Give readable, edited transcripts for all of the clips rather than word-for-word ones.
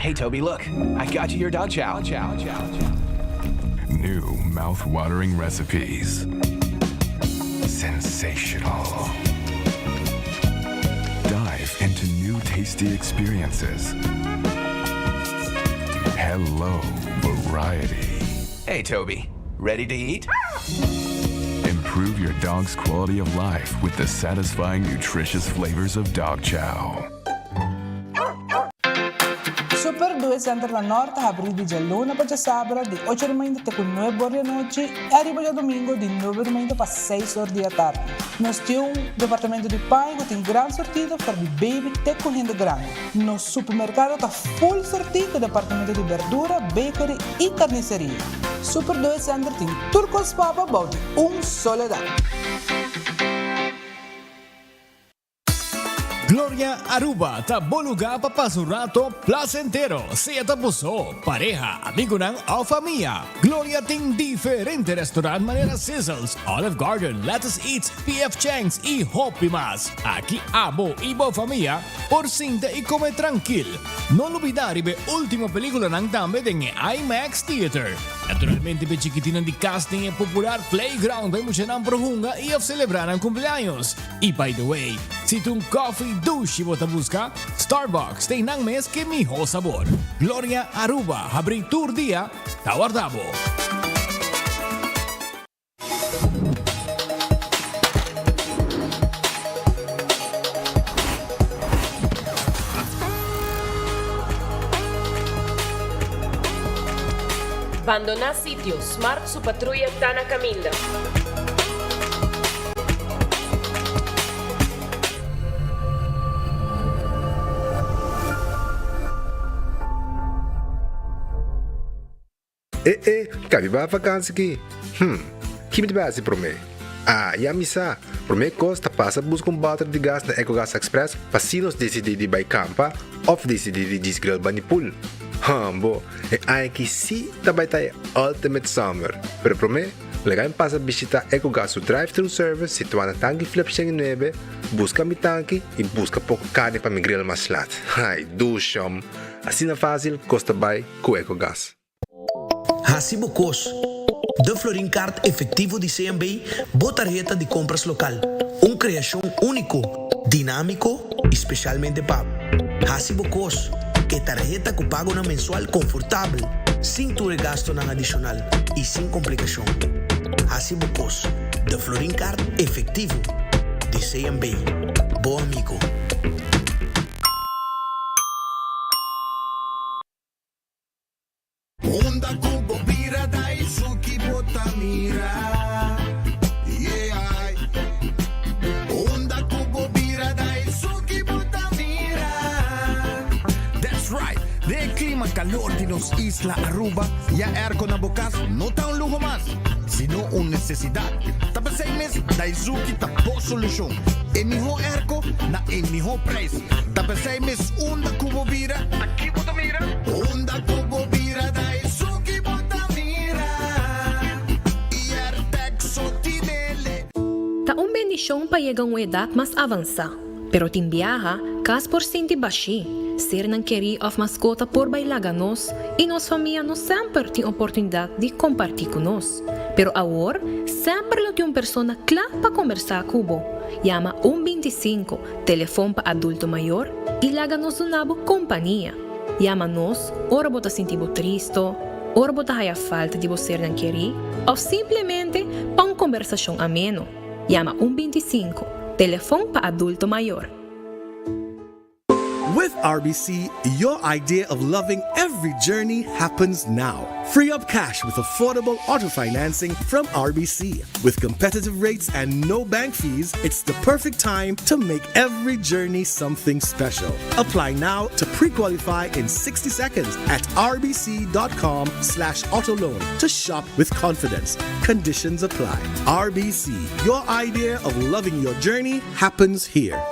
Hey Toby, look, I got you your dog chow. Chow, chow, chow. New mouth-watering recipes. Sensational. Dive into new tasty experiences. Hello, variety. Hey Toby, ready to eat? Improve your dog's quality of life with the satisfying, nutritious flavors of dog chow. Super Due Center na Nort ta habrí di djaluna pa djasabra di ocho di mainta te ku nuebe or di anochi i ariba djadumingu di nuebe di mainta pa seis or di atardi. Nos tin un departamento di paña ku tin gran sortido for di baby te ku hende grandi. Nos supermerkado ta full sortí ku departamento di berdura, bakery i karniseria. Super Due Center tin tur kos pa bo bou di un solo dak. Gloria Aruba ta bo luga pa pasa un rato placentero, sea ta bo so, pareha, amigonan of famia. Gloria tin diferente restaurant manera Sizzles, Olive Garden, Lettuce Eats, PF Chang's y hopi mas. Aki abo y bo famia por sinta y come trankil. No lubida riba e ultimo peliculanan tambe den e IMAX Theater. Naturalmente p'e chikitinan di cas tin e popular playground pa e muchanan por hunga y of celebra nan cumpleaños. Y by the way, si ta un coffee dushi bo ta busca, Starbucks ta einan mes ke miho sabor. Gloria Aruba habri tur dia ta warda bo. Bandoná sitio, Smart su patruya ta na kaminda. E e, ka mi bai vakansi ki? Hm, ki mi ta bai hasi promé? Ah, ya mi sa! Promé kos ta pasa buska un bòter di gas na Ecogas Express pa si nos disidí di bai kampa òf disidí di djis grill bani pool. Hòmbo, e aña aki sí ta bai ta e ultimate summer! Pero promé, laga mi pasa bishitá Ecogas su drive-thru service situá na Tanki Flip 109, buska mi tanki i buska poko karni pa mi grill mas lat. Ai, dushòm! Asina fásil kos ta bai ku Ecogas. Hasi bo kos. De Florin Card Efectivo di CMB, bo tarheta di kompras lokal. Un kreashon úniko, dinámiko i spesialmente pa bo. Hasi bo kos. E tarheta ku pagonan mensual konfortabel, sin tur e gastonan adishonal i sin komplikashon. Hasi bo kos. De Florin Card Efectivo di CMB. Bo amigo. Unda ku bo bira da esun ki bo ta mira, yeah. Unda ku bo bira da esun ki bo ta mira. That's right! Den e klima kalor di nos isla Aruba, ya airco na bo kas no ta un luho mas, sino un nesesidat. Ta p'esei mes Daizuki ta bo solushon. E mihó airco na e mihó prijs. Ta p'esei mes unda ku bo bira, ta ki bo ta mira? Unda ku bo bira ta esun ki bo ta mira. I Airtag so tinele. Ta un bendishon pa yega un edat mas avansá, pero tin biaha, kas por sinti bashí, sernan kerí òf maskota por bai laga nos i nos famia no semper tin oportunidat di kompartí ku nos. Pero awor, semper lo tin un persona kla pa kombersá ku bo. Yama un 25, telefon pa adulto mayor, i laga nos duna bo kompania. Yama nos ora bo ta sinti bo tristo, ora bo ta haya falta di bo sernan kerí òf simplemente pa un kombersashon ameno. Yama un 25, telefon pa adulto mayor. With RBC, your idea of loving every journey happens now. Free up cash with affordable auto financing from RBC. With competitive rates and no bank fees, it's the perfect time to make every journey something special. Apply now to pre-qualify in 60 seconds at rbc.com slash autoloan to shop with confidence. Conditions apply. RBC, your idea of loving your journey happens here.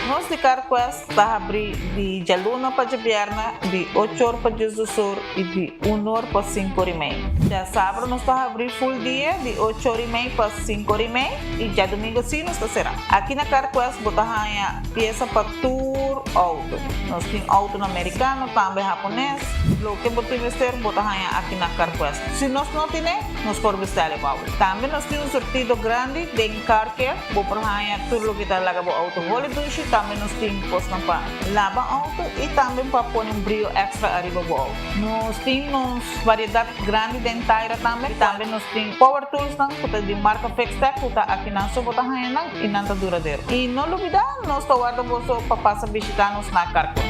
Nos di. Carquest ta habri di djaluna pa djabièrnè di ocho or pa diesdos or i di un or pa sinku or i mei. Djasabra nos ta habri full dia di ocho or i mei pa sinku or i mei i djadumingu si nos ta será. Aki na Carquest bo ta haña piesa pa tur outo. Nos tin outonan merikano, tambe hapones. Loke bo tin mester bo ta haña aki na Carquest. Si nos no tine, nos por bestèl e bou. Tambe nos tin un surtido grandi den Car Care. Bo por haña tur loke ta laga bo outo holi dushi. Tambe nos tin kosnan pa laba outo i tambe pa pone un brio èkstra ariba bo outo. Nos tin nos variedat grandi den taira tambe. Tambe nos tin power toolsnan ku ta di marka Fixtech ku ta akinan so bo ta haña nan i nan ta duradero. I no lubidá nos ta warda boso pa pasa bishitá nos na Carquest.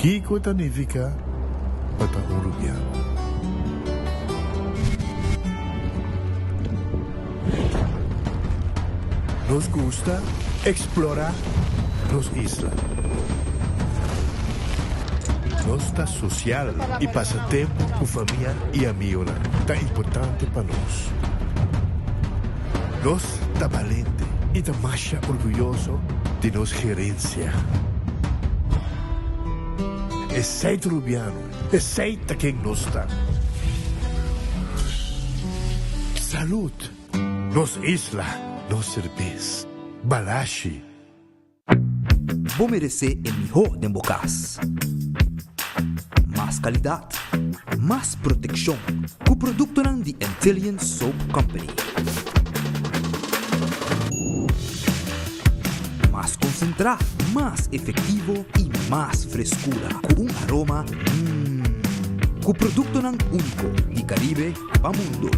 Kiko ta nifiká pa ta un rubiano? Nos gusta explora nos isla. Nos ta social y pasa tempo cu famia y amigonan ta importante pa nos. Nos ta balente y ta masha orguyoso di nos gerencia. Esey ta Rubiano, esey ta ken nos ta. Salud! Nos isla, nos serbes. Balashi. Bo meresé e mihó den bo kas. Mas kalidat, mas protekshon ku produktonan di Antillian Soap Company. Mas konsentrá, mas efektivo i mas freskura ku un aroma mmm. Ku produktonan úniko di Karibe pa mundo.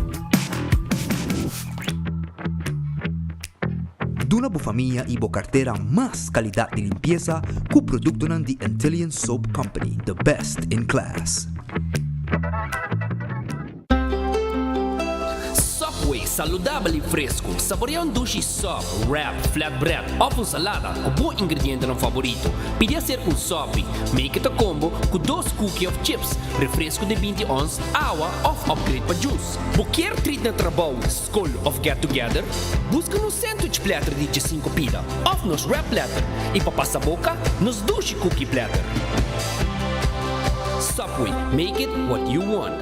Duna bo famia i bo kartera mas kalidat di limpiesa ku produktonan di Antillian Soap Company, the best in class. Subway, saludabel i fresku. Saborea un dushi sub, wrap, flatbread òf un salada ku bo ingredientenan favorito. Pidi aser un sopi. Make it a combo ku dos cookie òf chips, refresku di 20 ons, awa òf upgrade pa juice. Bo kier treat na trabou, skol òf get together? Buska nos sandwich platter di djesinku pida òf nos wrap platter i pa pasa boka, nos dushi cookie platter. Subway, make it what you want.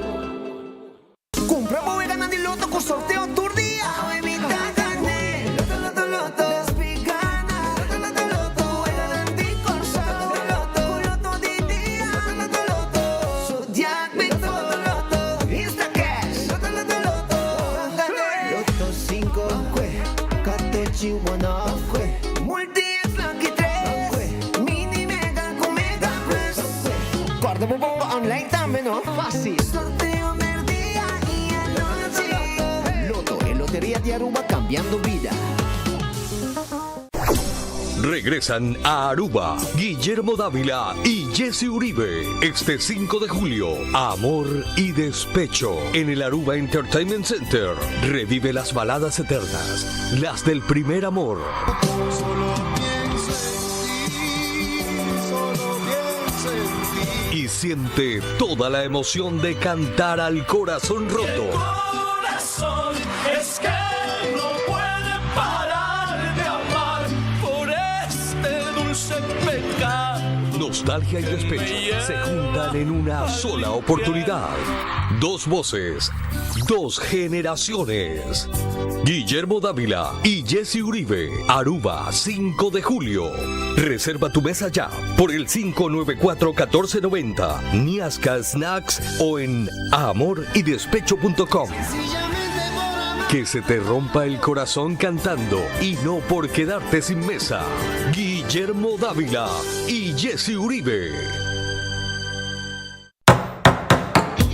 Cumpra bo weganan di loto cu sorteo tur dia. Awe mi ta gane. Loto loto loto. Despi gana. Loto loto loto. Weganan di Corsou. Loto loto. Cu loto di dia. Loto loto loto. Zodiac Big Four. Loto loto. Instacash. Loto loto loto. Gane. Loto cinco. Catochi one off. Multi X Lucky tres. Mini Mega cu Mega Plus. Corda bo bomba online tambe no. Facil. Sorteo merdia y anochi. Lotto, e loteria di Aruba cambiando bida. Regresan a Aruba Guillermo Dávila y Jesse Uribe este 5 de julio. Amor y Despecho en el Aruba Entertainment Center. Revive las baladas eternas, las del primer amor. Y siente toda la emoción de cantar al corazón roto. corazón es que no puede parar de amar por este dulce pecado. Nostalgia y despecho se juntan en una sola oportunidad. Dos voces, dos generaciones. Guillermo Dávila y Jesse Uribe, Aruba, 5 de julio. Reserva tu mesa ya por el 594-1490, Niasca Snacks o en amoridespecho.com. Que se te rompa el corazón cantando y no por quedarte sin mesa. Guillermo Dávila y Jesse Uribe.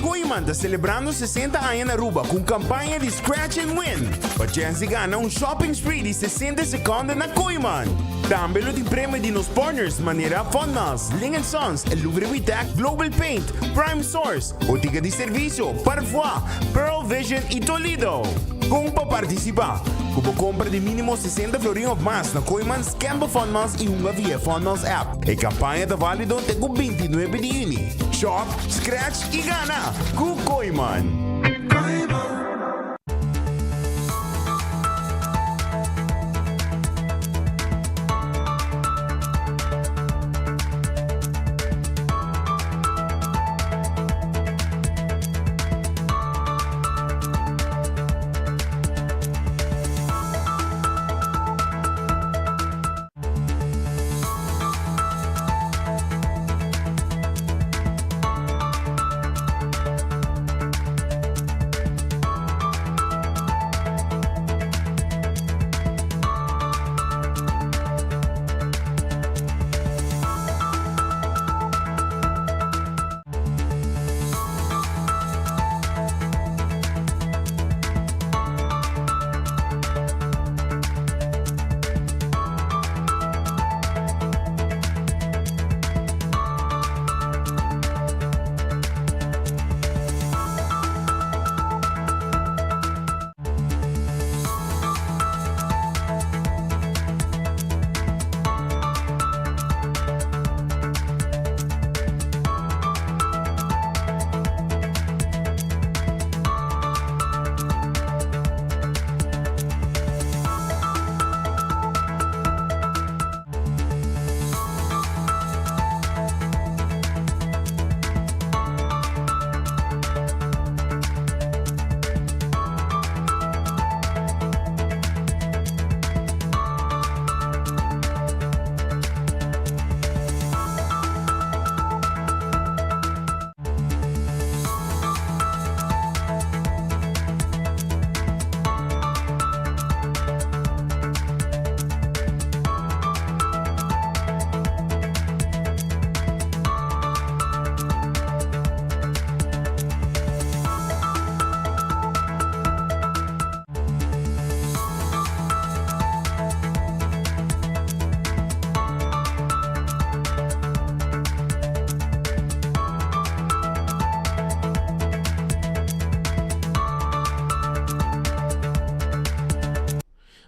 Con Kooyman ta celebrando 60 aña na Aruba cu un campaña di Scratch and Win pa chance di gana un shopping spree di 60 seconde na Kooyman. Tambe lo tin premio di nos partners manera Funmas, Ling and Sons, Louvre Witec, Global Paint, Prime Source, Botica di Servicio, Parfois, Pearl Vision y Toledo. Con pa participa? Cu bo compra di minimo 60 florin of mas na Kooyman, scan bo Funmas y hunga via Funmas app. E campaña ta valido te cu 29 di juni. Shop, scratch y gana cu Kooyman!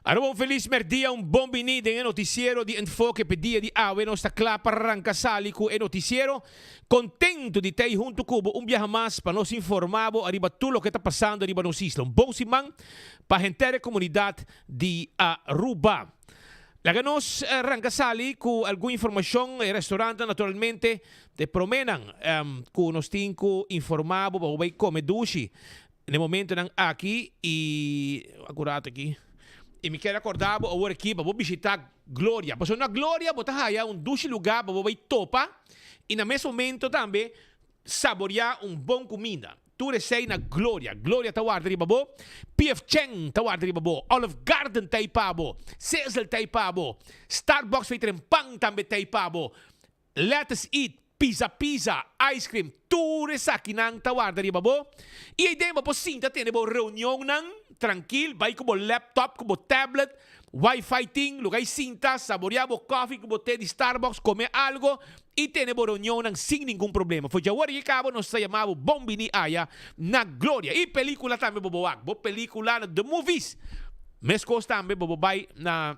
Aruba un felis merdia, un bon bini den e noticiero di Enfoke p'e dia di awe. Nos ta kla pa ranka sali ku e noticiero. Contento di t'ei hunto cu bo un biaha mas pa nos informa bo ariba tur loke ta pasando riba nos isla. Un bon siman pa henter e comunidad di Aruba. Laga nos ranca sali cu algun informacion. E restaurantnan naturalmente ta e promenan cu nos tin cu informa bo pa bo bay come dushi n'e momentonan aki y acurate aki. Y mi kier acorda bo awor aki pa bo bishita Gloria. Pasobra na Gloria bo ta haya un dushi lugar pa bo bay topa y na mes momento tambe saborea un bon cuminda. Tur esey na Gloria. Gloria ta warda riba bo. PF Chang ta warda riba bo. Olive Garden ta ey pa bo. Sizzle ta ey pa bo. Starbucks fey tren pan tambe ta ey pa bo. Let us eat, pizza pizza, ice cream, tur esakinan ta warda riba bo. Y ey den bo por sinta tene bo reunionnan trankil, bay cu bo laptop, cu bo tablet, wifi tin, luga y sinta, saborea bo coffee cu bo te di Starbucks, come algo y tene bo reunionnan sin ningun problema. For djawor y cabo nos ta yama bo bon bini aya na Gloria. Y pelicula tambe bo bo wak, bo pelicula na The Movies. Mescos tambe bo bo bay na.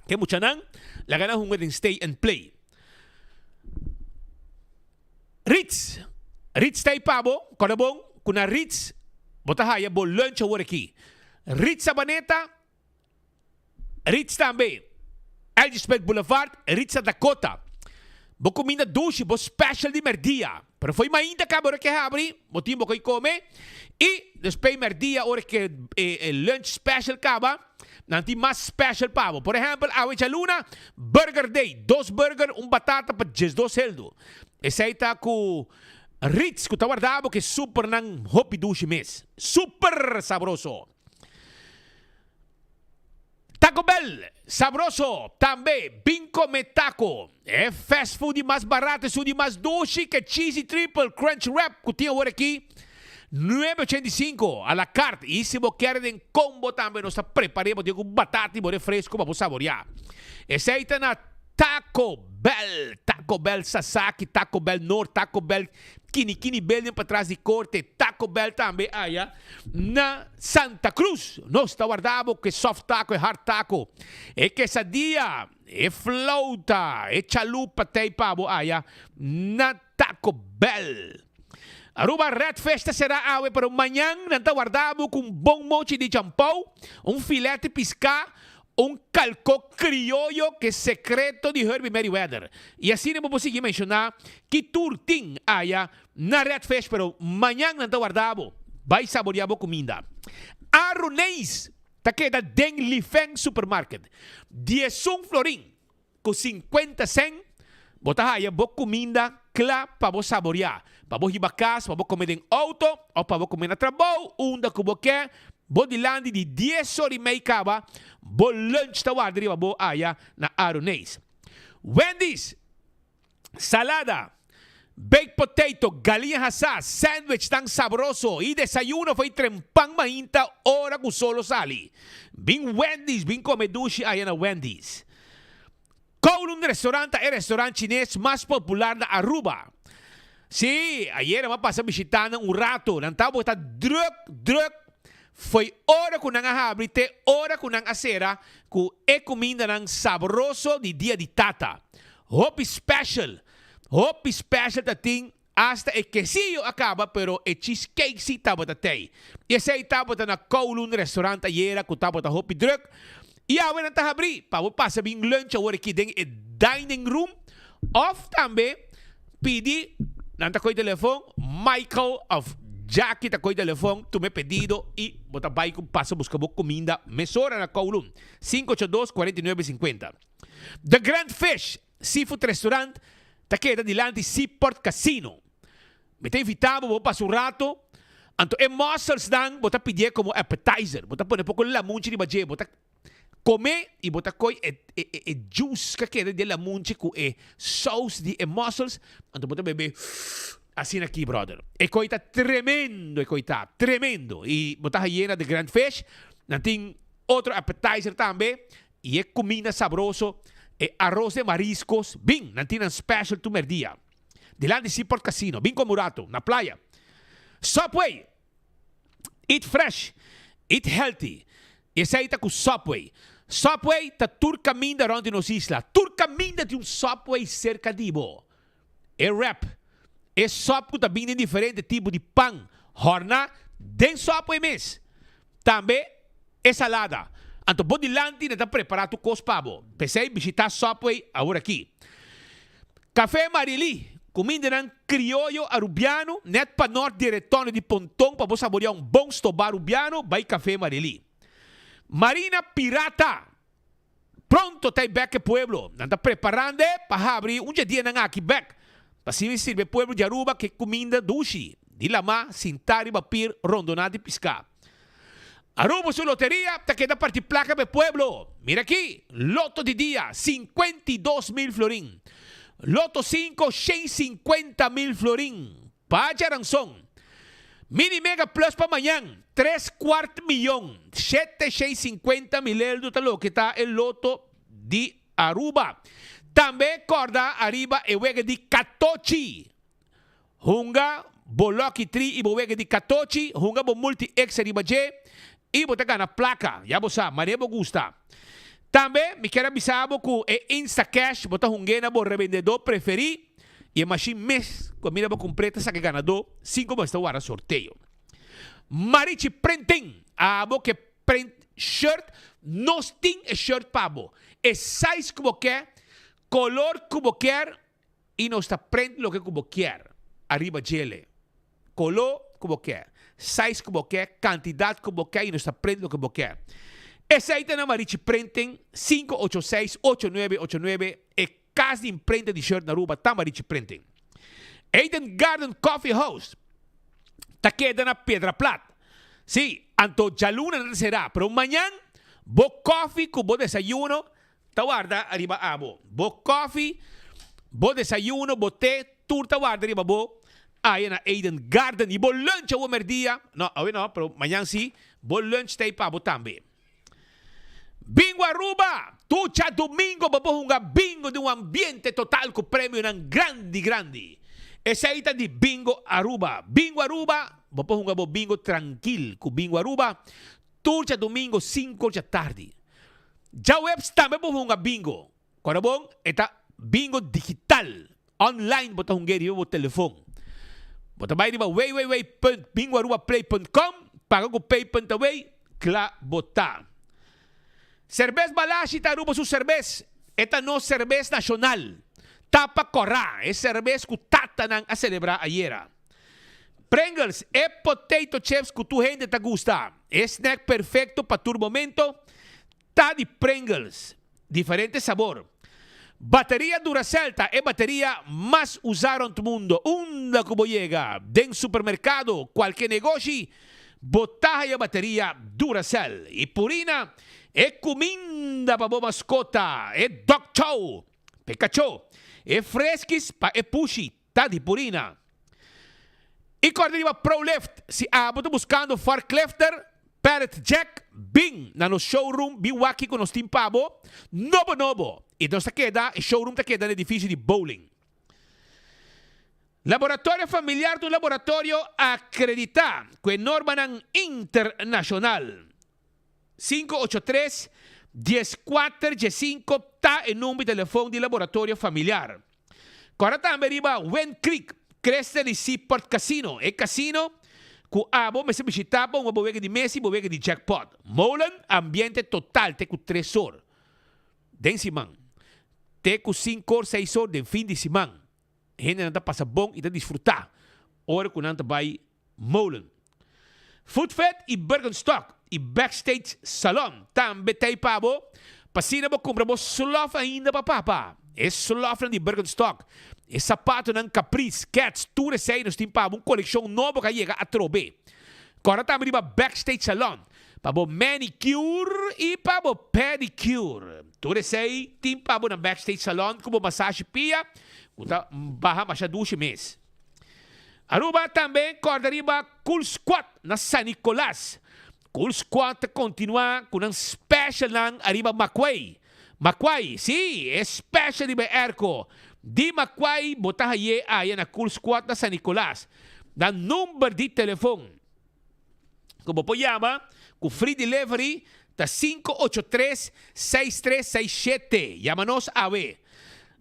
Ke muchanan laga nan hunga den stay and play. Ritz, Ritz ta ei pa bo, kòrda bon ku na Ritz bo ta haya bo lunch awor aki. Ritz Sabaneta, Ritz tambe, Elgisbeth Boulevard, Ritz na Dakota. Bo kuminda dushi, bo special di mèrdia. Pero fo'i mainta kaba ora ke habri, bo tin bo koi kome i despues merdia ora ke e lunch special kaba, nan tin mas special pa bo. Por ehempel, awe djaluna, burger day, dos burger, un batata pa 12 heldu. Esei ta ku Ritz ku ta warda bo ke supernan hopi dushi mes. Super sabroso! Taco Bell, sabroso, tambe bin come taco. E fast food di mas barato esun di mas dushi ke cheesy triple crunch wrap ku tin awor aki, 9.85 a la carte. Y si bo kier den combo tambe nos ta prepare bo tin ku batata y bo refresco pa bo saborea. Esey ta na Taco Bell, Taco Bell Sasaki, Taco Bell Noord, Taco Bell Kini Kini Building patras di Corte, Taco Bell tambe aya na Santa Cruz. Nos ta warda bo ku e soft taco, e hard taco, e quesadilla, e flauta, e chalupa t'ei pa bo aya na Taco Bell. Aruba Red Fish ta sera awe pero mañan nan ta warda bo ku un bon mochi di champou, un filete piská, Un kalko krioyo ke sekreto di Herbie Merryweather. I asina bo por sigui menshoná ki tur tin aya na Red Fish pero mañan nan ta warda bo. Bai saboreá bo kuminda. Aruneis ta keda den Lifeng Supermarket. Diesun florin ku sinkuenta sèn bo ta haya bo kuminda kla pa bo saboreá, pa bo hiba kas, pa bo kome den outo òf pa bo kome na trabou, unda ku bo ke, bo dilanti di dies or i mei kaba, bo lunch ta warda riba bo aya na Aruneis. Wendy's, salada, baked potato, galiña hasá, sandwich tan sabroso i desayuno fo'i trempan mainta ora ku solo sali. Bin Wendy's, bin kome dushi aya na Wendy's. Kowloon Restaurant ta e restaurant chines mas popular na Aruba. Sí, ayera mi a pasa bishita nan un rato. Nan tabata druk, druk. Foi ora ku nan a habri te ora ku nan a sera ku e kumindanan sabroso di Dia di Tata. Hopi special, hopi special ta tin hasta e quesillo a kaba pero e cheesecake si tabata tei. I esei tabata na Kowloon Restaurant ayera ku tabata hopi druk. I awe nan ta habri pa bo pasa bin lunch awor aki den e dining room of tambe pidi nan ta koy telefon Michael of Jackie ta koy telefon tuma e pedido i bo ta bai ku pasa buska bo kuminda mesora na Kowloon 582 49 50. The Grand Fish Seafood Restaurant ta keda dilanti Seaport Casino. Mi ta invita bo bo pasa un rato, anto e musselsnan bo ta pidié komo appetizer, bo ta pone poko lamunchi riba dje, bo ta kome i bo ta koi e e e juice ka keda di e lamunchi ku e saus di e mussels, anto bo ta bebe asina aki brother. E koi ta tremendo e koi ta, tremendo i bo ta haye na The Grand Fish, nan tin otro appetizer tambe i e kuminda sabroso, e aros de mariscos, bin nan tin nan special tur merdia. Dilanti Seaport Casino. Bin come un rato na playa. Subway! Eat fresh, eat healthy. Y esey ta cu Subway. Subway ta tur caminda rond di nos isla. Tur caminda tin un Subway cerca di bo. E wrap, e sop cu ta bin den diferente tipo di pan, horna den Subway mes. Tambe e salada. Anto bo dilanti nan ta prepara tur cos pa bo. P'esey bishita Subway awor aki. Café Marily, cumindanan crioyo Arubiano, net pa nort di retondo di Ponton pa bo saborea un bon stoba Arubiano, bay Café Marily. Marina Pirata, pronto ta e bek e pueblo. Nan ta preparando pa habri un dje dianan aki bek, pa asina sirbi e pueblo di Aruba cu e cuminda dushi di lama sinta riba pir rondona di pisca. Aruba su loteria ta keda parti placa pa e pueblo. Mira aki, loto di dia, 52 mil florin. Loto 5, 150 mil florin. Pa djaranson. Mini Mega Plus pa mañan, tres cuart miyon, 750 mil eldo ta loke ta e loto di Aruba. Tambe corda ariba e wega di Catochi. Hunga bo Lucky Tree i bo wega di katochi, hunga bo Multi X riba dje i bo ta gana plaka. Ya bo sa, manera bo gusta. Tambe mi kier a bisa bo ku e Instacash bo ta hung'é na bo rebendedó preferí i e mashin mes ku a mira bo kumpr'é ta saka e ganadó sin ku bo mester warda sorteo. Marichi Printing, abo ke print shirt, nos tin e shirt pa bo. E size ku bo ke, kolor ku bo kier I nos ta prent loke ku bo kier ariba djele. Kolo ku bo ke, size ku bo ke, kantidat ku bo ke i nos ta prent loke bo ke. Esei ta na Marichi Printing, 586 8989, e kas di imprenta di shirt na Aruba ta Marichi Printing. Eden Garden Coffee House ta keda na Piedra Plat. Sí, anto djaluna nan ta sera, pero mañan. Bo koffie ku bo desayuno ta warda riba abo. Bo koffie, bo desayuno, bo te, tur ta warda riba bo aya na Eden Garden. I bo lunch awe merdia, no, awe no, pero mañan si, bo lunch ta ei pa bo tambe. Bingo Aruba! Tur djadumingo bo por hunga bingo den un ambiente total ku premionan grandi grandi. Esei ta di Bingo Aruba. Bingo Aruba, bo por hunga bo bingo trankil ku Bingo Aruba tur djadumingo sinku or djatardi. Djaweps tambe bo por hunga bingo. Kòrda bon, e ta bingo digital. Online bo ta hung'é riba bo telefon. Bo ta bai riba www.bingoarubaplay.com, paga ku paypunt away, kla bo ta. Serbes Balashi ta Aruba su serbes. E ta nos serbes nashonal. Tapa kòrá, e serbes ku tatanan a selebrá ayera. Pringles, e potato chips ku tur hende ta gusta. E snack perfekto pa tur momento. Ta di Pringles, diferente sabor. Bateria Duracell ta e bateria mas usá rond mundo. Unda ku bo yega, den supermerkado, kualke negoshi, bo ta haya bateria Duracell. I Purina, e kuminda pa bo maskota, e dog chow pa e kachó, e freskis pa e pushi, ta di Purina. I kòrda riba ProLift, si abo ta buskando forklifter, pallet jack, bin na nos showroom bin wak kiko nos tin pa bo, nobo nobo! I nos ta keda, e showroom ta keda na edifisio di Bowling. Laboratorio Familiar ta un laboratorio akreditá ku e normanan internashonal. 583 14 15 ta e number di telefon di Laboratorio Familiar. Kòrda tambe riba Wind Creek, Crystal di Seaport Casino, e casino ku abo mester bishitá pa hunga bo wega di mesa i bo wega di jackpot. Molen, ambiente total te ku tres or den siman, te ku sinku or, seis or den fin di siman. Hendenan ta pasa bon i ta disfrutá ora ku nan ta bai Molen. Foodfed i Birkenstock i Backstage Salon tambe ta ei pa bo pa asina bo kumpra bo slof ainda pa papa. E slofnan di Birkenstock, e sapatonan Caprice, Keds, tur esei nos tin pa bo un kolekshon nobo ku a yega atrobe. Kòrda tambe riba Backstage Salon pa bo manicure i pa bo pedicure. Tur esei tin pa bo na Backstage Salon ku bo masashi pia ku ta baha masha dushi mes. Aruba tambe corda riba Cool Squad na San Nicolas. Cool Squad ta continua cu nan specialnan ariba Macuay. Macuay, si, e special riba e airco. Di Macuay bo ta haye aya na Cool Squad na San Nicolas. Nan number di telefon cu bo por yama cu free delivery ta 583 6367. Yama nos awe.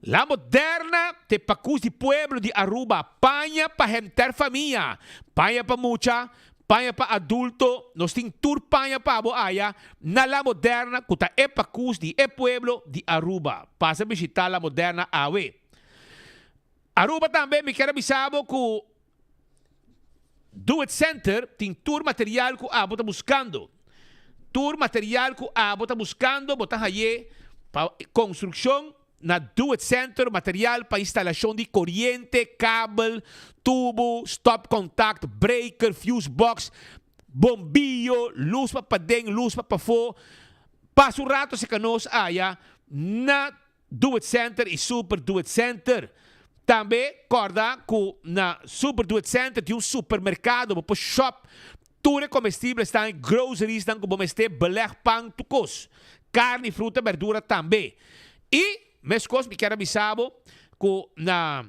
La Moderna t'e pakus di pueblo di Aruba, paña pa henter famia, paña pa mucha, paña pa adulto, nos tin tur paña pa bo aya na La Moderna cu ta e pakus di e pueblo di Aruba. Pasa bishita La Moderna awe. Aruba tambe mi kier a bisa bo cu Do It Center tin tur material cu abo ta buscando. Tur material cu abo ta buscando bo ta haye pa construccion na Do It Center, material pa instalacion di coriente, kabel, tubo, stopcontact, breaker, fuse box, bombillo, luz pa paden, luz pa pafo. Pasa un rato cerca nos aya na Do It Center y Super Do It Center. Tambe corda cu na Super Do It Center tin un supermercado, bo por shop tur e comestiblesnan, e groseriesnan cu bo mester, beleg, pan, tur cos. Carni, fruta, berdura tambe. Y mescos mi kier a bisa bo cu na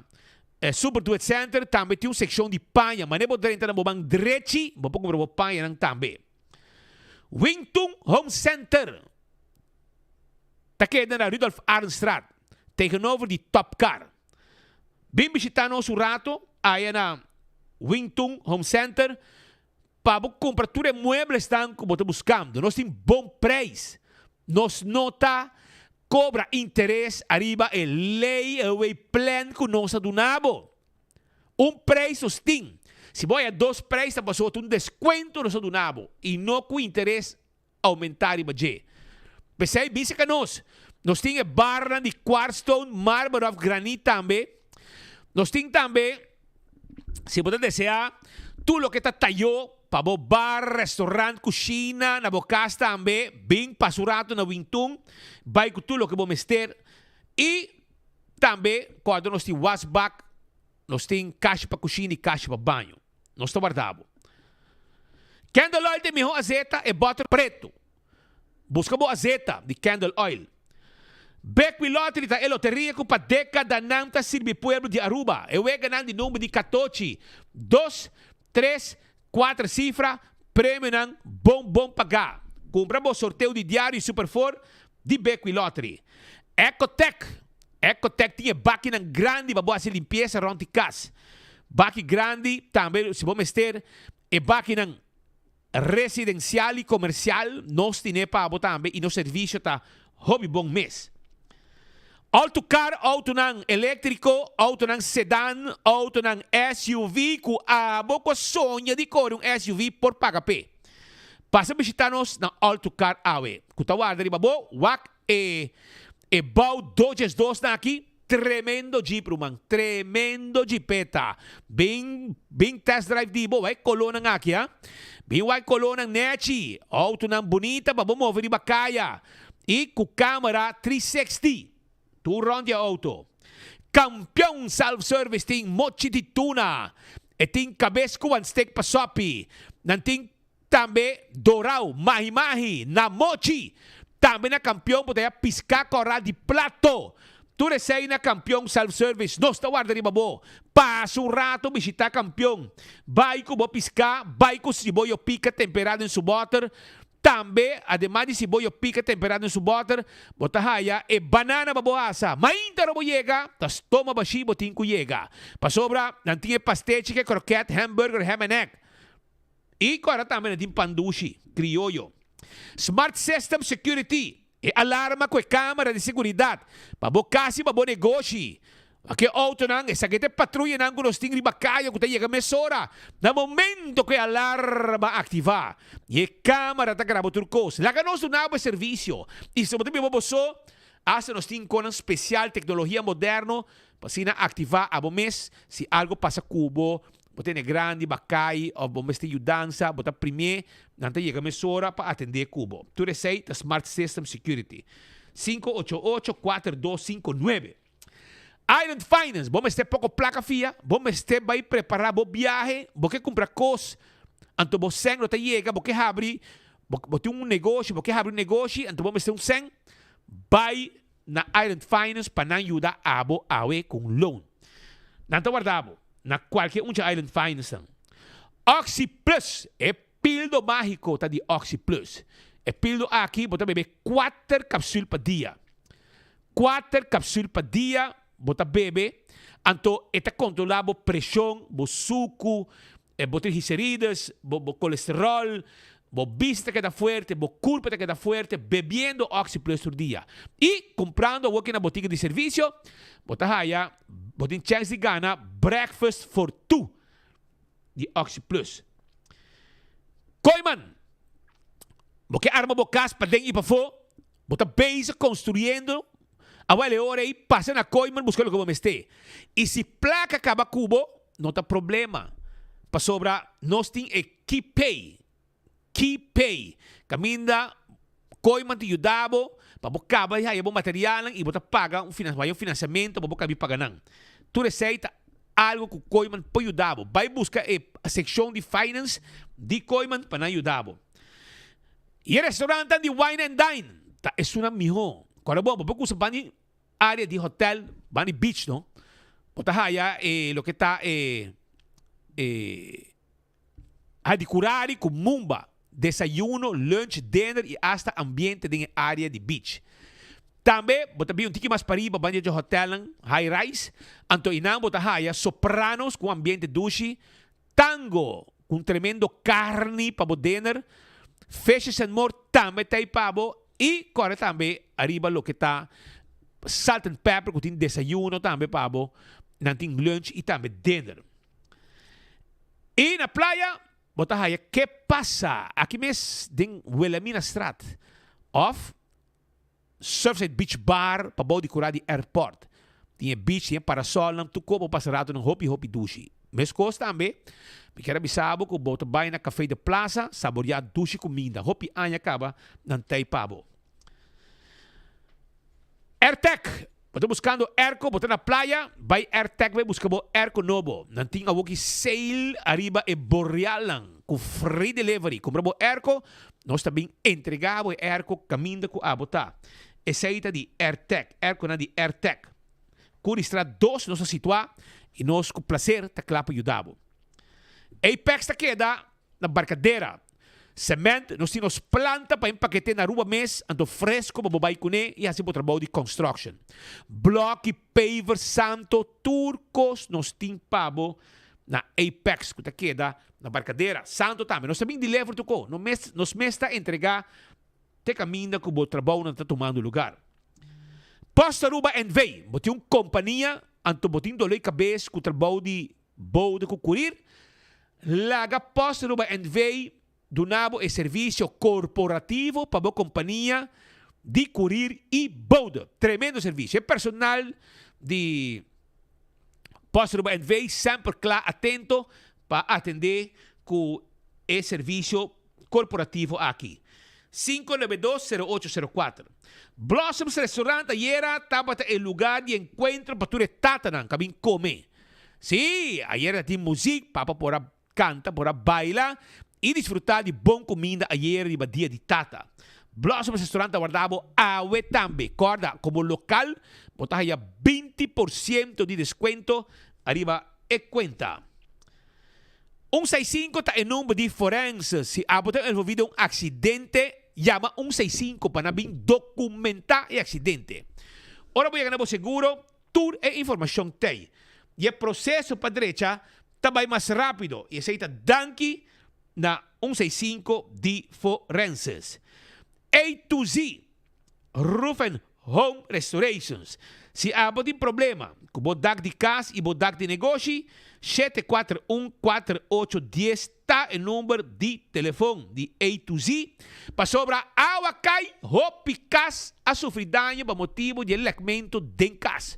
Super Do It Center tambe tin un seccion di paña. Mane bo drenta na bo man drechi, bo por cumpra bo pañanan tambe. Wingtung Home Center. Ta keda na Rudolf Arendstraat, tegenover di Top Car. Bin bishita nos un rato aya na Wingtung Home Center pa bo kumpra tur e mueblesnan ku bo ta buskando. Nos tin bon preis. Nos no ta kobra interes ariba e layaway plan ku nos a duna bo. Un preis nos tin. Si bo haya dos preis ta pasobra ta un deskuento nos a duna bo i no ku interes aumentá riba dje. P'esei bisa ka nos, nos tin e barnan di quartzstone, marmer òf granit tambe. Nos tin tambe, si bo ta deseá, tur loke ta tayó. pa bo bar, restaurant, cushina, na bo cas tambe, bin pasa un rato na Wintun, bay cu tur loke bo mester y tambe cuando nos tin wasbak, nos tin cashi pa cushina y cashi pa baño. Nos ta warda bo. Candle oil ta e miho azeta, e boter preto. Buska bo azeta di candle oil. Bekwin Lottery ta e loteria ku pa dekadanan ta sirbi pueblo di Aruba. E weganan di number di katochi, dos, tres, kuater sifra, premionan bon bon pagá. Kumpra bo sorteo di diario y Super Four di Bekwin Lottery. Ecotec Ecotec tin e bakinan grandi pa bo hasi limpiesa rònt di kas. Baki grandi tambe si bo mester e bakinan Residencial y comercial nos tine pa bo tambe y nos servicio ta hopi bon mes. Autocar, autonan electrico, autonan sedan, autonan SUV cu abo cu a soña di core un SUV por paga p'e. Pasa bishita nos na Autocar awe cu ta warda riba bo, wak e e bou 202 na aki. Tremendo jeep ruman, tremendo jeepeta. Bin bin test drive di bo, wak e colornan aki ha. Bin wak e colornan nechi, autonan bunita pa bo move riba caya. Y cu camera 360, tur rond di e auto. Campeon Self Service tin mochi di tuna, e tin cabes cu wan steak pa sopi. Nan tin Tambe dorau, mahi mahi, na mochi. Tambe na kampion bo ta ya piská kòrá di plato. Tur esei na Kampion Self Service. Nos ta warda riba bo. Pasa un rato bishitá Kampion. Bai ku bo piská, bai ku siboyo pika temperá den su bòter. Tambe, ademas di siboyo pika temperá den su bòter, bo ta haya e banana pa bo asa. Mainta ora bo yega, ta stoma bashí bo tin ku yega. Pasobra nan tin e pastechi ku e krokèt, hamburger, ham and egg. I ku ora tambe nan tin pan dushi, krioyo. Smart System Security, e alarma ku e kamera di seguridat pa bo kas i pa bo negoshi. Wak e outonan, esaki ta e patruyanan ku nos tin riba kaya ku ta yega mesora na momento ku e alarma aktivá. I e kamera ta graba tur kos. Laga nos duna bo e servisio. I si bo ta biba bo so, asta nos tin konan spesial, teknologia moderno, pa asina aktivá abo mes si algu pasa ku bo. Bo tene grandi bakai of bo mester yudansa, bo ta primé, nan ta yega mesora pa atendé ku bo. Tur esei ta Smart System Security. 588 4259. Island Finance, bo mester poko plaka fia, bo mester bai prepará bo biahe, bo ke kumpra kos, anto bo sèn lo ta yega, bo ke habri, bo bo tin un negoshi, bo ke habri un negoshi, anto bo mester un sèn, bai na Island Finance pa nan yuda abo awe ku un loan. Nan ta warda bo na kualke un dje Island Finance nan. Oxi Plus, e pildo mágiko ta di Oxi Plus. E pildo aki bo ta bebe kuater kapsul pa dia. Kuater kapsul pa dia bo ta bebe, anto e ta kontrolá bo preshon, bo suku, bo triglicerides, bo bo kolesteròl, bo bista ta keda fuerte, bo kurpa ta keda fuerte bebiendo Oxi Plus tur dia. I kumprando awoki na botika di servisio, bo ta haya, bo tin chèns di gana breakfast for two di Oxi Plus. Kooiman, bo ke arma bo kas paden i pafó, bo ta bezig konstruyendo, awel e ora ei pasa na Kooiman buska loke bo mester. I si plaka kaba ku bo, No ta problema, pasobra nos tin e KeyPay, KeyPay, kaminda Kooiman ta yuda bo pa bo kaba di haya bo materialnan i bo ta paga un finan, haya un finansiamentu pa bo kabi paga nan. Tur esei ta algu ku Kooiman por yuda bo. Bai buska e sekshon di finance di Kooiman pa nan yuda bo. I e restaurantnan di Wine and Dine ta esunnan mihó. Kòrda bon, bo por kusa ban di Area di hotel ban di beach no bo ta haya e loke ta e e Hadicurari cu Mumba, desayuno, lunch, dinner y hasta ambiente den e area di beach. Tambe bo ta bin un tiki mas pariba ban di e hotelnan high rise, anto eynan bo ta haya Sopranos cu un ambiente dushi, Tango cu un tremendo carni pa bo dinner, Fishes and More tambe ta ey pa bo y core tambe ariba loke ta Salt and Pepper cu tin desayuno tambe pa bo, nan tin lunch y tambe dinner. Y na playa bo ta haya Ke Pasa aki mes den Wilhelminastraat of Surfside Beach Bar pa bou di kura di airport. Tin e beach, tin e parasolnan, tur kobo pasa ratonan hopi hopi dushi. Meskos tambe, mi kier a bisa bo ku bo ta bai na Café de Plaza saboriá dushi kuminda. Hopi aña kaba nan tei pa bo. Airtec, Bo ta buskando airco, bo ta na playa, bai Airtec bai buska bo airco nobo. Nan tin awoki sale ariba e borealnan ku free delivery. Kumpra bo airco, nos ta bin entrega bo e airco kaminda ku abo ta. Esei ta di Airtec, airconan di Airtec. Currystraat dos nos ta situá i nos ku plaser ta kla pa yuda bo. Apex ta keda Na Barcadera. Cement, nos tin nos planta pa empakete na Aruba mes, anto fresco pa bo bai cune y haci bo trabou di construction. Bloki, paver, santo, tur cos nos tin pa bo na Apex cu ta keda na Barcadera. Santo tambe. Nos ta bin deliver tur co. No mes, nos mes ta entrega te caminda cu bo trabounan ta tumando lugar. Post Aruba NV. Bo tin un compania, anto bo tin dolor di cabes cu trabou di Boude ku kurir, laga Post Aruba NV duna bo e servisio korporativo pa bo kompania di kurir i boude. Tremendo servisio. E personal di Post Aruba NV semper kla atento pa atendé ku e servisio korporativo aki. 592-0804. Blossoms Restaurant ayera tabata e lugar di enkuentro pa tur e tatanan ku a bin kome. Sí, ayera ta tin muzik, papa por a kanta, por a baila i disfrutá di bon kuminda ayera riba dia di tata. Blossoms Restaurant ta warda bo awe tambe. Kòrda, komo lokal bo ta haya 20% di deskuento ariba e kuenta. Un seis sinku ta e number di forense. Si abo ta envolví den un aksidente, yama un seis sinku pa nan bin dokumentá e aksidente. Ora bo yega na bo seguro, tur e informashon t'ei. I e proseso pa drecha ta bai mas rápido. I esei ta danki na un seis sinku di forenses. A to Z. Roof and Home Restorations. Si abo tin problema ku bo dak di kas i bo dak di negoshi, 741 48 10 ta e number di telefon di A to Z. Pasobra awa kai, hopi kas a sufri daño pa motibu di e lèkmentu den kas.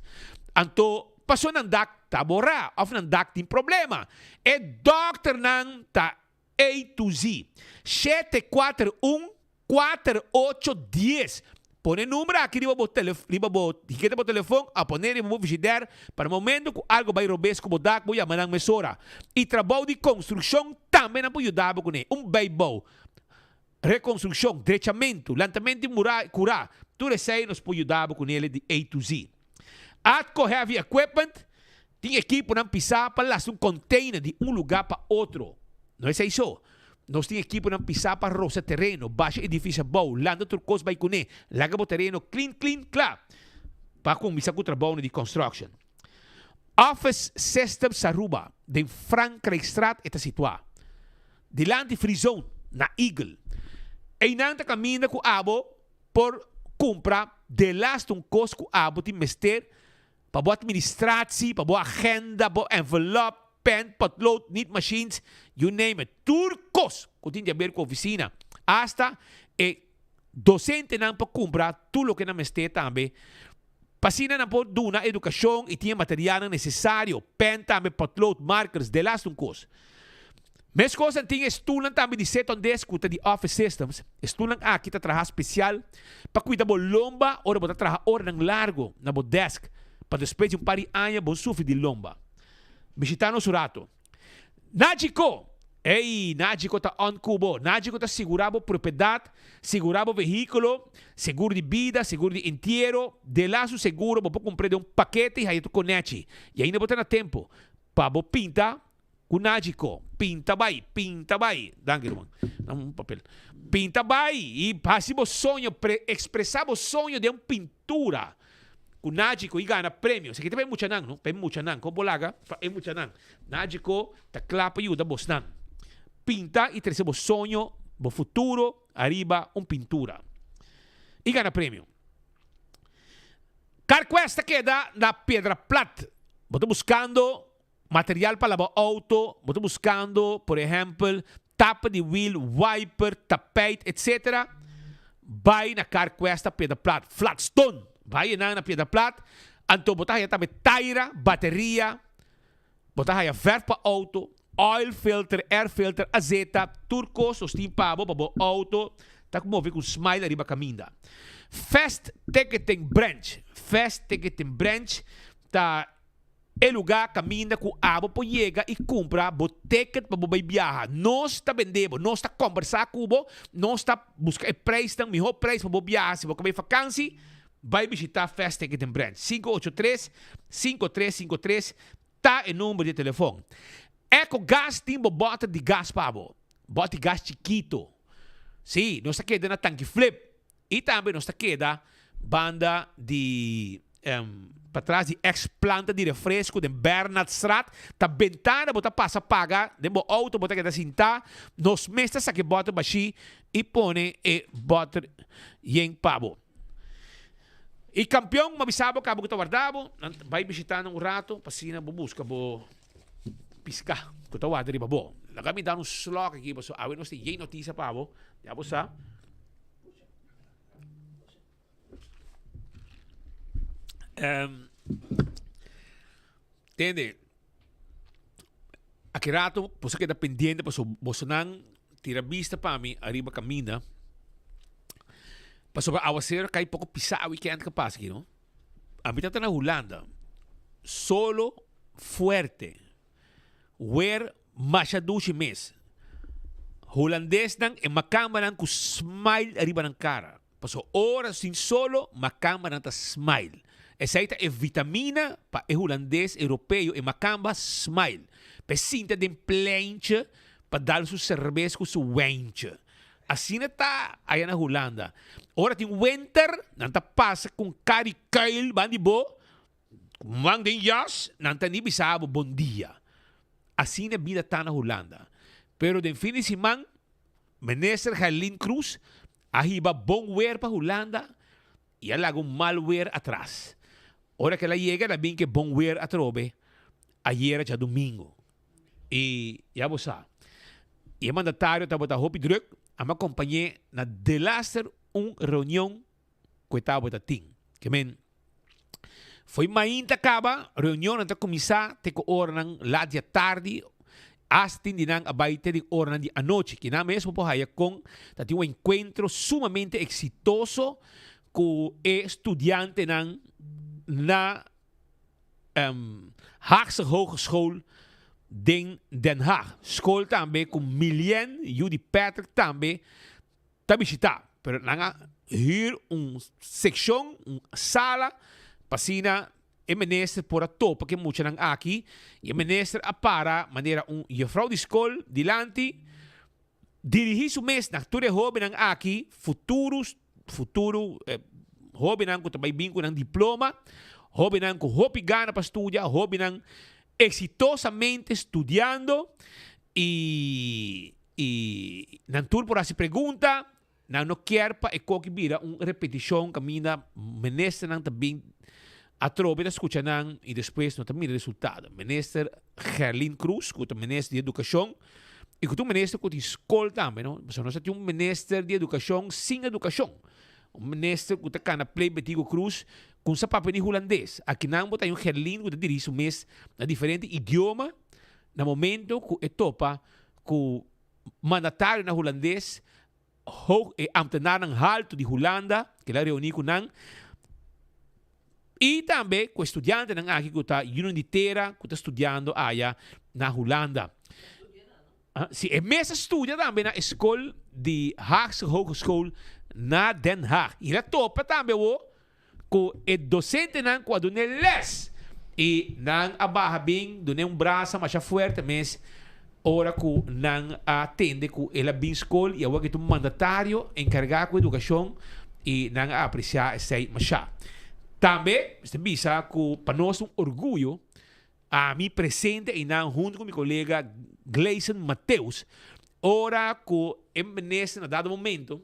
Anto paso nan dak ta borá òf nan dak tin problema, e dòkternan ta A to Z. 741 48 10. Pone e number aki riba bo telef riba bo hiketa bo telefon a pone riba bo frigider pa na momento ku algo bai robes ku bo dak bo yama nan mesora. I trabou di konstrukshon tambe nan por yuda bo kuné. Un beibou, rekonstrukshon, drechamentu, lantamentu di mura kurá, tur esei nos por yuda bo kunele di A to Z. Atco Heavy Equipment tin ekiponan pisá pa lastra un container di un lugá pa otro. No esei so. Nos tin ekiponan pisá pa rosa tereno, basha edifisio abou, lanta tur kos bai kuné, laga bo tereno clean clean kla pa kuminsá ku trabounan di construction. Office Systems Aruba den Frankrijkstraat e ta situá. Dilanti Free Zone na Eagle. Einan ta kaminda ku abo por kumpra delaste un kos ku abo tin mester pa bo administratie, pa bo agenda, bo envelop, pen, potlood, niet machines, you name it. Tur kos ku tin di haber ku ofisina. Asta e dosentenan por kumpra tur loke nan mester tambe pa asina nan por duna edukashon i tin e materialnan nesesario, pen tambe, potlood, markers, delaste un kos. Meskos nan tin e stulnan tambe di sit on desk ku ta di Office Systems. E stulnan aki ta traha spesial pa kuida bo lomba ora bo ta traha oranan largu na bo desk pa despues di un par di aña bo sufri di lomba. Bishita nos un rato. Nagico! Ey, Nagico ta on ku bo. Nagico ta sigurá bo propiedat, sigurá bo vehíkulo, seguro di bida, seguro di entiero. De la su seguro bo por kumpr'é den un pakete i haya tur konechi. I ainda bo ta na tempu pa bo pinta Ku Najiko, pinta bai, pinta bai. Danki ruman. Dame un papel. Pinta bai i hasi bo soño, pre, ekspresá bo soño den un pintura. Ku Najiko i gana premio. Esaki ta pa e muchanan, no? Pa e muchanan. Kon bo laga? Pa e muchanan. Najiko ta kla pa yuda bosnan. Pinta i trese bo soño, bo futuro ariba un pintura. I gana premio. Carquest ta keda na Piedra Plat. Bo ta buskando Material pa laba auto, bo ta buscando, por ehempel, tapa di wiel, wiper, tapijt, etc. Bai na Carquest na Piedra Plat, Flatstone. Bai enan na Piedra Plat, anto bo ta haya tambe taira, bateria. Bo ta haya verf pa auto, oil filter, air filter, azeta, tur cos nos tin pa bo pa bo auto ta move cu smile ariba caminda. Fast Ticketing Branch, Fast Ticketing Branch ta e lugar caminda cu abo por yega y cumpra bo ticket pa bo bay biaha. Nos ta bende bo, nos ta combersa cu bo, nos ta busca e prijsnan, miho prijs pa bo biaha si bo ke bay vakantie. Bai bishita Fast Ticketing Branch. 583 5353 ta e number di telefon. Eco Gas tin bo bòter di gas pa bo. Bòt di gas chikito. Sí, nos ta keda na Tanki Flip. I tambe nos ta keda banda di patras di ex planta di refresco den Bernardstraat. Ta bentana bo ta pasa paga den bo auto bo ta keda sinta. Nos mes ta saka e bòter bashí i pone e bòter yen pa bo. E kampion, m'a bisa bo kaba ku ta warda bo, nan ta bai bishita nan un rato pa asina bo buska bo piská ku ta warda riba bo. Laga mi da un slòk aki pasobra awe nos tin yen notisia pa bo, ya bo sa. Tende, aki rato boso keda pendiente pasobra bosonan tira bista pa mi ariba kaminda. Pasobra awacero a cay poco pisa weekend que pasa aki no. Ami ta na Hulanda. Solo fuerte. Weer masha dushi mes. Hulandesnan e macambanan cu smile ariba nan cara. Pasobra ora sin solo macambanan ta smile. Esey ta e vitamina pa e Hulandes, Europeo, e macamba smile. Pa e sinta den pleintje pa dal su cerbes cu su wijntje. Asina ta aya na Hulanda. Ora tin winter, nan ta pasa ku un kari kuil ban di bo, man den jas, nan ta ni bisa bo bon dia. Asina bida ta na Hulanda. Pero den fin di siman, Minister Gerlin Croes a hiba bon weer pa Hulanda i a laga un mal weer atras. Ora ku el a yega, el a bin ku e bon weer atrobe ayera djadumingu. I ya bo sa, i e mandatario tabata hopi druk, a mi a kompañ'é na delaster un reunion ku e tabata tin. Ke men, fo'i mainta kaba, reunionnan ta kuminsá te ku oranan lat di atardi, asta tin di nan a bai te den oranan di anochi. Kinan mes bo por haya kon ta tin un enkuentro sumamente eksitoso ku e studiantenan na Haagse Hogeschool den Den Haag. Skol tambe ku Milien yu di Patrick tambe ta bishitá. Pero nan a hür un sekshon, un sala, pa asina e minister por a topa ku e muchanan aki. I e minister a para manera un jufrou di skol dilanti, dirigí su mes na tur e hóbennan aki, futuro futuro hóbennan ku ta bai bin ku nan diploma, hóbennan ku hopi gana pa studia, hóbennan eksitosamente studiando i i nan tur por hasi pregunta, nan no kier pa e koki bira un repetishon kaminda ministernan ta bin atrobe ta skucha nan i despues no ta mira resultado. Minister Gerlin Croes ku ta minister di edukashon I ku ta un minister ku tin skol tambe, no? Pasobra nos a tin un minister di edukashon sin edukashon. Un minister ku ta kana play Betico Croes ku sa papia ni hulandes. Akinan bo ta hay un Gerlin ku ta dirigi su mes na diferente idioma na momento ku e topa ku mandatarionan hulandes, hoog, e ambtenarnan haltu di Hulanda, ku el a reuní ku nan. I tambe ku e studiantenan aki ku ta yunan di tera ku ta studiando aya na Hulanda. Si e mes a studia tambe na e skol di Haagse Hogeschool na Den Haag. I el a topa tambe awor ku e dosentenan ku a dun'é lès. I nan a baha bin dun'é un brasa masha fuerte mes ora ku nan a tende ku el a bin skol i awor ku e ta un mandatario enkargá ku edukashon i nan a apresiá esei masha. Tambe mester bisa ku pa nos ta un orguyo ami presente einan huntu ku mi kolega Gleison Mateus ora ku e minister na dado momento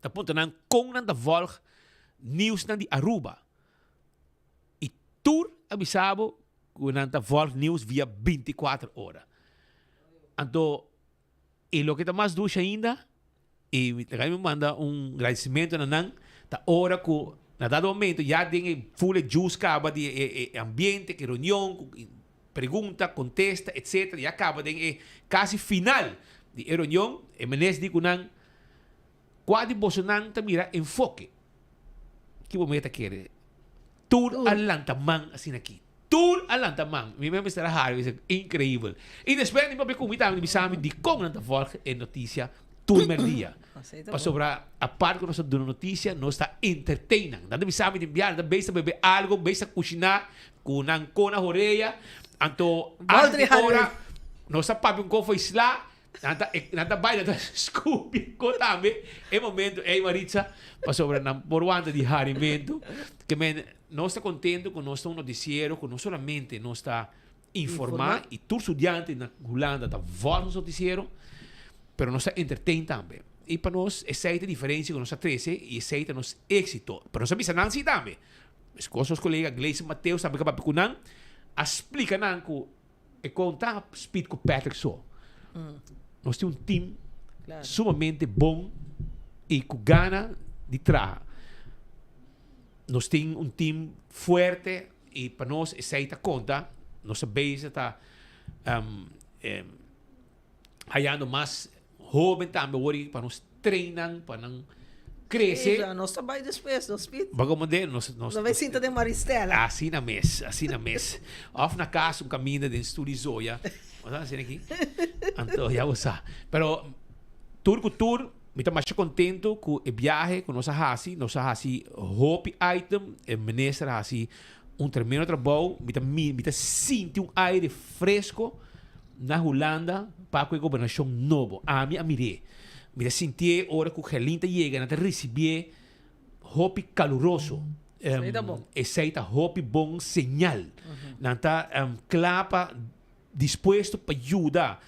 ta puntra nan kon nan ta vòlg nieuwsnan di Aruba i tur a bisa bo ku nan ta vòlg nieuws via bintikuater ora. Anto e loke ta mas dushi ainda i mi ta mi manda un gradisimentu na nan ta ora ku na dado momento ya den e ful e jus kaba di e ambiente ku e reunion ku. Pregunta, kontesta, etc. Ya kaba den e kasi final di e reunion, e minister di ku nan, Kua di bosonan ta mira enfoke? Ki bo meta kere? Tur a lanta man asina aki. Tur a lanta man. Mi mes mester a hari, mi bisa, increibel. I despues mi papia ku mi tambe, mi bisa mi dikon nan ta volg e notisia tur merdia. Pasobra apart ku nos ta duna notisia, nos ta entertain nan. Nan ta bisa mi den biaha, nan ta bes ta bebe algo, bes ta kushiná ku nan kona horea. Anto, hasta di ora nos ta papia un kofo isla, Nan ta, nan ta bai, nan ta scupi ko tambe e momento ey Maritza, pasobra nan por wanta di harimento. Ke men, nos ta contento cu nos ta un noticiero cu no solamente nos ta informa y tur studiante na Hulanda ta volg nos noticiero, pero nos ta entertain tambe. Y pa nos esey ta e diferencia cu nos ta trece y esey ta nos exito. Pero nos a bisa nan si tambe. Mescos nos colega Gleison Mateus tambe ka papia cu nan, a splica nan cu E konta Speed ku Patrick so. Nos tin un team sumamente bon i ku gana di traha. Nos tin un team fuerte i pa nos esei ta konta. Nos ta bezig ta hayando mas hoben tambe wor pa nos train nan pa nan crece. Sí, nos ta bai despues, nos pit. Ba como de nos nos No bai sinta den Maristela. Asina mes, asina mes. Of na cas un caminda den Studi Zoya. Bo sa asina aki? Anto ya bo sa. Pero tur cu tur mi ta masha contento cu e biahe cu nos a haci. Nos a haci hopi item. E minister a haci un tremendo trabou. Mi ta mi ta sinti un aire fresco. Na Hulanda pa ku e gobernashon nobo. Ami a mir'é. Mi ta sintié ora ku Gerlin ta yega, nan ta risibié hopi kaluroso. Esei ta bon. Esei ta hopi bon señal. Nan ta kla pa dispuesto pa yuda.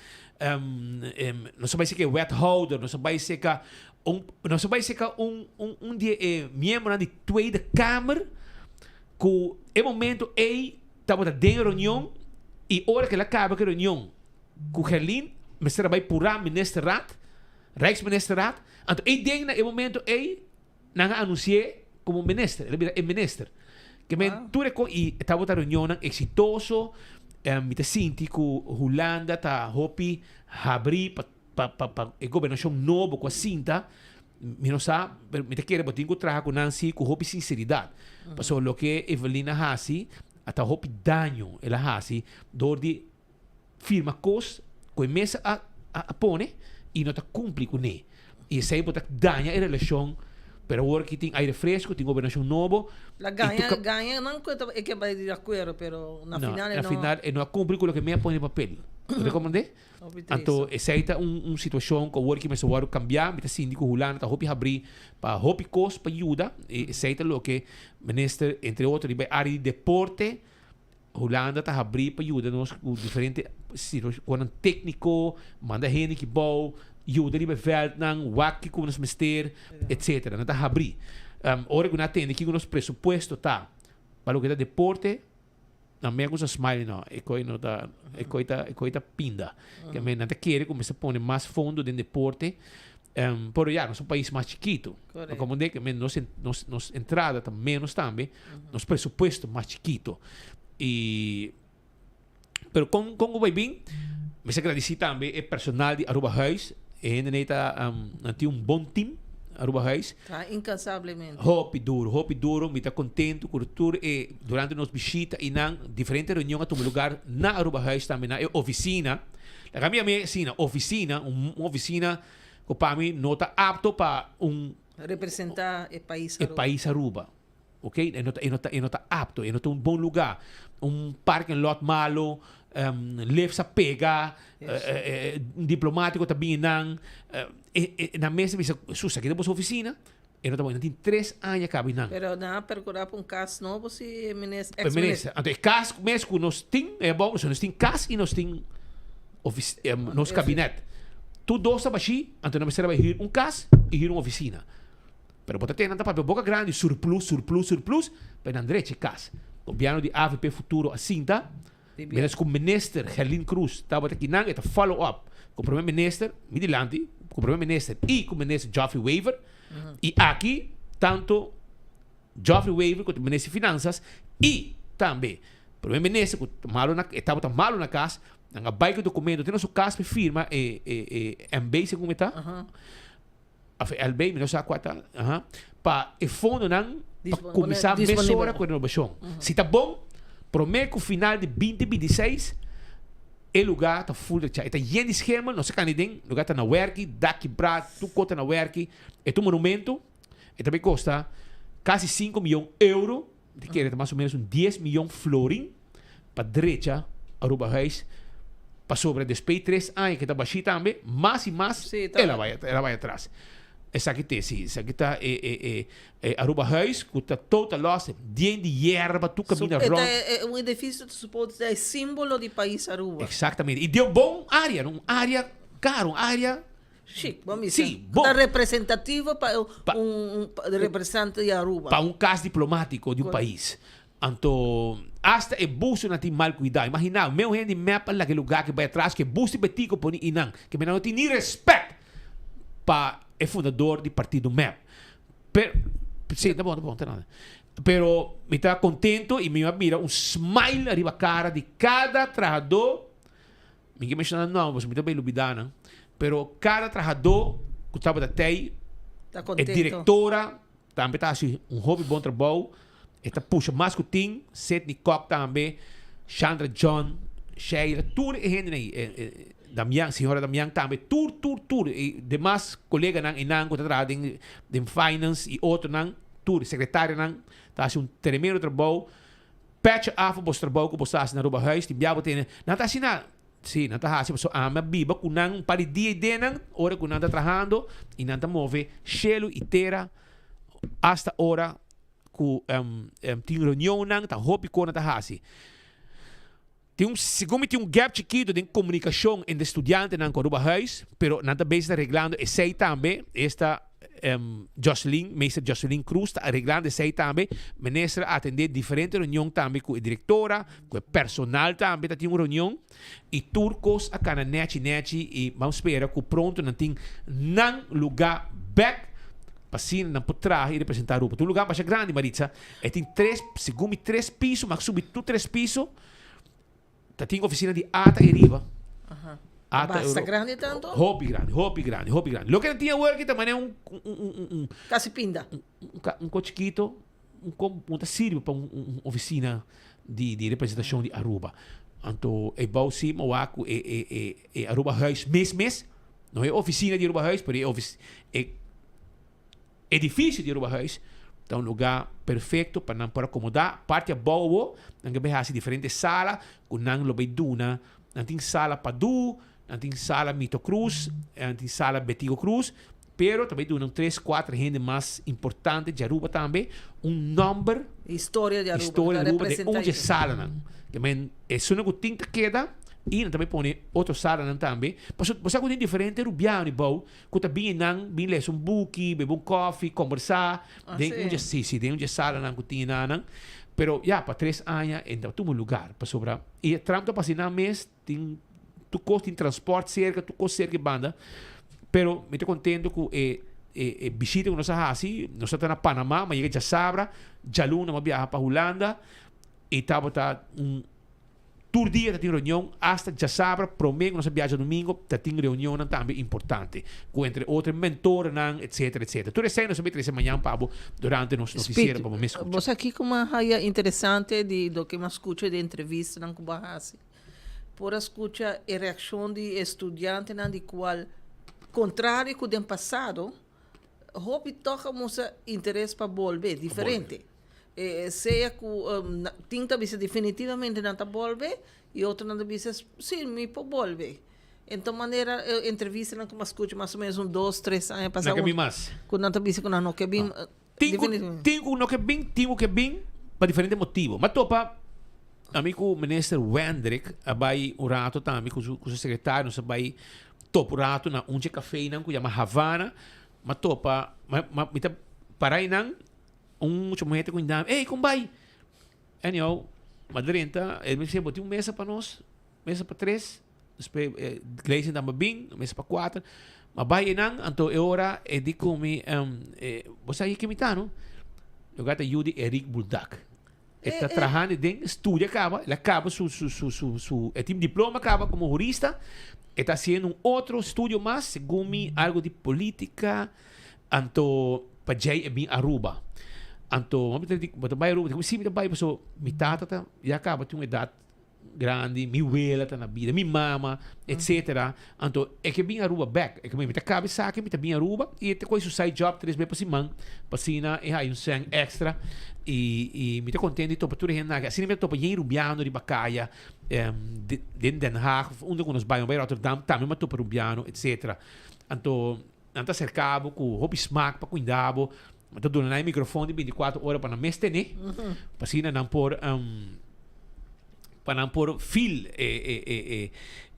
Nos a bai seka e wethouder, nos a bai seka un, nos a bai seka un un di e miembronan di Tweede Kamer ku e momento ei Tabata den reunion y ora ke el a caba ke reunion cu Gerlin mester a bay pura ministerraad, Rijksministerraad, anto ey den na e momento ey nan a anunci'e como minister, el a bira e minister. Ke men tur e co y tabata reunionnan exitoso, mi ta sinti cu Hulanda ta hopi habri pa pa pa pa e gobernacion nobo cu a sinta, mi no sa, pero mi ta kere bo tin cu traha cu nan si cu hopi sinceridad. Pasobra loke Evelyn a haci a ta hopi daño el a haci door di firma cos cu e mes a a pone y no ta cumpli cu ne. Y esey bo ta daña e relacion, pero awor aki tin aire fresco, tin gobernacion nobo. La y tu gaña, ca- gaña nan cu e ta e ke bay di acuerdo, pero na No, final e na no. final e no a cumpli cu loke mi a pone papel. Bo ta comprende? Anto esei ta un un situashon ku awor ki mester wòrdu kambiá. Mi ta sinti ku Hulanda ta hopi habrí pa hopi kos pa yuda. I esei ta loke minister entre otro riba e área di deporte Hulanda ta habrí pa yuda nos ku diferente situashonnan tékniko, manda hende ki bou, yuda riba e vèltnan, wak kiko nos mester, etsetera. Nan ta habrí. Ora ku nan a tende kiko nos presupuesto ta pa loke ta deporte, Na me a smile no, e koi no ta, e koi ta, e koi ta pinda. Ke men nan ta kere ku mester pone mas fondo den deporte. Um, pero ya, nos un pais mas chiquito. Correcto. Como de que men nos, nos, nos entrada ta menos tambe, nos presupuesto mas chiquito. Y pero con con bay bin, mester agradeci tambe e personal di Aruba Huis. E hende nei ta, um, nan tin un bon team, Aruba Huis. Traha incansablemente. Hopi duro, hopi duro. Mi ta contento cu tur e durante nos bishita y nan diferente reunion a tuma lugar na Aruba Huis tambe na e oficina. Laga mi yam'e asina, oficina, un oficina cu pa mi no ta apto pa un Representa e pais e Aruba. pais Aruba. Ok, e no ta, e no ta, e no ta apto, e no ta un bon lugar. Un parking lot malo, lifts a pega, un diplomatico ta bini nan, e, e, nan mes ta bisa, sus, aki ta boso oficina? E no ta bon, nan tin tres aña caba nan. Pero nan a percura pa un cas nobo si e minister, ex minister. Anto e cas mes cu nos tin, e bon, nos tin cas y nos tin ofic, nos kabinet. Tur dos ta bashi, anto nan mester a bay huur un cas y huur un oficina. Pero bo ta tene nan ta papia boca grandi, surplus, surplus, surplus, pa nan drecha e cas. Gobierno di avp Futuro a sinta, mientras cu Minister Gerlin Cruz tabata kinan, e ta follow up cu Prome Minister, mi dilanti, cu Prome Minister y cu Minister Geoffrey Wever, y aki tanto Geoffrey Wever cu ta Minister di Finanzas y tambe. Prome minister ku malo na e tabata malo na kas, nan a bai ku dokumento te na su kas pa e firma e e e MB segun mi ta. Of e LB, mi no sa kua ta, aha, pa e fondonan pa kuminsá mesora ku e renobashon. Si ta bon, promé ku final di 2026 e lugá ta ful rechá. E ta yen di schemel, no sa kani den, lugá ta na wèrki, dak kibrá, tur kos ta na wèrki. E ta un monumento, e ta bai kosta kasi sinku miyon euro, mi ta kere ta mas o ménos un dies miyon florin pa drecha Arubahuis, pasobra despues di tres aña ke ta bashí tambe, mas i mas el a bai el a bai atras. Esaki te si, esaki ta e e e e Arubahuis ku ta total lost, yen di yerba tur kaminda E rònt. ta un edifisio ta supos ta e simbolo di pais Aruba. Exactamente. I den un bon área, no? Un área karo, un área Chic, bo misa. Sí, bon. Ta representativo pa un representante di Aruba. Pa un cas diplomatico di un pais. Anto, hasta e busonan tin mal cuidao. Imagina, meu hende mep a laga e lugar ke bay atras, ke bus di Betico poni inan. Ke men nan no tin ni respet pa e fundador di partido mep. Pero, sí, ta bon, ta bon, ta nada. Pero mi ta contento y mi a mira un smile ariba cara di cada trahador. Mi ke menshoná nan nòmber pasobra mi ta bay lubidá nan. Pero kada trahadó ku tabata tei, Ta e kontento. direktora tambe ta hasi un hopi bon trabou. E ta pusha mas ku tin. Sidney Kok tambe, Chandra John, Sheila, tur e hendenan ei. Damian, señora Damian tambe. Tur, tur, tur. E demas koleganan einan ku ta traha den den finance i otronan, tur, sekretarionan ta hasi un tremendo trabou. Petje af pa bos trabou ku bos ta hasi na Aruba Huis, tin bia bo tene. Nan ta hasi na, sí, nan ta hasi pasobra ami a biba ku nan un par di dia i denan ora ku nan ta trahando i nan ta move shelu i tera asta ora ku tin reunionnan, ta hopi kos nan ta hasi. Tin un, segun mi tin un gap chikito den komunikashon entre studiantenan ku Aruba Huis, pero nan ta bezig ta reglando esei tambe, esta Jocelyn, meester Jocelyn Cruz ta reglando esei tambe. Minister a atende diferente reunion tambe ku e direktora, ku e personal tambe ta tin un reunion i tur kos a kana nechi nechi i ban spera ku pronto nan tin nan luga bek pa asina nan por traha i representa Aruba. Ta un luga masha grandi Maritza, e tin tres, segun mi tres piso, mi a subi tur tres piso. Ta tin oficina di ata e riba. Aha. Ata Basta Euro- grandi tanto? Hopi grandi, hopi grandi, hopi grandi. Loke nan tin awor ki ta manera un un un un un Casi pinda. un ca- un co chikito, un co un ta sirbi pa un un oficina di di representacion di Aruba. Anto e bou si mi a wak cu e e e e Aruba Huis mes mes, no e oficina di Aruba Huis, pero e ofici e Edificio di Aruba Huis ta un lugar perfecto pa nan por acomoda. Parti abou awo, nan ke bay haci diferente sala cu nan lo bay duna. Nan tin sala Padu, nan tin sala Mito Cruz, nan tin sala Betico Cruz, pero ta bay duna un tres, cuatro hende mas importante di Aruba tambe un nomber. Historia di Aruba. Historia di Ta Aruba den representa un dje eso. salanan. Ke men esunnan cu tin ta keda y nan ta bay pone otro salanan tambe. Pasobra bo sa cu tin diferente Rubiano abou Ku ta bin einan, bin lesa un buki, bebe un kòfi, kòmbersá den un dje, sí, sí, den un dje salanan ku tin enanan. Pero ya, pa tres aña e no ta tuma lugar, pasobra i e tram ta pasa einan mes, tin tur kos, tin transpòrt serka, tur kos serka e banda. Pero mi ta kontento ku e e e bishita ku nos a hasi, nos a ta na Panama, mi a yega djasabra, djaluna mi a biaha pa Hulanda i tabata un. Tur dia ta tin reunion, asta djasabra prome ku nos a biaha djadumingu ta tin reunionnan tambe importante, ku entre otro e mentornan etcetera etcetera. Tur esei nos a bay trese mañan pa bo durante nos noticiero pa bo mes skucha. Bo sa kiko mi a haya interesante di loke mi a skucha di entrevistanan ku bo a hasi? Por a skucha e reakshon di e studiantenan di kual kontrario ku den pasado hopi tòg a mustra interes pa bolbe diferente. Sea ku tin ta bisa definitivamente nan ta bolbe i otronan ta bisa si mi por bolbe. Enton manera e entrevistanan ku mi a skucha mas o menos un dos tres aña pasá Nan ke bin mas. ku nan ta bisa ku nan no ke bin Tin ku tin ku no ke bin tin ku ke bin pa diferente motibu. Mi a topa ami ku minister Wendrick a bai un rato tambe ku su ku su sekretario nos a bai topa un rato na un dje kafenan ku yama Havana. Mi a topa mi ta para einan. Un mucha muher ta cuinda mi, Ey, con bay? Anyhow, m'a drenta, el mi bisa, bo tin un mesa pa nos? Mesa pa tres? Despues eh, Gleison tamba bin, mesa pa cuater. M'a bay einan, anto e ora e di cu mi, eh, bo sa ke mi ta, no? Lo gata yu di Eric Buldak. E ta trahando den studia caba, el a caba su su su su su e tin diploma caba como jurista, e ta haciendo un otro estudio mas, segun mi algo di politica, anto pa djei e bin Aruba. Anto mi ta di, bo ta bai Aruba? Si mi ta bai paso mi tata ta ya caba tin un edad grandi, mi wela ta na bida, mi mama, etcetera. Anto e ke bin Aruba bek. E ke mi ta kaba esaki, mi ta bin Aruba y e ta kohe su side job tres bes pa siman pa asina e haya un sèn extra y y mi ta contento di topa tur e hende aki. Asina mi ta topa yen Rubiano riba kaya den Den Haag of unda ku nos bai, nos bai Rotterdam tambe mi a topa Rubiano, etcetera. Anto nan ta acerca bo ku hopi smak pa cuinda bo. Mi ta duna nan e microfoon di 24 ora pa nan mes tene. Pa asina nan por pa nan por feel e e e e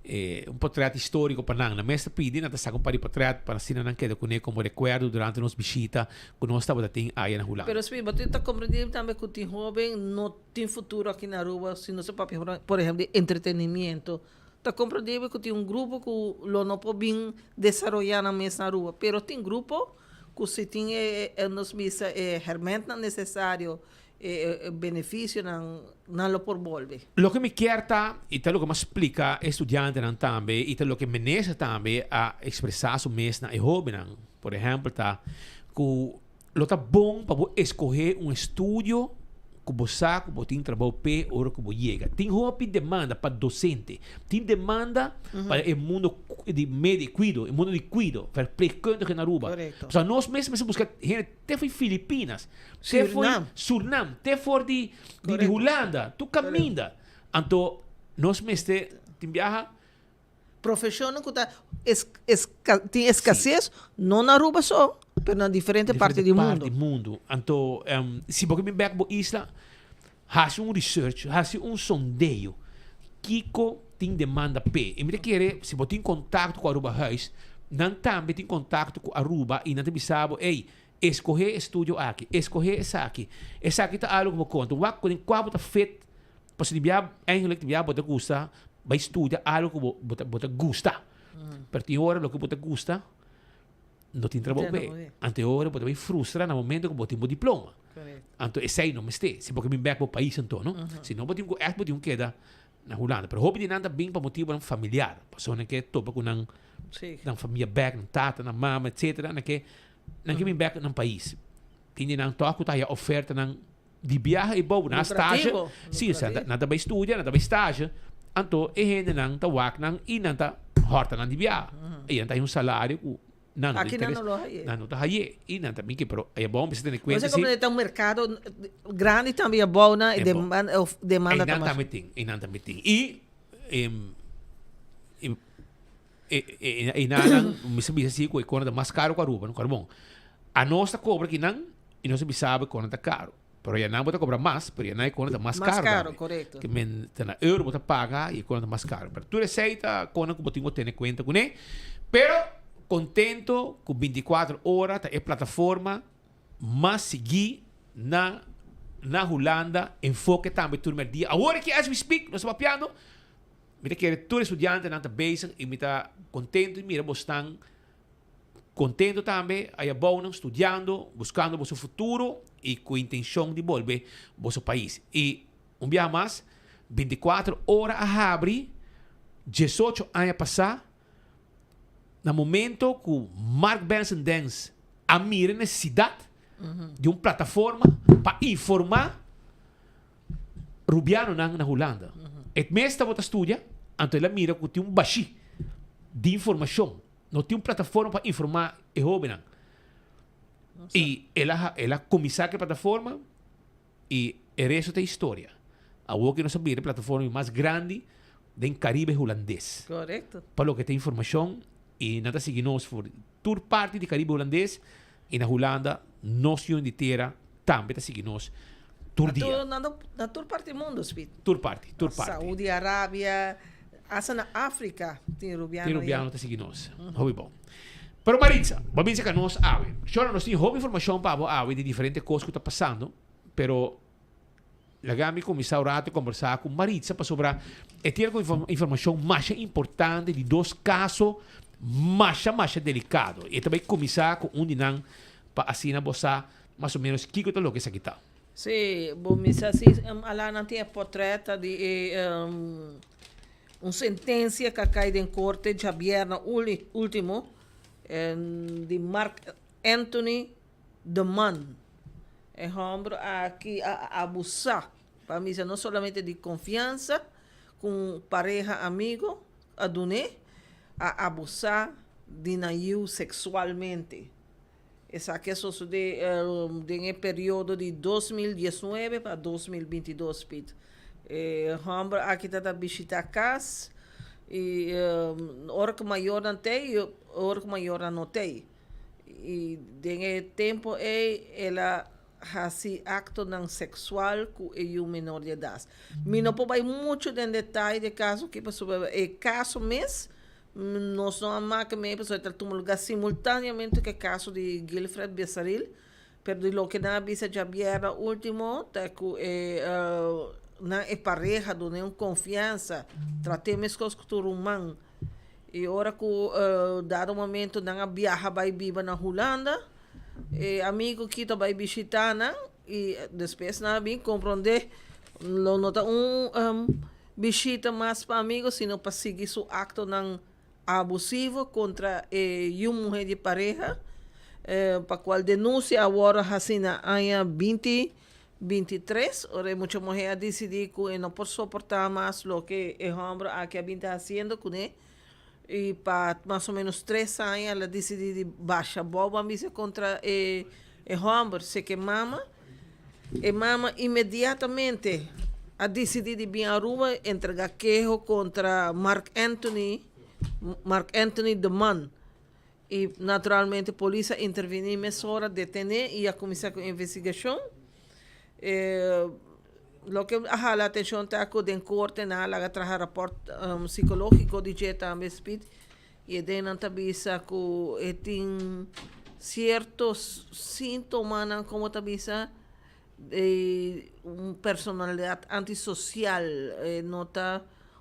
e un portret historico pa nan. Nan mes ta pidi, nan ta saca un par di portret pa asina nan keda cune como recuerdo durante nos bishita cu nos tabata tin aya na Hulanda. Pero Speed, bo tin ta comprende tambe cu tin hoben no tin futuro aki na Aruba si no se papia por ehemplo di entretenimiento. Ta comprendibel cu tin un grupo cu lo no por bin desaroya nan mes na Aruba, pero tin grupo cu si tin e nos bisa e hermentnan necesario, e beneficionan, nan lo por bolbe. Loke mi kier ta, y ta loke mi a splica e studiantenan tambe, y ta loke minister tambe a expresa su mes na e hobennan, por ehempel, ta cu Lo ta bon pa bo escoge un estudio cu bo sa cu bo tin trabou p'e ora cu bo yega. Tin hopi demanda pa docente. Tin demanda pa e mundo di medio di cuido, e mundo di cuido, verpleegkundige na Aruba. Pasobra nos mes mester busca hende te for Filipinas, te for Surinam, te for di Hulanda, tur caminda. Anto nos mester tin biaha. Profesionnan cu ta tin escasez, no na Aruba so, pero na diferente parti di mundo. Diferente parti di mundo. Anto, si bo ke bin bek bo isla, haci un research, haci un sondeo, kico tin demanda p'e. Y mi ta kere, si bo tin contacto cu Aruba Huis, nan tambe tin contacto cu Aruba y nan ta bisa bo, ey, escoge e studio aki, escoge esaki. Esaki ta algo cu bo conta. Wak cu den cua bo ta fit. Pasobra di bia eigenlijk di bia bo ta gusta bai studia algo ku bo bo ta bo ta gusta. Pero tin ora loke bo ta gusta no tin trabou p'e. Anto e ora bo ta bai frustra na momento ku bo tin bo diploma. Anto esei no mester. Si bo ke bin bek bo pais anto no. Si no bo tin ku ègt bo tin ku keda na Hulanda. Pero hopi di nan ta bin pa motibonan familiar. Pasobra nan ke topa ku nan nan famia bek, nan tata, nan mama etcetera. Nan ke nan ke bin bek nan pais. Tin di nan tòg ku ta haya ofertanan di biaha e bou na stage. Si, nan ta bai studia, nan ta bai stage. Anto e hendenan ta wak nan i nan ta hòrta nan di biaha. I nan ta haña un salario ku nan no ta interes, nan no ta hañ'é. I nan ta bin ke, pero e abou mester tene kuenta si. Komo ta un merkado grandi tambe e abou nan e demanda ta mas. Einan tambe tin, einan tambe tin. I einan mester bisa si ku e kona ta mas karo ku Aruba, no? Kòrda bon, anos ta kobra kinan. Y nos a bisa bo e kona ta caro. Pero ya nan bo ta cobra mas, pero ya nan e kona ta mas Mas caro caro, tambe. correcto. Ke men ta na euro bo ta paga y e kona ta mas caro. Pero tur esey ta kona ku bo tin ku tene kuenta kuné. Pero contento ku 24 ora ta e plataforma mas sigui na na Hulanda. Enfoke tambe tur merdia. Awor aki as we speak nos ta papiando, mi ta kere tur e studiantenan ta bezig y mi ta contento di mira bosnan Contento tambe aya bounan studiando, buscando boso futuro y cu intencion di bolbe boso pais. Y un biaha mas, 24 ora a habri 18 aña pasa na momento cu Mark Benson Dance a mira e necesidad di un plataforma pa informa Rubianonan na Hulanda. Et mes tabata studia, anto el a mira cu tin un bashi di informacion. No tin un plataforma pa informá e hóbennan. I el a el a kuminsá ku e plataforma i e resto ta historia. Awor ku nos a bira e plataforma mas grandi den Karibe Hulandes. Korekto. Pa loke ta informashon i nan ta sigui nos for tur parti di Karibe Hulandes i na Hulanda nos yunan di tera tambe ta sigui nos tur dia. Na tur parti di mundu, Speed. Tur parti, tur parti. Saudi Arabia, Hasta na Africa tin Rubiano. Tin Rubiano ta sigui nos. Hopi bon. Pero Maritza, bo a binse ka nos awe. Shona, nos tin hopi informacion pa bo awe di diferente cos cu ta pasando, pero laga mi cuminsa un rato conversa cu Maritza pasobra e tin algun informacion masha importante di dos caso masha masha delicado. E ta bay cuminsa cu un di nan pa asina bo sa mas o menos kico ta loke esaki ta. Sí, bo misa si ala nan tin e portret di e un sentencia cu a cay den corte djabierna ultimo di Mark Anthony de Man. E homber aki a abusa, pa misa no solamente di confiansa cu un pareha amigo a dun'e, a abusa di nan yiu sexualmente. Esaki a sosodé den e periodo di 2019 pa 2022, Piet. E hòmber aki ta ta bishitá kas i ora ku mayornan t'ei i ora ku mayornan no t'ei. I den e tempu ei el a hasi aktonan seksual ku e yu menor di edat. Mi no por bai muchu den detaye di e kaso aki pasobra e kaso mes Nos no a maka mei pasobra e ta tuma lugar simultaneamente ku e kaso di Guilfred Besaril, pero di loke nan a bisa djabièrnè último ta ku e nan e pareha dun'é un konfiansa, trat'é meskos ku tur ruman. I ora ku dado momento nan a biaha bai biba na Hulanda, e amigu ki ta bai bishitá nan i despues nan a bin komprondé lo no ta un Bishita mas pa amigo sino pa sigui su actonan abusivo contra e yu muhe di pareha, pa cual denuncia a wordo haci na aña 2023, ora e mucha muhe a dicidi cu e no por soporta mas loke e homber aki a bin ta haciendo cune y pa mas o menos tres aña el a dicidi di basha abou ban bisa contra e homber, seke mama. E mama inmediatamente a disidí di bin Aruba entregá keho kontra Mark Anthony, Mark Anthony de Man. I naturalmente polis a intervení mesora, detené i a kuminsá ku investigashon. E loke a hala atenshon ta ku den korte nan a laga traha rapòrt sikológiko di dje tambe Speed I e den nan ta bisa ku e tin sierto síntomanan, komo ta bisa, di un personalidat antisosial. E no ta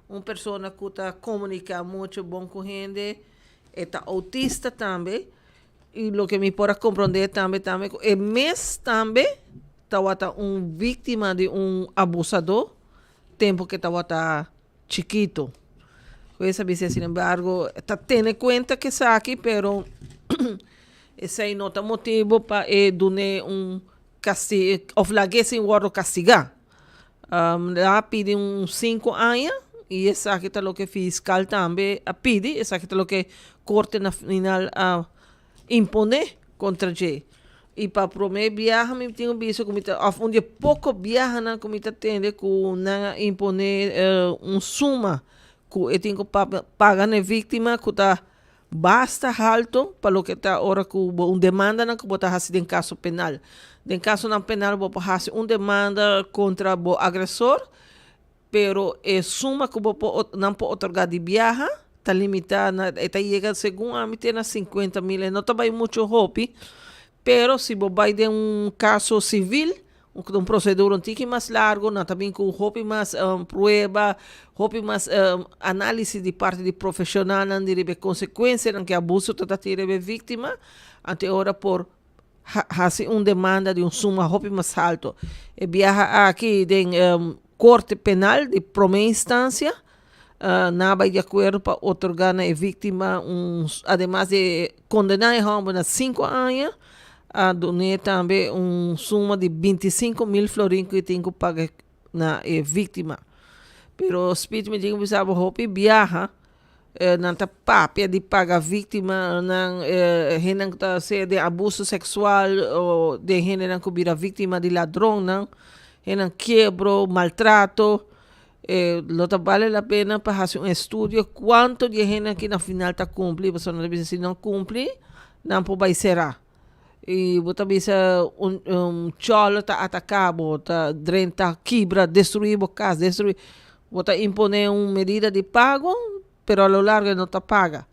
un persona ku ta komuniká muchu bon ku hende. E ta outista tambe. I loke mi por a komprondé tambe tambe ku e mes tambe tabata un víktima di un abusadó tempu ku e tabata chikito. Pues a bisa sin embargo ta tene cuenta cu esaki pero esey no ta motibo pa e dun'e un casti of lag'e sin wordo castiga. A pidi un cinco aña y esaki ta loke fiscal tambe a pidi, esaki ta loke corte na final a impone contra dje. Y pa prome biaha mi tin un bisa cu mi ta, of un di e poco biahanan cu mi ta tende cu nan a impone un suma cu e tin cu paga na e victima cu ta basta halto pa loke ta ora cu bo un demandanan cu bo ta haci den caso penal. Den casonan penal bo por haci un demanda contra bo agresor, Pero e suma ku bo por nan por otorgá di biaha ta limitá na e ta yega segun ami te na 50.000 e no ta bai muchu hopi pero si bo bai den un kaso sivil un prosedura un tiki mas largu nan ta bin ku hopi mas prueba hopi mas análisis di parti di profeshonalnan di riba e konsekuensianan ku e abuso ta ta tin riba e víktima anto e ora por hasi un demanda di un suma hopi mas halto. E biaha aki den Korte Penal di Prome Instansia nan a bai di akuerdo pa otorgá na e víktima un ademas di kondená e hòmber na sinku aña a dun'é tambe un suma di 25.000 florin ku e tin ku paga na e víktima. Pero Speed mi tin ku bisa bo hopi biaha Nan ta papia di paga víktimanan, hendenan ku ta sea den abuso seksual o den hendenan ku bira víktima di ladronnan, hendenan kiebro, maltrato. Lo ta bale la pena pa hasi un estudio kuantu di e hendenan aki na final ta kumpli, pasobra nan ta bisa si nan kumpli nan por bai será. I bo ta bisa un un chòlò ta ataká bo, ta drenta, kibra, destruí bo kas, destruí. Bo ta imponé un medida di pago, pero a lo largo e no ta paga.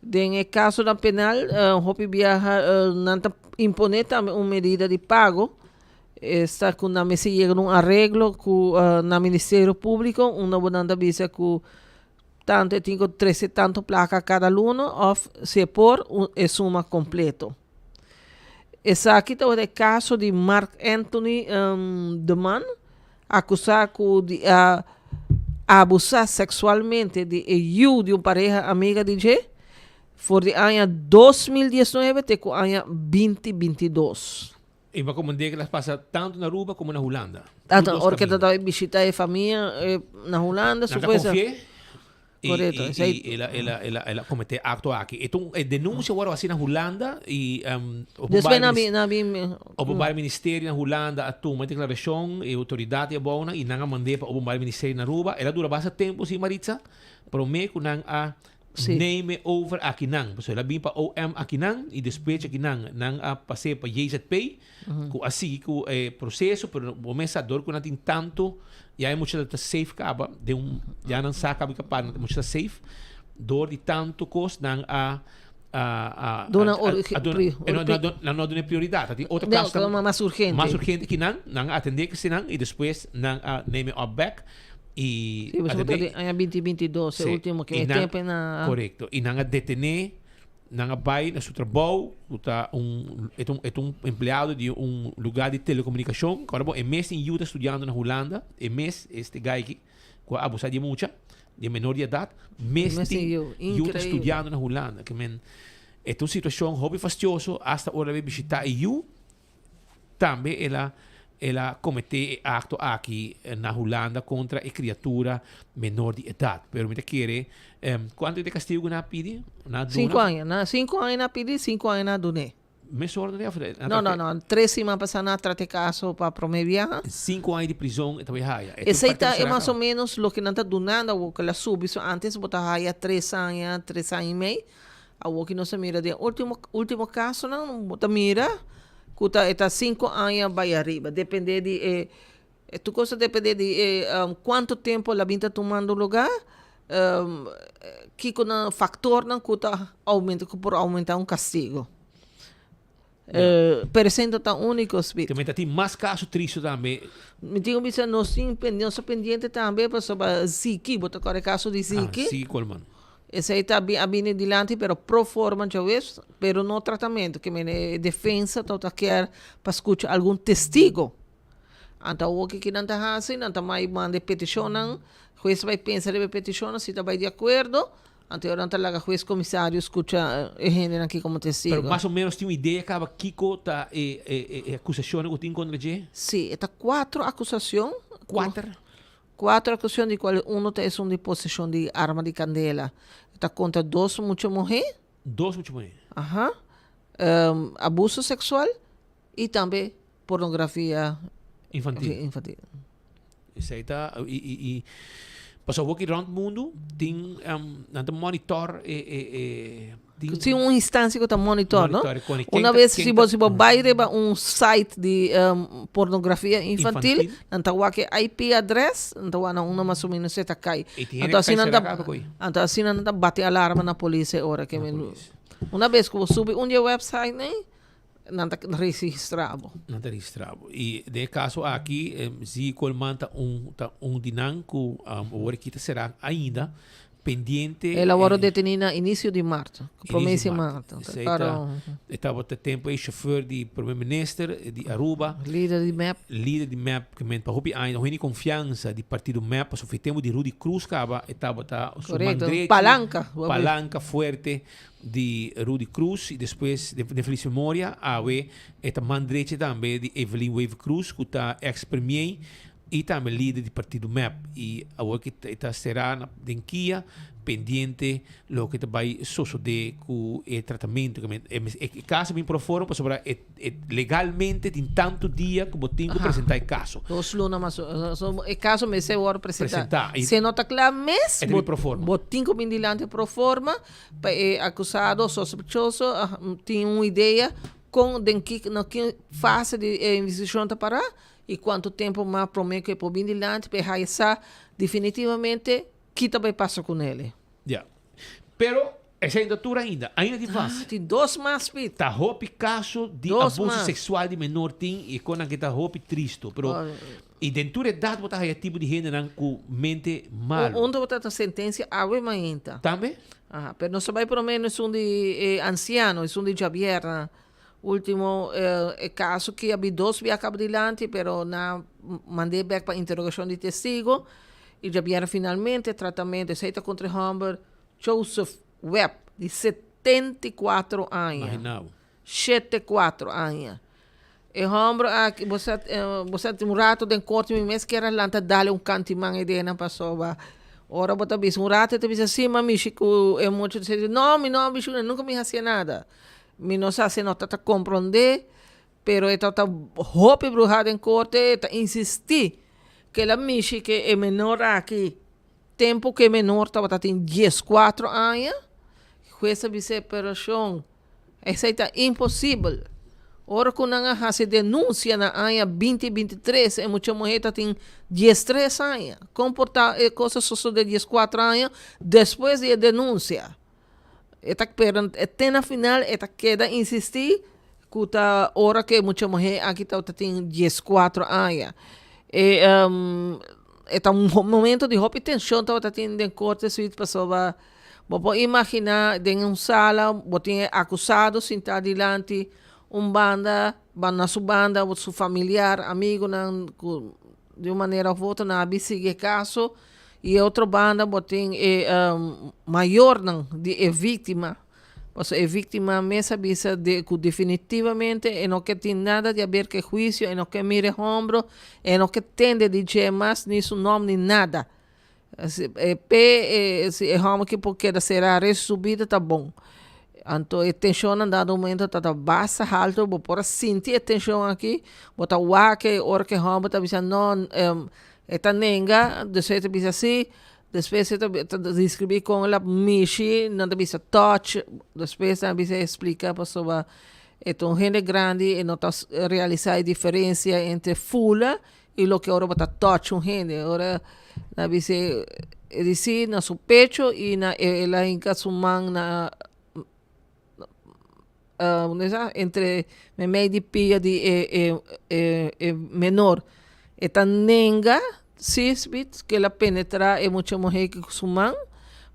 Den e kasonan penal, hopi biaha nan ta imponé tambe un medida di pago, esta ku nan mester yega na un areglo ku nan Ministerio Públiko, unda bo nan ta bisa ku Tanto e tin ku trese tanto plaka kada luna òf si e por e suma kompleto. Esaki tabata e kaso di Mark Anthony de Man, akusá ku di a abusá seksualmente di e yu di un pareha amiga di dje for di aña 2019 te ku aña 2022. E bo a komand'é ku las pasa tantu na Aruba komo na Hulanda. Tantu ora ku e ta tabata bishitá e famia na Hulanda, Nan ta konfi'é i i el a kometé akto aki. E ta un e denunsia wòrdu hasi na Hulanda i Openbaar Ministerie na Hulanda a tuma e deklarashon, e outoridat di abounan i nan a mand'é pa Openbaar Ministerie na Aruba. El a dura basta tempu si Maritza promé ku nan a Neem e over akinan. Pasobra el a bin pa OM akinan y despues akinan nan a pas'é pa JZP cu a sigui cu e proceso pero bo mes sa dor cu nan tin tanto ya e mucha ta safe caba den un ya nan sa caba y capa e mucha ta safe dor di tanto cos nan a a a Duna a duna nan no a duna e prioridad ta tin otro caso mas urgente mas urgente ki nan nan a atende kinan y despues nan a neem e op back. Y Sí, pues di aña 2022, e último que nan, tempo na... Correcto. Y nan a detené, nan a bai na su trabou, ku ta un, e ta un, e ta un empleado di un lugar di telecomunicacion. Ahora bon, e mes tin yu ta estudiando na Hulanda, e mes, este guy aki, ku a abusa di e mucha, di e menor di edad, mes Mes tin tin yu. yu ta Increíble. estudiando na Hulanda. Ke men, e ta un situacion hopi fastioso, hasta ora bai bishita e yu, Tambe el a el a kometé e akto aki na Hulanda kontra e kriatura menor di edat. Pero mi ta kere, kuantu di kastigu ku nan a pidi? Nan a duna? Sinku aña. Nan sinku aña nan a pidi, sinku aña nan a dun'é. Mes ora nan a trata? No, no, no. Tres siman pasá nan a trata e kaso pa promé biaha. Sinku aña di prizon e ta bai haya. Esei ta e mas o ménos loke nan ta dunando awor ku el a subi. So antes bo ta haya tres aña, tres aña i mei. Awor ki nos a mira den ultimo ultimo kasonan bo ta mira ku ta e ta sinku aña bai ariba depende di e tur kos ta depende di e kuantu tempu el a bin ta tumando luga kiko nan faktornan ku ta oumenta ku por oumenta un kastigo pero esei no ta uniko Smith. Tambe ta tin mas kaso tristu tambe. Mi tin ku bisa nos tin nos ta pendiente tambe pasobra Ziki bo ta kòrda e kaso di Ziki? Ah Ziki Coleman. Esei ta a bini dilanti pero pro forma djaweps, pero no tratamentu. Ke mene e defensa tabata kier pa skucha algun testigo. Anto awor ke nan ta hasi, nan ta mai manda e petishonnan, hues ta bai pensa riba e petishonnan, si ta bai di akuerdo, anto e ora nan ta laga hues komisario skucha e hendenan aki komo testigo. Pero mas o menos tin un idea kaba kiko ta e e akusashonnan ku tin kontra dje? Si, e ta kuatro akusashon. Kuater? Kuater akusashon di kual uno ta esun di poseshon di arma di kandela. E ta kontra dos mucha muhé. Dos mucha muhé. Aha. Abuso seksual i tambe pornografia Infantil. infantil. Esei ta i i i pasobra awor ki rònt mundu tin nan ta monitor e e e tin Tin un instancia cu ta monitor, no? Monitor, con ken Una ta- vez ken si ta- bo si bo bai riba un site di pornografia infantil, Infantil. nan ta wak e IP address, nan ta wak na unda mas o menos e ta kai. I tin hende Anto ku kai asina nan sera ta kaba ku ei. anto asina nan ta bati alarma na polis e ora ke men Una bes ku bo subi un di e website nei, nan ta registra bo. Nan ta registra bo. I den e kaso aki, Ziggy Coleman ta un ta un di nan ku awor aki ta sera ainda pendiente. El a wòrdu detení na inisio di mart, promé Inicio di di mart. mart. Esei ta, e tabata tempu ei chauffeur di prome minister di Aruba. Lider di mep. Lider di mep, ke men pa hopi aña no hende konfiansa di partido mep, pasobra e tempu di Rudy Croes kaba e tabata su man Korekto, drechi. palanka. Palanka fuerte. Di Rudy Croes y despues den feliz memoria awe e ta man drechi tambe di Evelyn Wever Croes cu ta ex premier y tambe lider di partido mep y awor ki e ta sera na den kia pendiente loke ta bay sosode cu e tratamento e caso a bin pro forma pasobra e legalmente tin tanto dia cu bo tin cu presenta e caso. Dos luna mas so e caso mester worde presenta. Presenta. Si no ta cla mes E ta bin pro forma. bo tin cu bin dilanti pro forma Pa e akusado sospechoso tin un idea kon den ki na ki fase di e investigashon ta pará i kuantu tempu mas promé ku e por bin dilanti pa e haya sa definitivamente ki ta bai pasa ku nele. Ya. Pero esei no ta tur ainda. Ainda tin mas. Tin dos mas, Piet. Ta hopi kaso di Dos abuso mas. seksual di menor tin i e konan ke ta hopi tristo. Pero i den tur edat bo ta haya tipo di hendenan ku mente malu. Un tabata ta sentensia awe mainta. Tambe? Aha, pero nos ta bai prome no esun di e ansiano, esun di djabièrnè. Ultimo e caso ki a bin dos bia caba dilanti pero nan a mand'é bek pa interrogacion di testigo y djabièrnè finalmente tratamento esey ta contra e homber Joseph Webb di 74 aña. Imagina bo. 74 aña. E homber aki bo sa bo sa tin un rato den corte mi mes kier a lanta dale un cantiman e denan pasobra ora bo ta bisa un rato e ta bisa si m'a mishi cu e mucha no mi no a mishi nunca mi hacia nada. Mi no sa si no ta ta komprondé, pero e tabata hopi bruhá den korte, e ta insistí ku el a mishi ku e menor aki tempu ku e menor tabata tin dieskuatro aña. Hues a bis'é, pero shon, esei ta imposibel. Ora ku nan a hasi denunsia na aña binti 23, e mucha muhé ta tin diestres aña. Kon por ta e kos a sosodé dieskuatro aña despues di e denunsia? E ta pero te na final e ta keda insistí ku ta ora ku e mucha muhé aki tabata tin dieskuatro aña. E e ta un momento di hopi tenshon tabata tin den korte suit pasobra bo por imaginá den un sala bo tin e akusado sintá dilanti un banda na su banda su familiar, amigunan ku di un manera òf otro nan a bin sigui e kaso. Y e otro banda bo tin e mayornan di e victima, pasobra e victima mes a bisa de cu definitivamente e no ke tin nada di haber cu e huicio, e no ke mira e hombro, e no ke tende di dje mas ni su nom ni nada. E p'e si e homber aki por keda cera resto su bida ta bon. Anto e tensionnan dado momento ta ta basta halto, bo por a sinti e tension aki, bo ta wak e ora cu e homber ta bisa no E ta nenga, despues e ta bisa si, despues e ta ta describi con el a mishi, nan ta bisa touch, despues nan a bisa explica pasobra e ta un hende grandi e no ta realisa e diferencia entre fula y loke ora bo ta touch un hende, ora nan a bisa e di si na su pecho y na el a hinca su man na. Entre meimei di pia di e e e e menor. E ta nenga sisbit ku el a penetrá e mucha muhé ku su man,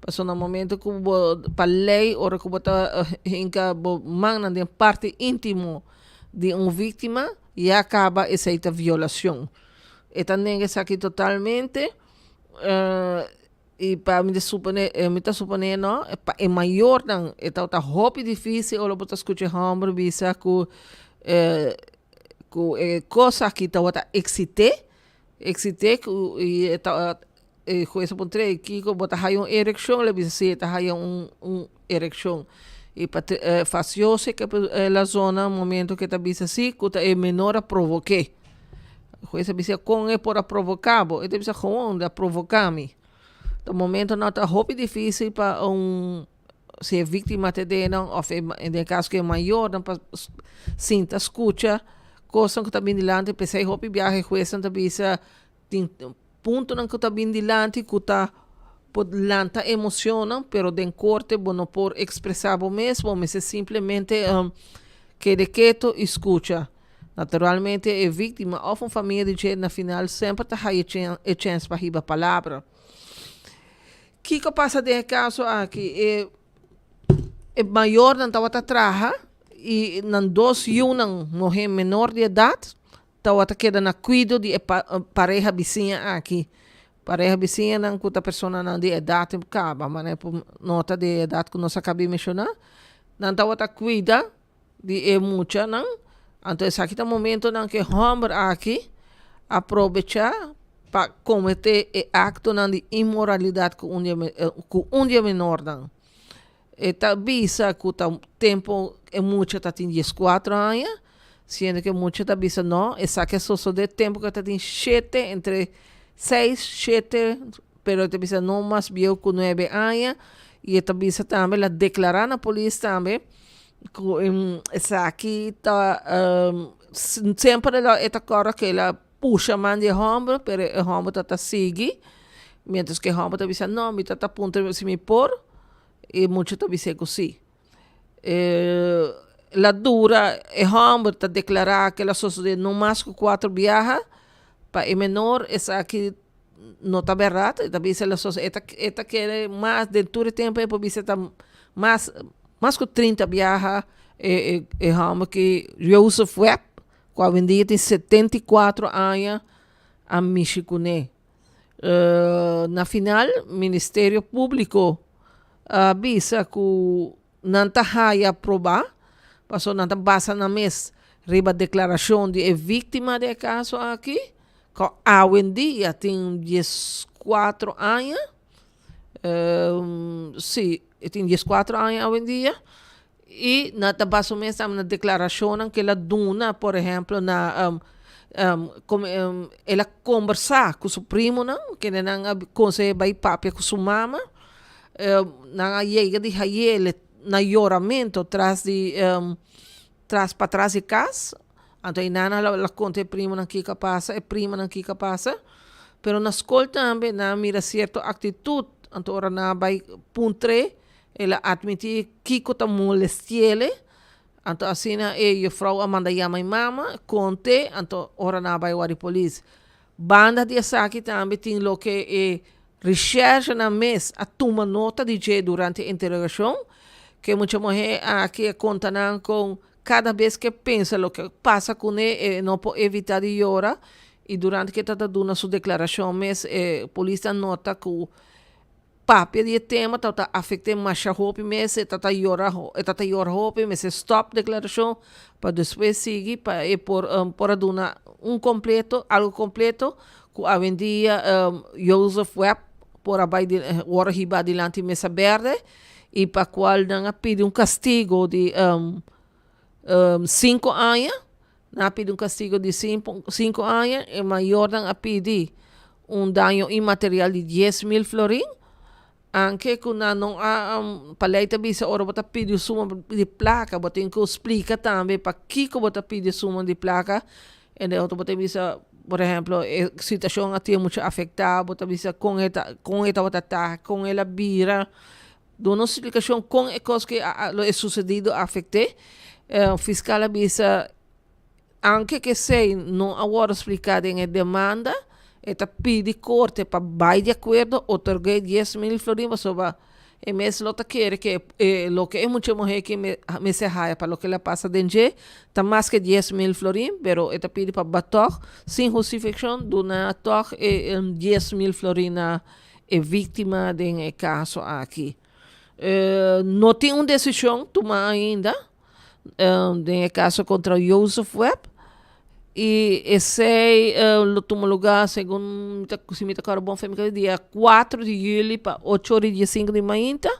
pasobra na momento ku bo pa lei ora ku bo ta hinka bo mannan den parti íntimo di un víktima ya kaba esei ta violashon. E ta nenga esaki totalmente. I pa mi ta supone, mi ta supone no, pa e mayornan e tabata hopi dificil ora bo ta scucha e homber bisa cu cu e cos aki tabata excite, excite cu y e ta e hues a puntra e kico bo ta haya un ereccion? El a bisa si e ta haya un un ereccion. Y pa fastioso ke la zona momento ke ta bisa si cu ta e menor a provoke. Hues a bisa, Kon e por a provoká bo? E ta bisa, Gewoon, el a provoká mi. Ta momentonan ta hopi difísil pa un, si e víktima ta den nan òf e den e kaso ku e mayornan pa sinta skucha kosnan ku ta bin dilanti. P'esei hopi biaha e huesnan ta bisa tin puntonan ku ta bin dilanti ku ta por lanta emoshonnan, pero den korte bo no por ekspresá bo mes, bo mester simplemente keda keto i skucha. Naturalmente e víktima òf un famia di dje na final semper ta haya e chèns pa hiba palabra. Kiko pasa den e kaso aki? E e mayornan tabata traha i nan dos yunan muhé menor di edat tabata keda na kuido di e pareha bisiña aki. Pareha bisiñanan ku ta personanan di edat kaba, manera por nota di e edat ku nos a kaba di menshoná, nan tabata kuida di e muchanan, anto esaki ta momentonan ku e hòmber aki a probechá pa kometé e aktonan di inmoralidat ku un di e ku un di e menornan. E ta bisa ku ta tempu e mucha ta tin dieskuatro aña, siendo ku e mucha ta bisa no, esaki a sosodé tempu ku e ta tin shete, entre seis, shete, pero e ta bisa no mas bieu ku nuebe aña, i e ta bisa tambe, el a deklará na polis tambe ku esaki ta semper el a e ta kòrda ku el a pusha man di e hòmber pero e hòmber ta ta sigui mientras ku e hòmber ta bisa no mi ta ta puntra si mi por i mucha ta bis'é ku si. El a dura e hòmber ta deklará ku el a sosodé no mas ku kuater biaha pa e menor esaki no ta bèrdat, e ta bisa el a sosodé e ta e ta kere mas den tur e tempu e por bisa ta mas mas ku trinta biaha. E e hòmber ki Joseph Webb ku awendia tin 74 aña a mishi kuné. Na final Ministerio Públiko a bisa ku nan ta haya probá pasobra nan ta basa nan mes riba deklarashon di e víktima di e kaso aki ku awendia tin 14 aña. Sí, e tin 14 aña awendia i nan ta basa su mes tambe na deklarashonnan ku el a duna, por ehèmpel na el a kombersá ku su primonan, kende nan a konseh'é bai papia ku su mama, nan a yega di hay'é na yoramentu tras di tras patras di kas, anto einan nan a konta e primonan kiko a pasa, e primanan kiko a pasa, pero na skol tambe nan a mira sierto aktitut, anto ora nan a bai puntr'é el a atmití kiko ta molesti'el, anto asina e jufrou a manda yama e mama, kont'é, anto ora nan a bai wak di polis. Banda di esaki tambe tin loke e reshèrshenan mes a tuma nota di dje durante e interogashon, ku e mucha muhé aki a konta nan kon kada bes ku e pensa loke a pasa kuné e no por evitá di yora i durante ku e ta duna su deklarashon mes e polis ta nota ku Papia di e tema tabata afect'é masha hopi mes, e tabata yora e tabata yora hopi, mester stop declaracion pa despues sigui pa e por por a duna un completo, algo completo cu awendia Joseph Webb por a bay worde hiba dilanti mesa berde y pa cual nan a pidi un castigo di cinco aña. Nan a pidi un kastigo di sinku aña, e mayornan a pidi un daño inmaterial di 10,000 florin, anke ku nan no a, pa lei ta bisa ora bo ta pidi un suma di plaka bo tin ku splika tambe pakiko bo ta pidi e suma di plaka, en de otro bo ta bisa por ehemplo e situashon a tin mucha afektá bo ta bisa kon e ta kon e tabata ta kon el a bira. Duna un splikashon kon e kos ku a lo e susedido a afekt'é. Fiskal a bisa anke ku esei no a wòrdu spliká den e demanda, e ta pidi korte pa bai di akuerdo otorg'é 10,000 florin pasobra e mes lo ta kere ku e loke e mucha muhé ki mester haya pa loke el a pasa den dje ta mas ke 10,000 florin, pero e ta pidi pa batòg sin hustifikashon duna tòg e 10,000 florin na e víktima den e kaso aki. No tin un desishon tumá ainda den e kaso kontra Joseph Webb i esei lo tuma lugá segun si mi ta kòrda bon fe mi kere dia kuater di yüli pa ocho ora i diesinku di mainta.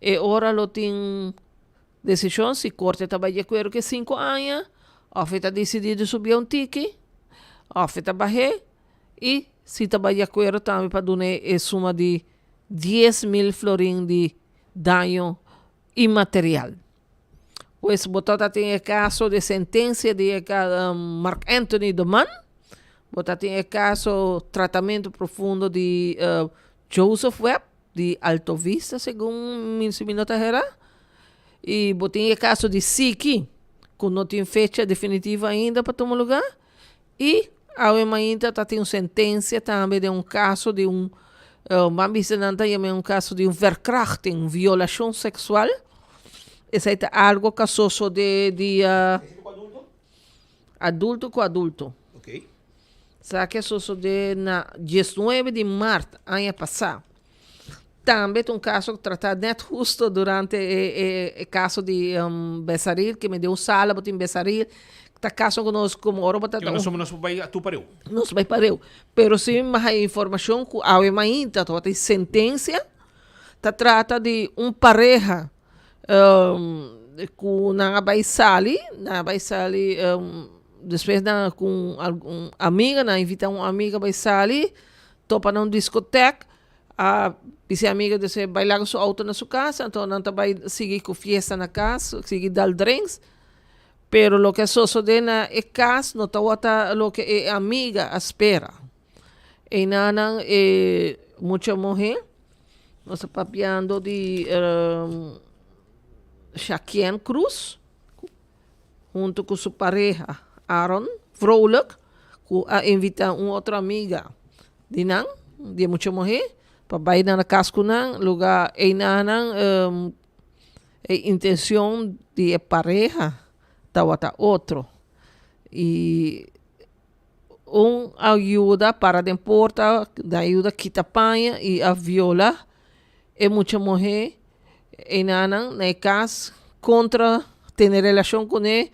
E ora lo tin desishon si korte ta bai di akuerdo ku e sinku aña òf e ta disidí di subié un tiki òf e ta bah'é. I si ta bai di akuerdo tambe pa dun'é e suma di 10,000 florin di daño inmaterial. Pues bo ta tin e kaso di sentensia di e Mark Anthony de Man, bo ta tin e kaso tratamentu profundo di Joseph Webb di Alto Vista segun mi si mi no ta hera, i bo tin e kaso di Siki ku no tin fecha definitivo ainda pa tuma luga. I awe mainta ta tin un sentensia tambe den un kaso di un, ban bisa nan ta yama un kaso di un verkrachting, un violashon seksual. Esei ta algo ku a sosodé di adulto ku adulto. Esaki a sosodé na 19 di mart aña pasá. Tambe ta un kaso ku tratá nèt husto durante e e kaso di Besaril, ke mi den un sala bo tin Besaril, ta kaso ku nos komo ora bo ta Nos nos por bai tur pareu. Nos bai pareu. Pero si mi haña informashon ku awe mainta tabata tin sentensia, ta trata di un pareha ku nan a bai sali, nan a bai sali despues nan ku un amiga, nan a invitá un amiga bai sali, topa na un diskotek. A bisa e amiga di se bai laga su auto na su cas, anto nan ta bai sigui cu fiesta na cas, sigui dal drinks. Pero loke a sosode na e cas no tawata loke e amiga a spera. Einanan e mucha muhe, nos ta papiando di Shakien Cruz, hunto cu su pareha Aaron Vrolijk, cu a invita un otro amiga di nan, di e mucha muhé, pa bai na kas ku nan, lugá einan nan. E intencion di e pareha tawata otro. Y un a yuda para den porta, a yuda kita paña y a viola e mucha muhe enanan na e cas contra tene relacion cune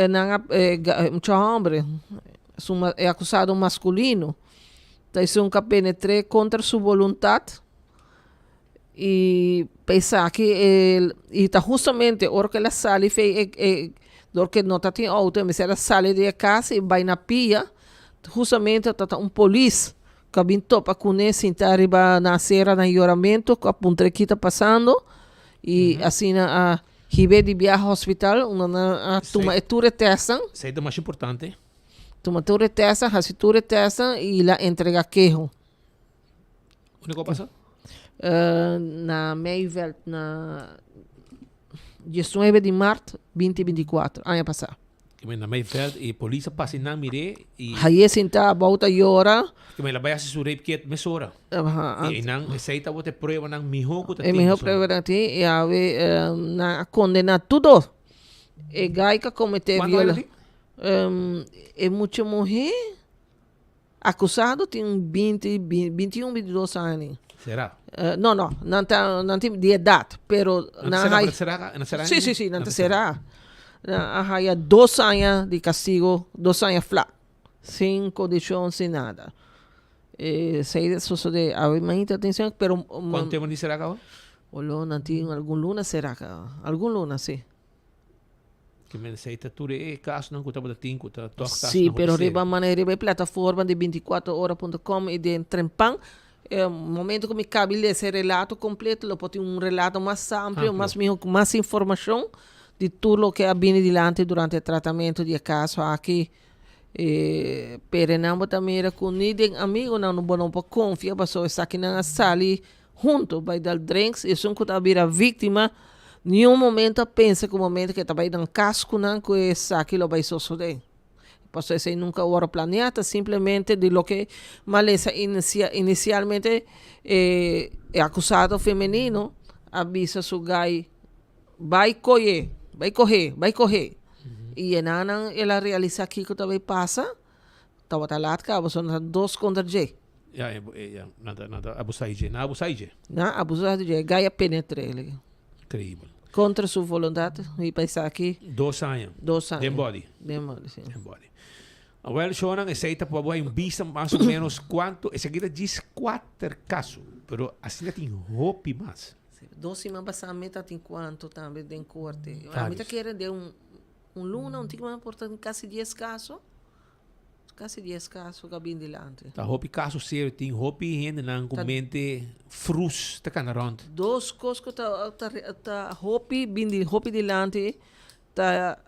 nan a e mucha homber e acusado masculino ta esun cu a penetre contra su voluntad Y pa esaki el y ta hustamente ora cu el a sali fe e e dor cu no ta tin auto e mester a sali di e cas y bay na pia hustamente ta ta un polis cu a bin topa cune sinta riba na acera na yoramento cu a puntra ki ta pasando y asina a hibe di biaha hospital unda nan a tuma e tur e testnan. Esey ta mas importante. Tuma tur e testnan haci tur e testnan y la entrega keho. Unda ku a pasa? Uh, na Meiveld na 19 di maart 2024, aña pasá. Na Meiveld e polis a pasa nan mir'é i. Haye sintá abou ta yora. Ke men la bai hasi su rape kit mesora. Aha. I nan esei tabata e pruebanan mihó ku ta E tin. mihó pruebanan tin i awe nan a kondená tur dos. E gai ku a kometé Kuantu aña viola. lo tin? E mucha muhé. Acusado tin binti, 21, 22 aña. Será? No, no, nan ta, nan tin di edad, pero Nan nan ta será, hay pero será, nan será Sí, ainda? sí, sí, nan Nan ta ta será. será. Nan a haya dos aña di castigo, dos aña flat, sin condicion, sin nada. Esey a sosode awe mainta atencion, pero Cuanto tempo nan tin será caba? Olo, nan tin algun luna será caba, algun luna, sí. Ke men esei ta tur e kasonan ku tabata tin ku ta tòg kasonan Sí, hopi pero serio. riba manera riba e plataforma di 24 ora punto com i den Trempan, e momento ku mi kabi lesa e relato kompleto lo por tin un relato mas amplio, Amplio. mas miho ku mas informashon di tur loke a bini dilanti durante e tratamentu di e kaso aki. E perenan bo ta mira ku ni den amigonan bo no por konfia pasobra esakinan a sali Hunto bai dal drinks y esun cu ta bira victima niun momento a pensa cu momento cu e ta bai dan cas cu nan cu esaki lo bai sosode. Pasobra esey nunca a worde planea ta simplemente di loke malesa inicia inicialmente e acusado femenino a bisa su guy bai coye bai coge bai coge y enanan el a realisa kico ta bay pasa tabata laat caba pasobra nan ta dos contra dje. Ya, e, e, ya. Nan ta, nan ta abusá di dje. Nan a abusá di dje. Nan a abusá di dje. Gai a penetr'é. Increíbel. Kontra su voluntat i pa esaki. Dos aña. Dos aña. Den body. Den body, si. Den body. Awel, shownan, esei ta pa bo hay un bista mas o menos kuantu. Esaki ta djis kuater kaso, pero asina tin hopi mas. Si. Dos siman pasá mi ta tin kuantu tambe den korte. Ami ta Varios. kere den un, un luna, un tiki mas por ta kasi dies kaso. Casi dies caso cu a bin dilanti. Ta hopi caso serio, tin hopi hendenan cu mente frus ta cana rond. Dos cos cu ta ta ta hopi bin di hopi dilanti ta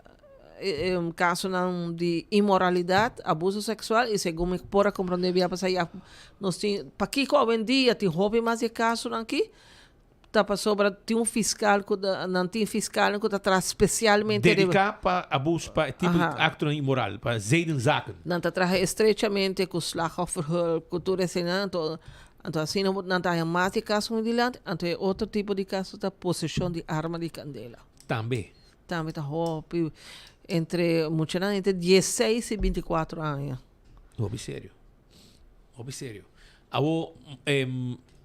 casonan di inmoralidad, abuso sexual y segun mi por a comprende bia pasa ya nos tin pakico awendia tin hopi mas di e casonan aki Ta pasobra tin un fiscal cu ta, nan tin fiscalnan cu ta traha specialmente riba. Dedica pa abus, pa e tipo di actonan inmoral, pa zedenzaken. Nan ta traha estrechamente cu slachtofferhulp, cu tur eseinan, anto, anto asina nan ta haña mas di caso muy dilanti, anto e otro tipo di caso ta posesion di arma di candela. Tambe. Tambe ta hopi entre muchanan entre diesseis y binticuatro aña. Hopi serio. Hopi serio. Awo,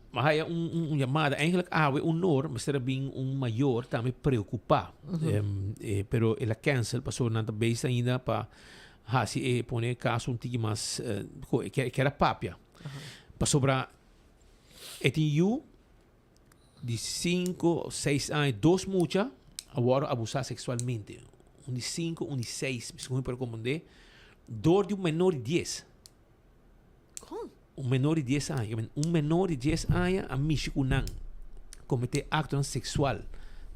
mi haya un, un, un llamada. Eigenlijk awe un nor, mester a bin un mayor tambe preocupa. Eh, pero el a cancel pasobra nan ta bezig ainda pa hasi e pone e caso un tiki mas, eh, e kier, e kier a papia. Pasobra e tin yu di cinco, seis aña, dos mucha a wòrdu abusá seksualmente. Un di cinco, un di seis, mi segun mi por komprendé, dor di un menor di dies. Kon? Un menor di dies aña. Un menor di dies aña a mishi ku nan, kometé aktonan seksual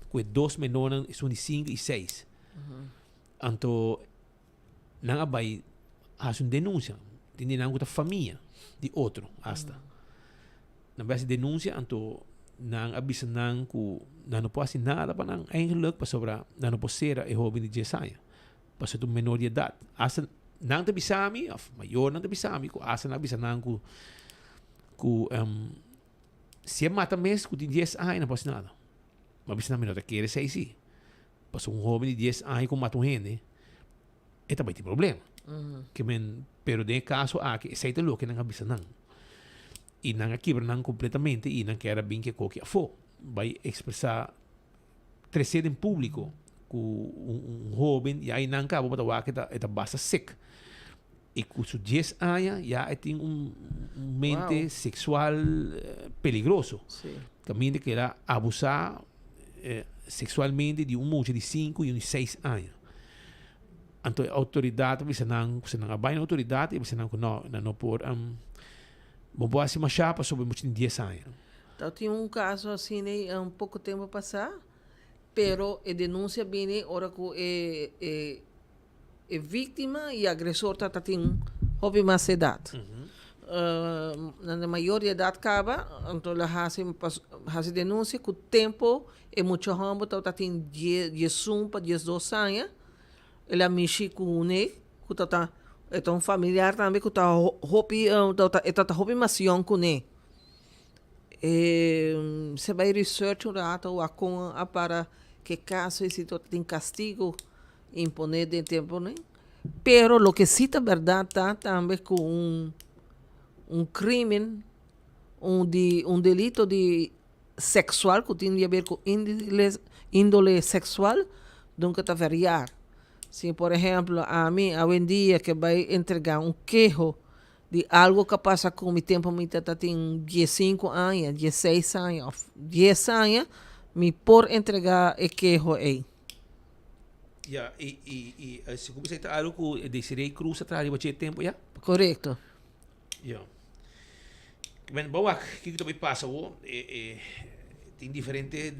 ku e dos menornan, esun di cinco i seis. Anto nan a bai hasi un denunsia. Tin di nan ku ta famia di otro asta. Nan bai hasi denunsia anto nan a bisa nan ku nan no por hasi nada pa nan eigenlijk pasobra nan no por sera e hoben di dies aña pasobra ta un menor di edat. Asta nan ta bisa mi of mayornan ta bisa mi ku asta nan a bisa nan ku ku si e mata mes ku tin dies aña nan por hasi nada. Mi a bisa nan mi no ta kere esei si. Pasobra un hoben di dies aña ku mata un hende e ta bai tin problema. Ke men, pero den e kaso aki esei ta loke nan a bisa nan. I nan a kibra nan kompletamente i nan kier a bin ke koki afó bai ekspresá tresé den públiko ku un hoben ya einan kaba bo ta wak e ta e ta basta sek. I ku su dies aña ya e tin un mente seksual peligroso. Kaminda ku el a abusá seksualmente di un mucha di sinku i un di seis aña. Anto e outoridat a bisa nan, ku si nan a bai na outoridat e bisa nan ku no, nan no por, bo por hasi mashá pasobra e mucha tin dies aña. Tabatin un kaso asina un poko tempu pasá, pero e denunsia bini ora ku e e. E víktima i agresor ta tin hopi mas edat. Nan ta mayor di edat kaba, anto lo hasi hasi denunsia ku tempu e mucha hòmber tabata tin diesun pa diesdos aña, el a mishi ku un'e ku tabata e ta un familiar tambe ku ta hopi e tabata hopi mas yòn kuné. E se bai research un rato wak kon a para ke kaso i si tabata tin kastigu. Imponé den temponan. Pero loke sí ta bèrdat ta tambe ku un un krímen, un di un delito di seksual ku tin di aber ku índole seksual nunka ta verjar. Si por ehèmpel ami awendia ke bai entregá un keho di algu ku a pasa ku mi tempu mi ta tin diesinku aña, dieseis aña òf dies aña, mi por entregá e keho ei. Ya, y, y, y eh, si como ta algo ku Desiree Cruz a traha riba dje tempo ya? Correcto. Ya. Ben, bo wak, kiko ta bay pasa wo? Eh, eh, tin diferente,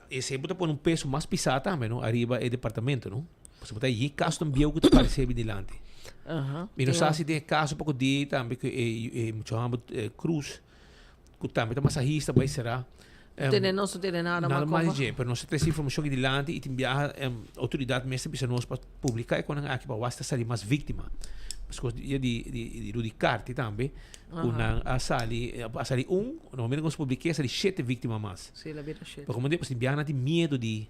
esei bo ta pone un peso mas pisá tambe, no? Ariba e departamento, no? Pasobra bo ta yi kasonan bieu ku ta parece bin dilanti. Aha. Mi no sa si den e kaso poko di tambe ku e, e mucha homber Cruz, ku tambe ta masahista bai será. Tene nos no tene nada Nada mas di dje, pero nos ta trese informashon aki dilanti i tin biaha outoridat mes ta bisa nos pa publiká e konan aki pa wak si ta sali mas víktima. Meskos di di di Rudy Carty tambe ku nan a sali a sali un, na momento ku nos publik'é a sali shete víktima mas. Sí, la bira shete. Pero komo di tin biaha nan tin miedu di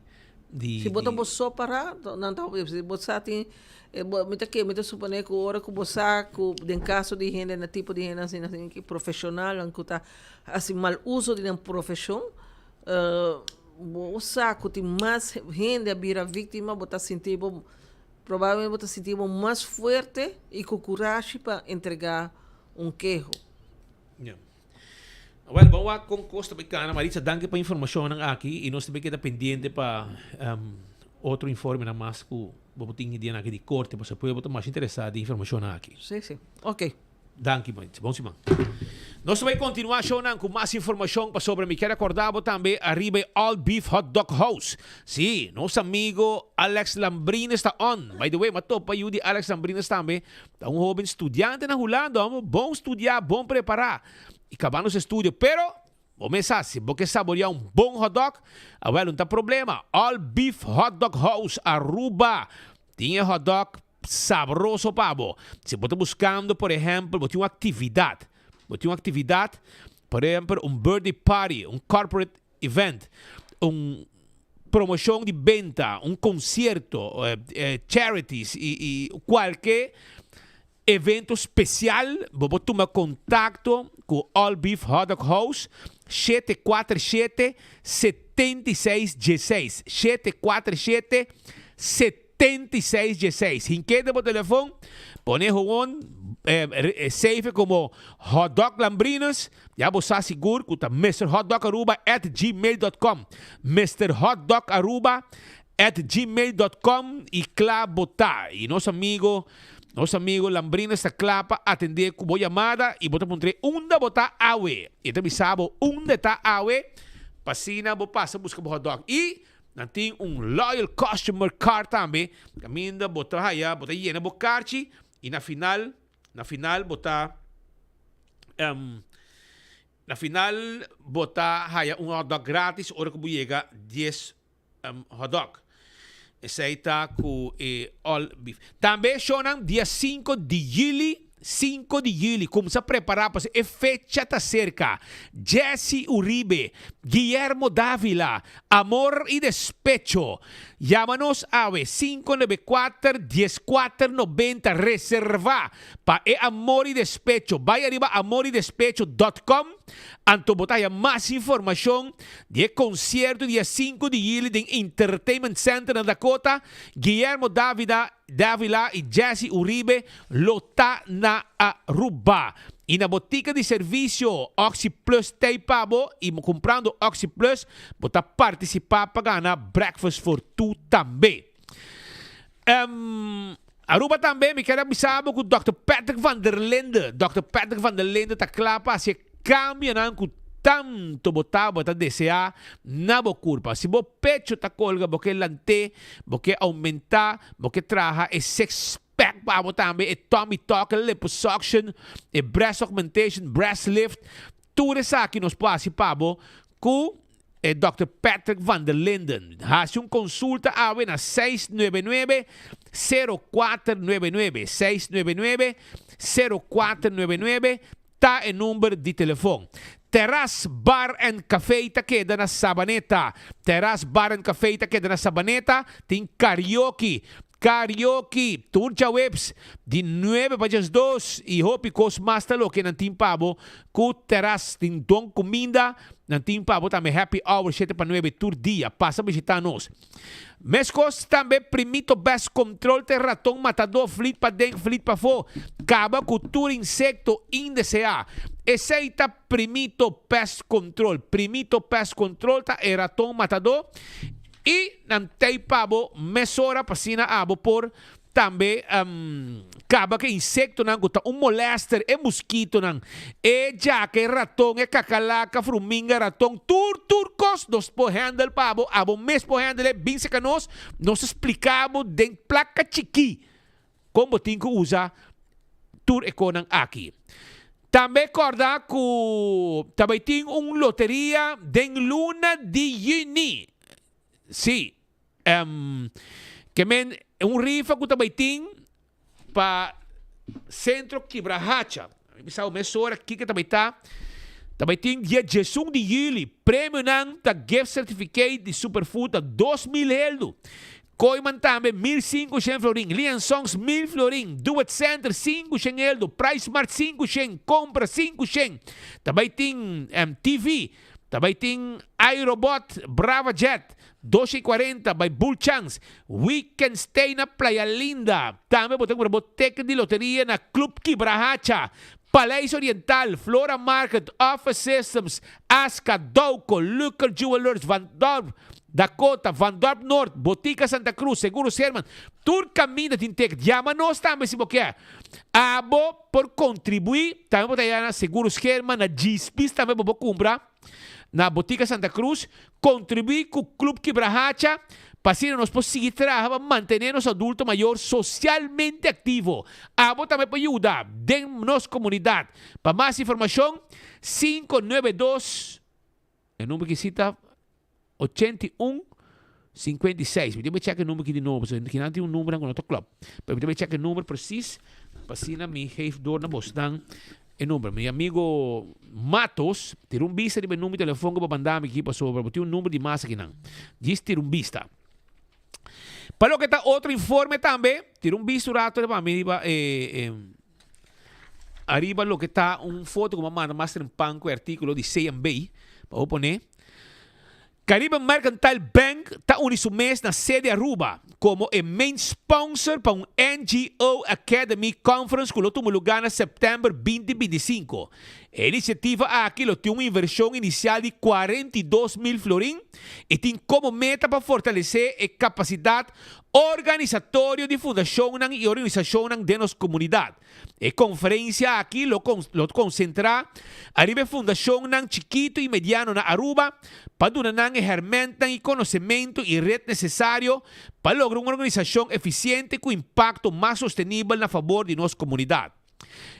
di Si bo ta bo so pará, nan ta si bo sa tin mi ta ke mi ta suponé ku ora ku bo sa ku den kaso di hende na tipo di hende asina asina ki profeshonalnan ku ta hasi mal uso di nan profeshon bo sa ku tin mas hende a bira víktima bo ta sinti bo probablemente bo ta sinti bo mas fuerte i ku kurashi pa entregá un keho. Ya. Wel, bon wak kon kos ta bai kana. Maritza, danki pa informashonnan aki i nos ta bai keda pendiente pa otro informenan mas ku bo por tin e dianan aki di korte pasobra pueblo ta masha interesá den informashonnan aki. Sí, sí. Ok. Danki, Maritza. Bon siman. Nos ta bai kontinuá shownan ku mas informashon pasobra mi kier akordá bo tambe ariba e All Beef Hot Dog House. Sí, nos amigo Alex Lambrines ta on. By the way, m'a topa yu di Alex Lambrines tambe. Ta un hoben studiante na Hulanda, homo bon studiá, bon prepará i kabando su estudio. Pero, bo mes sa, si bo ke saboreá un bon hotdog, awel un ta problema. All Beef Hot Dog House Aruba tin e hotdog sabroso pa bo. Si bo ta buskando, por ehèmpel, bo tin un aktividat, bo tin un aktividat, por ehèmpel, un birthday party, un corporate event, un promocion di benta, un concierto, charities y cualke evento special, bo por tuma contacto cu All Beef Hot Dog House, 747 76 16, 747 76 16. Hink'é den bo telefon, pone gewoon save como Hot Dog Lambrinus, ya bo sa sigur cu ta Mister Hot Dog Aruba at gmail dot com, Mister Hot Dog Aruba at gmail dot com y cla bo ta. Y nos amigo, nos amigo Lambrinus ta cla pa atende cu bo yamada y bo ta puntr'é unda bo ta awe. E ta bisa bo unda e ta awe pa asina bo pasa busca bo hot dog. Y Nan tin un loyal customer card tambe, caminda bo ta haya, bo ta yena bo karchi y na final, na final bo ta, um, na final bo ta haya un hotdog gratis ora cu bo yega dies um, hotdog. Esey ta cu e all beef. Tambe shownan dia cinco di juli. 5 di juli, kumsa prepará pasobra e fecha ta serka. Jessy Uribe, Guillermo Davila, Amor y Despecho. Yama nos awe 594 14 90 reserva pa e Amor y Despecho. Bai ariba amoridespecho dot com anto bo ta haya mas informacion di e concierto dia 5 di juli den Entertainment Center na Dakota. Guillermo Davida Davila y Jessy Uribe lo ta na Aruba. Y na botica di servicio Oxi Plus t'ey pa bo y cumprando Oxi Plus bo ta participa pa gana Breakfast for Two tambe. Aruba tambe mi kier a bisa bo cu Dòkter Patrick van der Linde, Dòkter Patrick van der Linde ta cla pa haci e cambionan cu tanto bo tabata desea na bo curpa. Si bo pecho ta colga bo ke lant'é, bo ke aumenta, bo ke traha e six pack pa bo tambe, e tummy tuck, e liposuction, e breast augmentation, breast lift, tur esaki nos por haci pa bo cu e Dòkter Patrick van der Linden. Haci un consulta awe na 699 0499, 699 0499 ta e number di telefon. Terras Bar and Café ta keda na Sabaneta. Terras Bar and Café ta keda na Sabaneta. Tin karaoke. Karaoke tur djaweps di nuebe pa djesdos y hopi cos mas ta loke nan tin pa bo cu Terras. Tin don cuminda, nan tin pa bo tambe happy hour shete pa nuebe tur dia. Pasa bishita nos. Mescos tambe Primito Best Control te raton matador flit paden flit pafo caba cu tur insecto indesea. Esey ta Primito Pest Control. Primito Pest Control ta e raton matador y nan tey pa bo mesora pa asina abo por Tambe kaba ku e insektonan ku ta un molèster, e muskitonan, e djaka, e raton, e kakalaka, fruminga, raton, tur tur kos nos por hèndel pa abo, abo mes por hèndel e, bin serka nos, nos ta splika bo den plaka chikí kon bo tin ku usa tur e konan aki. Tambe kòrda ku ta bai tin un loteria den luna di yüni. Sí. Ke men un rifa ku ta bai tin pa Sentro Kibrahacha. Mi bisa bo mesora kiko ta bai ta. Ta bai tin dia diesun di yüli. Premionan ta gift certificate di Superfood ta 2000 heldu. Kooiman tambe 1500 florin. Lian Songs 1000 florin. Do It Center 500 heldu. Price Mart 500. Kompra 500. Ta bai tin TV. Ta bai tin iRobot Brava Jet 240 bai Bull Chance Weekend Stay na Playa Linda. Tambe bo ta kumpra bo ticket di loteria na Club Kibrahacha, Paleis Oriental, Flora Market, Office Systems, Aska, Douco, Luker Jewelers, Van Dorp, Dakota, Van Dorp Noord, Botica Santa Cruz, Seguros Herman. Tur kaminda tin ticket. Yama nos tambe si bo kier. Abo por kontribuí, tambe bo ta yama na Seguros Herman, na Djispis tambe bo por kumpra, na Botica Santa Cruz, kontribuí ku Club Kibrahacha pa asina nos por sigui traha pa mantené nos adulto mayor sosialmente aktivo. Abo tambe por yuda den nos komunidat. Pa mas informashon, 592, e number ki si ta 81 56. Mi tin bai chèk e number ki di nobo, pasobra kinan tin un numbernan ku no ta klòp. Pero mi tin bai chèk e number presis pa asina mi geef door na bosnan e number. Mi amigo Matos tira un bista riba e number di telefon ku bo manda mi aki pasobra bo tin un number di mas akinan. Djis tira un bista. Pa loke ta otro informe tambe, tira un bista un rato riba mi riba e ariba loke ta un foto ku bo a manda mas trempan ku e artíkulo di CMB pa bo pone. Caribe Mercantile Bank ta uni su mes na Sede Aruba como e main sponsor pa un NGO Academy Conference cu lo tuma lugar na september 2025. E iniciativa aki lo tin un inversion inicial di 42 mil florin y tin como meta pa fortalece e capacidad organisatorio di fundacionnan y organisacionnan den nos comunidad. E conferencia aki lo lo concentra ariba e fundacionnan chikito y mediano na Aruba pa duna nan e hermentnan y conocemento y red necesario pa logra un organisacion eficiente cu impacto mas sostenibel na fabor di nos comunidad.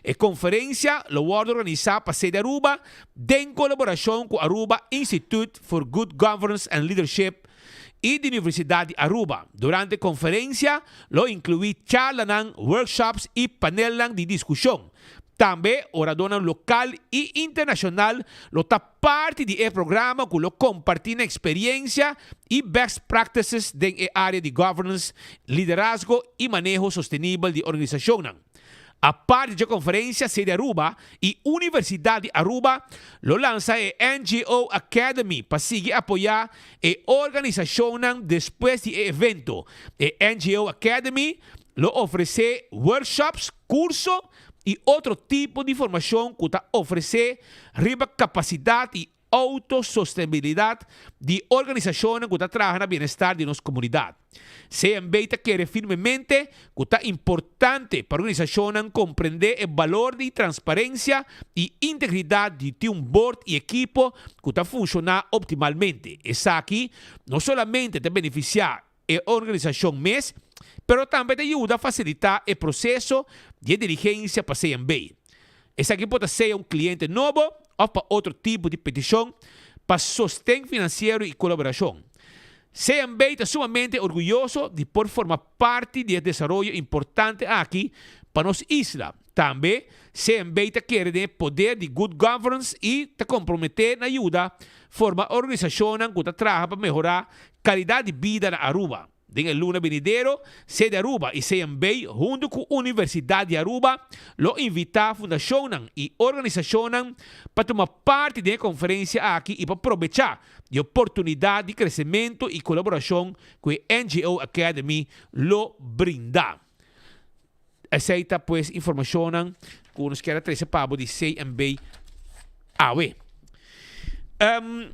E conferencia lo wordo organisa pa Sede Aruba den colaboracion cu Aruba Institute for Good Governance and Leadership. i di Universidat di Aruba. Durante e konferensia lo inkluí charlanan, workshops i panelnan di diskushon. Tambe oradónan lokal i internashonal lo ta parti di e programa ku lo kompartí nan eksperiensia i best practices den e área di governance, liderazgo i maneho sostenibel di organisashonnan. Aparte dje konferensia, Sede Aruba i Universidat di Aruba lo lansa e NGO Academy pa sigui apoyá e organisashonnan despues di e evento. E NGO Academy lo ofresé workshops, kurso i otro tipo di formashon ku ta ofresé riba kapasidat i autosostenibilidat di organisashonnan ku ta traha na bienestar di nos komunidat. CMB ta kere firmemente ku ta importante pa organisashonnan komprendé e balor di transparensia i integridat di tin un bord i ekipo ku ta funshoná optimalmente. Esaki no solamente ta benefisiá e organisashon mes, pero tambe ta yuda fasilitá e proseso di e diligensia pa CMB. Esaki por ta sea un kliente nobo òf pa otro tipo di petishon pa sosten finansiero i kolaborashon. CMB ta sumamente orguyoso di por forma parti di e desaroyo importante aki pa nos isla. Tambe, CMB ta kere den e poder di good governance i ta komprometé na yuda forma organisashonnan ku ta traha pa mehorá kalidat di bida na Aruba. Den e luna benidero, Sede Aruba i CMB huntu ku Universidat di Aruba lo invitá fundashonnan i organisashonnan pa tuma parti den e konferensia aki i pa probechá di oportunidat di kresementu i kolaborashon ku e NGO Academy lo brinda. Esei ta pues informashonnan ku nos kier a trese pa bo di CMB awe. Um,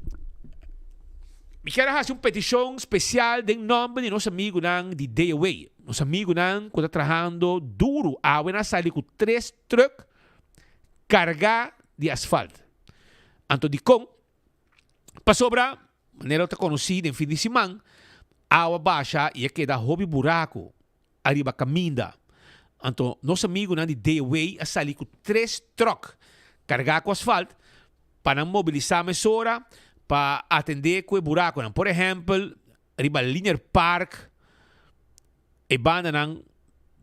mi kier a hasi un petishon spesial den nòmber di nos amigunan di DOA. Nos amigunan ku ta trahando duru awe nan a sali ku tres trùk kargá di asfalt. Anto dikon? Pasobra, manera ta konosí den fin di siman, awa basha i a keda hopi buraku ariba kaminda. Anto nos amigunan di DOA a sali ku tres tròk kargá ku asfalt pa nan mobilisá mesora pa atendé ku e burakunan. Por ehèmpel, riba Linear Park e bandanan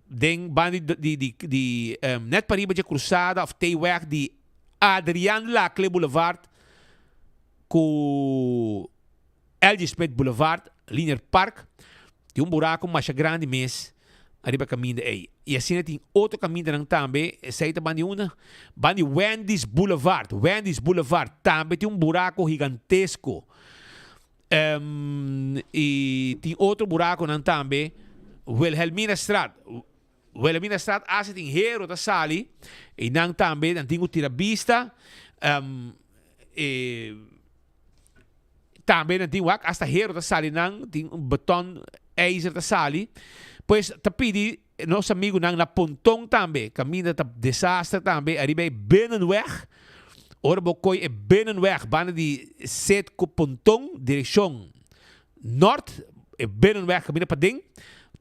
den banda di di di nèt pariba dje krusada òf T-weg di Adriaan Lacle Boulevard ku LG Smith Boulevard, Linear Park, tin un buraco masha grandi mes ariba caminda ey. Y asina tin otro camindanan tambe, esey ta bandi unda? Bandi Wendy's Boulevard, Wendy's Boulevard tambe tin un buraco gigantesco. Um, y tin otro buraconan tambe, Wilhelminastraat, Wilhelminastraat asi tin hero ta sali, y nan tambe nan tin cu tira bista, um, e. Tambe nan tin wak hasta hero ta sali nan, tin un beton ijzer ta sali. Pues ta pidi nos amigunan na Ponton tambe, kaminda ta desaster tambe ariba e Binnenweg. Ora bo koy e Binnenweg banda di Set ku Ponton direkshon nort, e Binnenweg kaminda paden,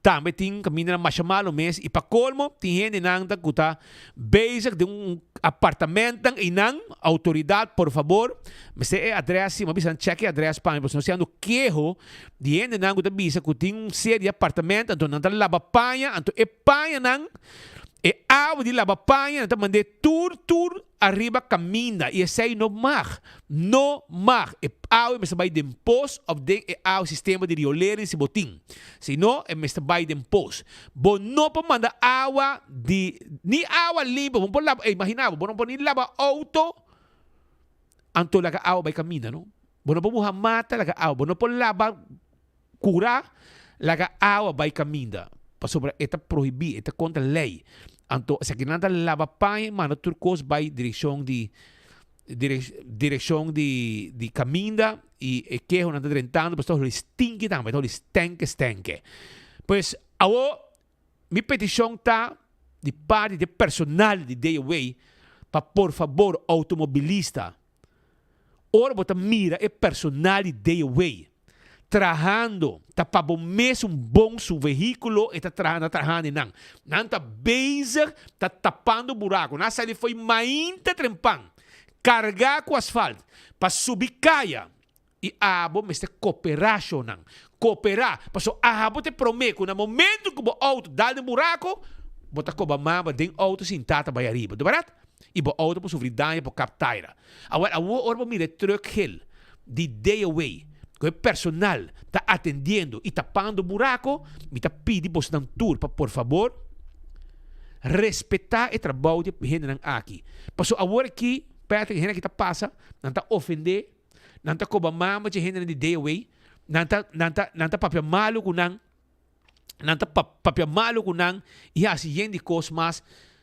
tambe tin kamindanan masha malo mes i pa kolmo tin hendenan ta ku ta bezig den un apartamentan einan. Outoridat por fabor mester e adres si mi a bisa nan chek e adres pa mi pasobra nos siendo keho di hendenan ku ta bisa ku tin un serie di apartamento anto nan ta laba paña anto e pañanan e awa di laba paña nan ta mand'é tur tur Ariba caminda y esey no mag, no mag. E awe mester bay den pos of den e awe sistema di riolering si bo tin. Si no, e mester bay den pos. Bo no por manda awa di, ni awa limpo, bo no por laba, imagina bo, bo no por ni laba auto anto laga awa bay caminda no. Bo no por muha mata laga awa, bo no por laba Cura, laga awa bay caminda, pasobra e ta prohibi, e ta contra ley. Anto esakinan ta laba paña y manda tur cos bay direccion di direccion di di caminda y e kehonan ta drentando pasobra ta holi stinki tambe, ta holi stenke stenke. Pues awo mi peticion ta di parti di e personal di DOW pa por fabor automobilista, Ora bo ta mira e personal di DOW trahando ta pa bo mes un bon su vehiculo e ta traha nan trahando nan. Nan ta bezig ta tapando buraco. Nan a sali fo'i mainta trempan carga cu asfalt pa subi caya. I abo mester koperá shownan. Koperá, paso abo ta e promé ku na momento ku bo outo dal den buraco, bo ta koba mama den outo sintá ta bai ariba. Di bèrdat? I bo outo por sufri daño por kap taira. Awor, awor ora bo mira e truck gel di DOA ku e personal ta atendiendo i tapando buraco, mi ta pidi bosnan tur pa por fabor respetá e trabou di e hendenan aki. Paso awor aki, Patrick, e hende aki ta pasa, nan ta ofendé, nan ta koba mama dje hendenan di DOA, nan ta, nan ta, nan ta papia malu ku nan, nan ta papia malu ku nan i hasi yen di kos mas,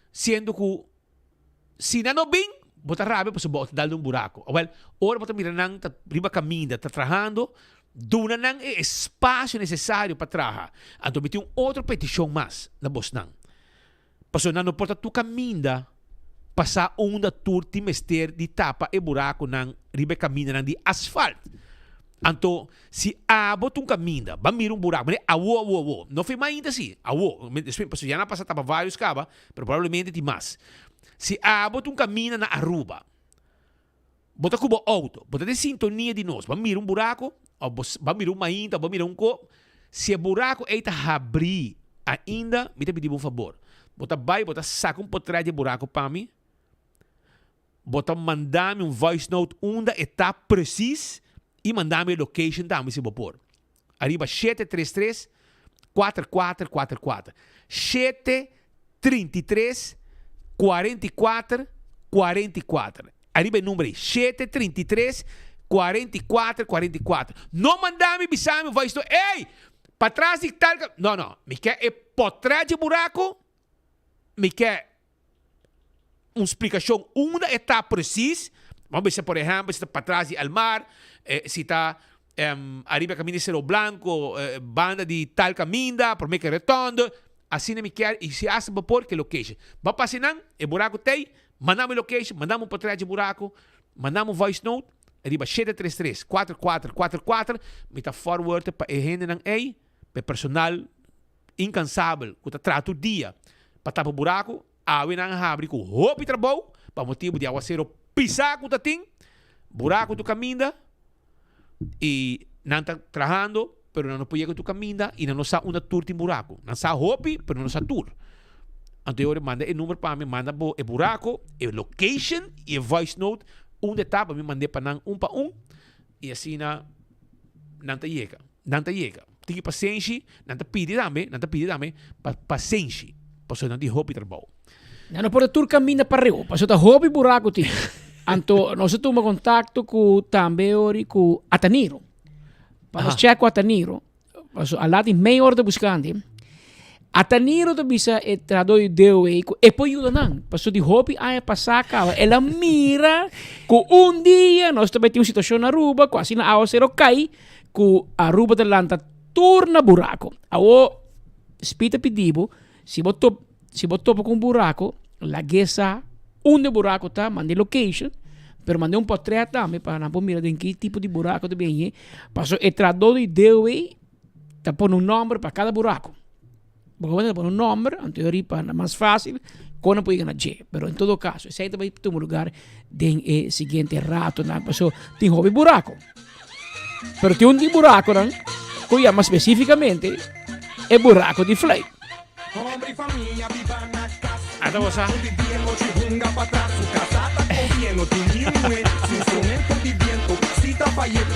siendo ku si nan no bin, bo ta rabia pasobra bo ta dal den un buraku. Awel, ora bo ta mira nan ta riba kaminda ta trahando, duna nan e espasio nesesario pa traha. Anto mi tin un otro petishon mas na bosnan. Pasobra nan no por ta tur kaminda pasá unda tur tin mester di tapa e burakunan riba e kamindanan di asfalt. Anto, si abo ta un kaminda, ba mira un buraku, manera awo, awo, awo, no firma ainda si, awo, pasobra ya nan a pasa tapa varios kaba, pero probablemente tin mas. Si abo ta un kaminda na Aruba, Bo ta ku bo outo, bo ta den sintonia di nos, bo a mira un buraku, òf bo a mira un mainta, òf bo a mira un ko, si e buraku ei ta habrí ainda, mi ta pidi bo un fabor, bo ta bai, bo ta saka un potrèt di e buraku pa mi, bo ta manda mi un voice note unda e ta presis i manda mi e location tambe si bo por. Ariba shete tres tres, kuater kuater kuater kuater. 7 33 44 44. Ariba e number ei, 7 33 44 44. No manda mi bisa mi voice note, ey, patras di tal ka-. No, no, mi ke e potrèt dje buraku, mi ke un splikashon unda e ta presis. Vamos bisa por ehèmpel si ta patras di Elmar, si ta ariba kaminda di Cerro Blanco, banda di tal kaminda, promé ke retondo. Asina mi kier i si hasta bo por ke location. Bo pasa einan, e buraku t'ei, manda mi location, manda mi un potrèt dje buraku, manda mi un voice note riba shete tres tres, kuater kuater kuater kuater. Mi ta forward pa e hendenan ei, pa e personal inkansabel ku ta traha tur dia pa tapa buraku, awe nan a habri ku hopi trabou pa motibu di awasero pisá ku ta tin, buraku tur kaminda i nan ta trahando pero nan no por yega tur kaminda i nan no sa unda tur tin buraku. Nan sa hopi pero nan no sa tur. Anto e ora manda e number pa mi, manda bo e buraku, e location i e voice note unda e ta pa mi mand'é pa nan un pa un i asina nan ta yega. Nan ta yega. Tin ki pasenshi, nan ta pidi tambe, nan ta pidi tambe pa pasenshi, pasobra nan tin hopi trabou. Nan no por ta tur kaminda pareu, pasobra ta hopi buraku tin. Anto nos a tuma kontakto ku tambe ori ku Ataniro. Pa nos check ku Ataniro, pasobra a lati mei ora ta buskandi. Ataniro ta bisa e trahadó di DOE ku e por yuda nan, pasobra di hopi aña pasá kaba el a mira ku un dia nos ta bai tin un situashon na Aruba ku asina awasero kai ku Aruba ta lanta tur na buraco. Awo Spi ta pidi bo, si bo top, si bo topa ku un buraco, lag'é sa unda e buraco ta, manda e location, pero manda un portret tambe pa nan por mira den ki tipo di buraco ta bini, pasobra e trahadó di DOE ta pone un nomber pa kada buraco. Bo ta pone un nomber, anto e ori pa mas facil kon nan por yega na dje. Pero en todo caso, esei ta bai tuma lugar den e siguiente ratonan, paso tin hopi buraco. Pero tin un di buraconan ku yama specificamente e buraco di fluit. Ata bo sa.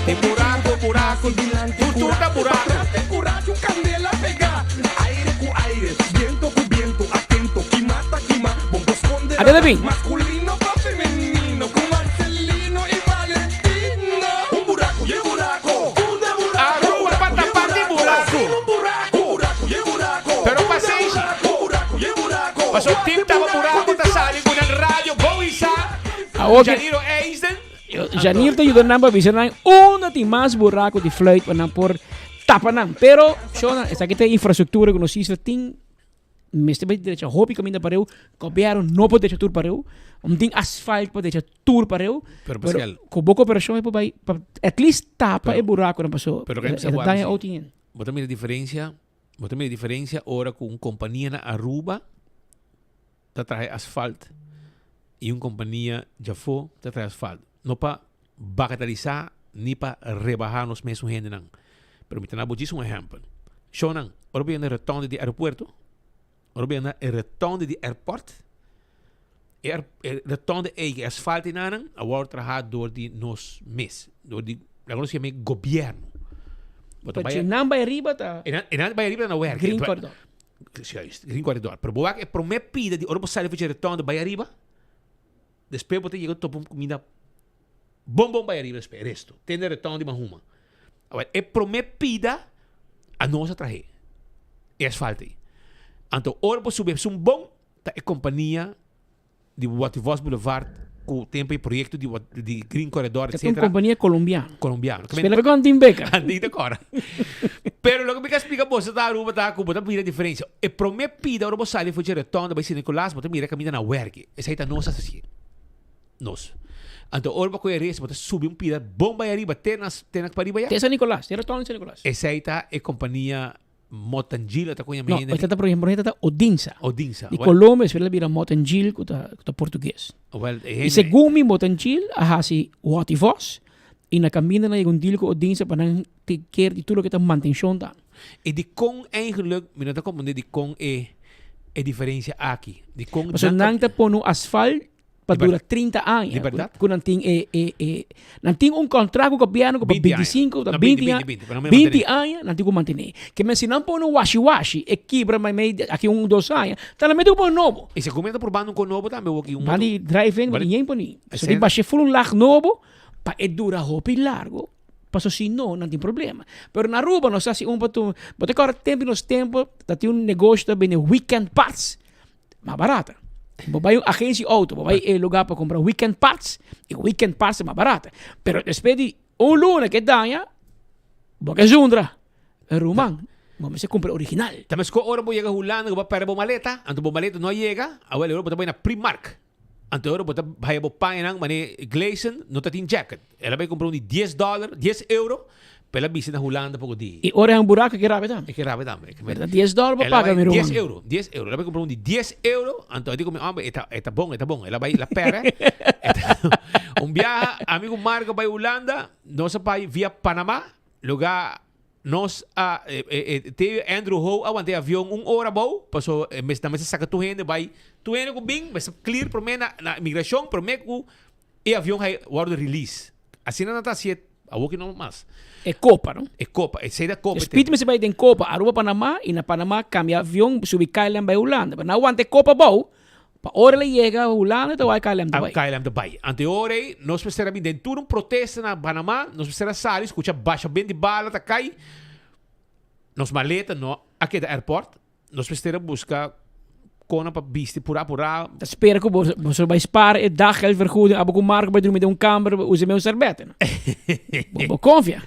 Tin buraco, buraco, tur tur ta buraco. Ata ta bin. Aruba pa tapa di buraco. Pero pasenshi. Paso tim tapa buraco ta sali cu nan radio bon isa. Janiro Eisden. Janir ta yuda nan pa bisa nan unda tin mas buraco di fluit pa nan por tapa nan. Pero, shona, esaki ta e infrastructura cu nos isla tin. Mester bai drecha hopi kaminda pareu, gobièrnu no por drecha tur pareu, no tin asfalt pa drecha tur pareu. Pero Pascal. Ku bo koperashon e por bai pa at least tapa e burakunan paso Pero e ta daña outo hende. Bo ta mira diferensia, bo ta mira diferensia ora ku un kompania na Aruba ta traha e asfalt i un kompania djafó ta traha asfalt. No pa bagatalisá. ni pa rebahá nos mesun hendenan. Pero mi ta na bo djis un ehèmpel. Shownan, ora bo yega na rotonde di aeropuerto, ora bo yega na e rotonde di airport, e air, e rotonde ei, e asfalt einanan, a wòrdu trahá dor di nos mes, dor di, laga nos yam'é gobièrnu. Bo ta Pero bai, si nan bai ariba ta enan, enan bai ariba ta na wèrk. Green Corridor. Juist, Green Corridor. Pero bo wak e promé pida di ora bo sali for dje rotonde bai ariba, Despues bo ta yega topa un cuminda bon bon bay ariba despues, resto. Te na reton di Mahuma. Awel, e prome pida a nos a trahe e asfalto ei. Anto ora bo subi esun bon ta e compania di Wativos Boulevard cu tempo e proyecto di di Green Corredor Ta un etcetera. compania colombiano. Colombiano. Spela pe con tin beca. Antin ta cora. Pero loke mi ka splica boso ta Aruba ta cu bo ta mira diferencia. E prome pida ora bo sali for dje rotonda bay San Nicolas bo ta mira caminda na werki. Esei ta nos asocié. Nos. Anto ora bo koe res, bo ta subi un pida bon bai ariba te na te na pariba ya. Te San Nicolas, te rotonda di San Nicolas. Esei ta e kompania Motangil ta koña No, mehende. esta ta por ejemplo, esta ta Odinsa. Odinsa. Di Wel, Colombia despues el a bira Motangil ku ta ku ta portugues. wel, e I hende segun mi Motangil a hasi Watty Vos i na kaminda nan yega un deal ku Odinsa pa nan take care di tur loke ta mantenshon ta. I dikon eigenlijk mi no ta komprende dikon e e diferencia aki. Dikon Pasobra nan ta pone un asfalt pa dura 30 aña. Di berdad? Ku nan tin e e e nan tin un kontrakt ku gobièrnu ku pa 20 aña. 25 ta No, 20 20, aña 20, 20, pa nan 20 mantené. aña nan tin ku mantené. Ke men si nan pone un washi washi e kibra meimei di aki un dos aña ta nan mete ku pone nobo. I segun mi nan ta probando un kon nobo tambe awor ki un Ban otro di drive-in Ban bo di tin yen poni. So Esei di basha ful un lag nobo pa e dura hopi largo. Paso si no, nan tin problema. Pero na Aruba nos hasi un pa tu, bo ta kòrda tempu di nos tempu ta tin un negoshi ta bende weekend parts mas barata. Bo bai un agensia di outo, bo bai e lugar pa kumpra weekend parts, e weekend parts ta mas barata. Pero despues di un luna ke daña, bo ke zundra. Ruman, bo mester kumpra original. Ta meskos ora bo yega Hulanda ku bo a pèrdè bo maleta, anto bo maleta no a yega, awel e ora bo ta bai na Primark. Anto ora bo ta haya bo pañanan mane Gleison no ta tin jacket. El a bai cumpra un di dies dollar, dies euro, pa el a bisti na Hulanda poco di. Y ora e han buraco e ke rabe tambe. E ke rabe tambe. Pero ta dies dollar bo paga mi ruman. Dies euro, dies euro. El a bai cumpra un di dies euro, anto a di cu mi homber e ta e ta bon, e ta bon. El a bai la pere. Un biaha ami cu Marco bai Hulanda, nos a bai via Panama, lugar Nos a te Andrew Ho a wanta e avion un ora abou, paso e mes nan mester saka tur hende bai, tur hende ku bin mester clear prome na na imigrashon prome ku e avion hai wòrdu release. Asina nan ta hasié awor ki no mas. E kopa no? E kopa, esei ta kopa. Speed mester bai den kopa Aruba Panama i na Panama kambia avion subi KLM bai Hulanda, pero nan a wanta e kopa abou Pa ora el a yega Hulanda ta wak KLM ta bai. KLM ta bai. Anto e ora ei nos mester a bin den tur un protesta na Panama, nos mester a sali skucha basha ben di bala ta kai. Nos maleta no a keda airport, nos mester a buska kona pa bisti pura pura. Ta spera ku bo boso bai spar e daggeldvergoeding abo ku Marco bai drumi den un kamber usa e mes serbete. Bo bo konfia.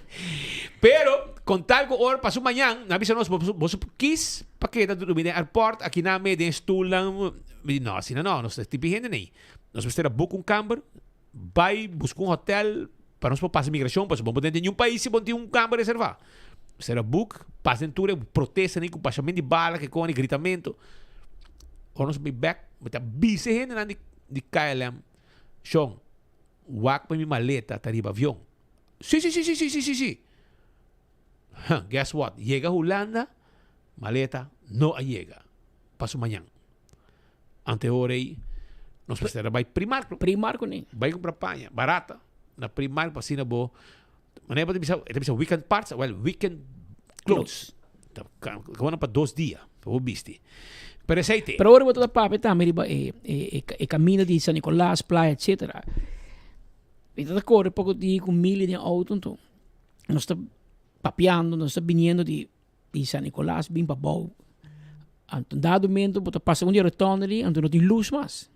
Pero kon tal ku ora paso mañan nan a bisa nos boso boso kis Pa keda drumi den airport, aki nan me den stoelnan, mi di no, asina no, nos ta tipi hende nei. Nos mester a book un kamber, bai buska un hotel pa nos por pasa migracion, pasobra bo no por den niun pais si bo no tin un kamber reserva. Mester a book, pasa den tur e protestanan ku pashamen di bala, ke koni, gritamento. Ora nos bai bek, mi ta bisa e hendenan di KLM, Shon, wak pa mi maleta ta riba avion. Si, si, si, si, si, si, si, si. Huh, guess what? Yega Hulanda, maleta no a yega pa su mañan. Ante ora ei, nos mester a bai Primark. Primark kuné? Bai kumpra paña, barata, na Primark pa asina bo, manera bo ta bisa, e ta bisa weekend parts, well, weekend clothes. Ta kaba pa dos dia, pa bo bisti. Pero esei te. Pero ora bo ta papia tambe riba e, e, e kaminda di San Nicolas, playa, etcetera. Mi ta kore poko di ku mili den auto anto. Nos ta papiando, nos ta biniendo di di San Nicolas bin pa bou. Anto dado momento bo ta pasa un di e rotonde di anto no tin luz mas.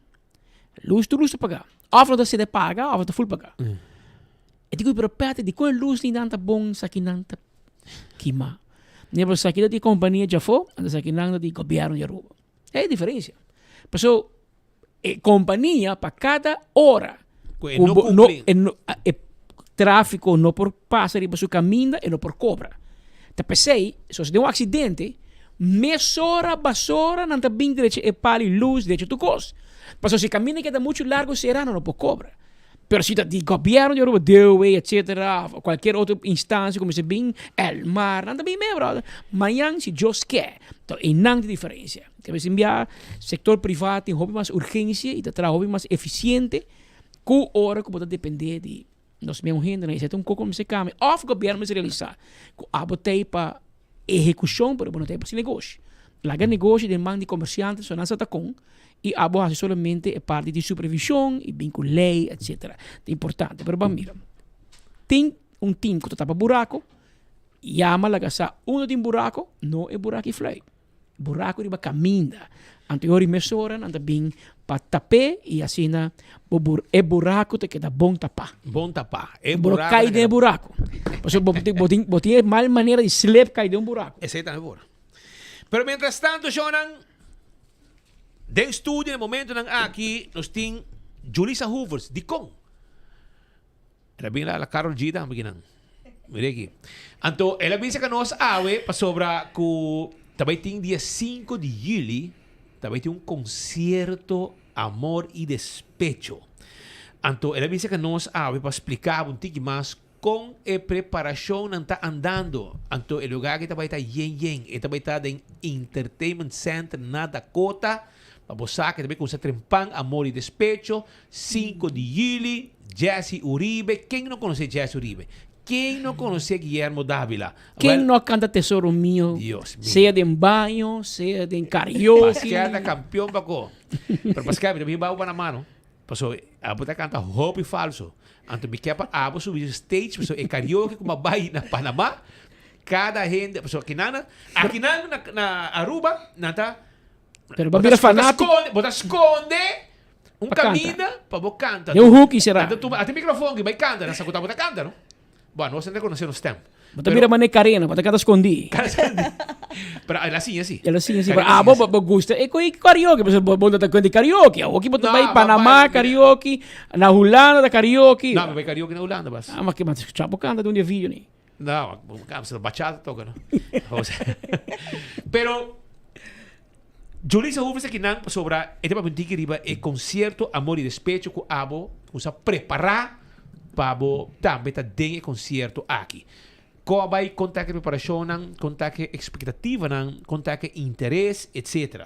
Luz tur luz ta paga. Of no ta sede paga of ta full paga. E dico pero Peter dikon e luz ni nan ta bon esaki nan ta kima. Ne pero esaki ta di compania djafo anto esaki nan ta di gobierno di Aruba. E e diferencia. Paso E compania pa cada ora Cu e no cumpli. e no, e trafico no por pasa riba su caminda, e no por cobra. Ta pesey, so si den un accidente, mesora basora nan ta bin drecha e pali luz, drecha tur cos. Pasobra si caminda keda mucho largo cera, nan no por cobra. Pero si ta di gobierno di Aruba, DOW, etcetera, of cualkier otro instancia cu mester bin, Elmar, nan ta bin mee, brother. Mañan, si Dios ke, ta einan ta diferencia. Te mester bia sector priva tin hopi mas urgencia y ta traha hopi mas eficiente cu ora cu bo ta depende di nos mesmo hendenan. Esei ta un koco mester cambia. Of gobierno mester realisa cu abo ta ei pa ehecucion pero bo no ta ei pa haci negoshi. Laga negoshi den man di comerciante so nan sa ta con y abo haci solamente e parti di supervision y bin cu ley etcetera. Ta importante. Pero ban mira. Tin un team cu ta tapa buraco, yama laga sa unda tin buraco, no e buraco y fluit. Buraco riba caminda. Anto e ora mesora nan ta bin pa tap'é y asina bo bur e buraco ta keda bon tapá. Bon tapá. E Bo no buraco cay ta den e keda buraco. Pasobra bo bo tin bo tin e mal manera di slip cay den un buraco. Esey tambe por. Pero mientras tanto shownan, den studio na e momentonan aki nos tin Julissa Hoovers. Dikon? El a bin la Karol G tambe kinan. Mira aki. Anto el a bisa ka nos awe pasobra ku ta bai tin dia 5 di juli ta bai tin un konsierto Amor y Despecho. Anto el a bisa ka nos awe pa splika un tiki mas kon e preparashonnan ta andando. Anto e lugar aki ta bai ta yen yen. E ta bai ta den Entertainment Center na Dakota. Pa bo sa ke ta bai kumsa trempan Amor y Despecho 5 di juli, Jesse Uribe, ken no conoce Jesse Uribe? Ken no conoce Guillermo Davila? Ken Wel, no a canta Tesoro Mio? Dios mío. Sea den baño, sea den karaoke. Pascal ta campeón bako. Pero Pascal, mi ta bin bou Panamá no. Paso abo ta canta hopi falso. Anto mi kier pa abo subi stage paso e karaoke ku bo a bai na Panamá, cada hende, paso akinan na, akinan na, na Aruba, nan ta Pero bo bira fanático. Bo ta sconde un caminda pa bo canta. Den un hoekie será. Ata tuma, ata microfoon ki bai canta, nan sa cu ta bo ta canta, no? Bueno, nos a reconoce nos stem. Bo ta bira mane Karina, bo ta canta scondi. Pero el a siña si. El a siña si. Pero abo bo gusta e coi karaoke, pasobra bo no ta canta karaoke. Awor ki bo ta bai Panama karaoke, na Hulanda ta karaoke. No, mi bai karaoke na Hulanda bas. Ah, ma ke, ma scucha bo canta den un di e video ni. No, bachata toca, no? Pero Julissa Hoeven aki nan pasobra e ta papia un tiki riba e concierto Amor y Despecho cu abo cu sa prepara pa bo tambe ta den e concierto aki. Con a bay con ta ke preparacionnan, con ta ke expectativanan, con ta ke interes, etc.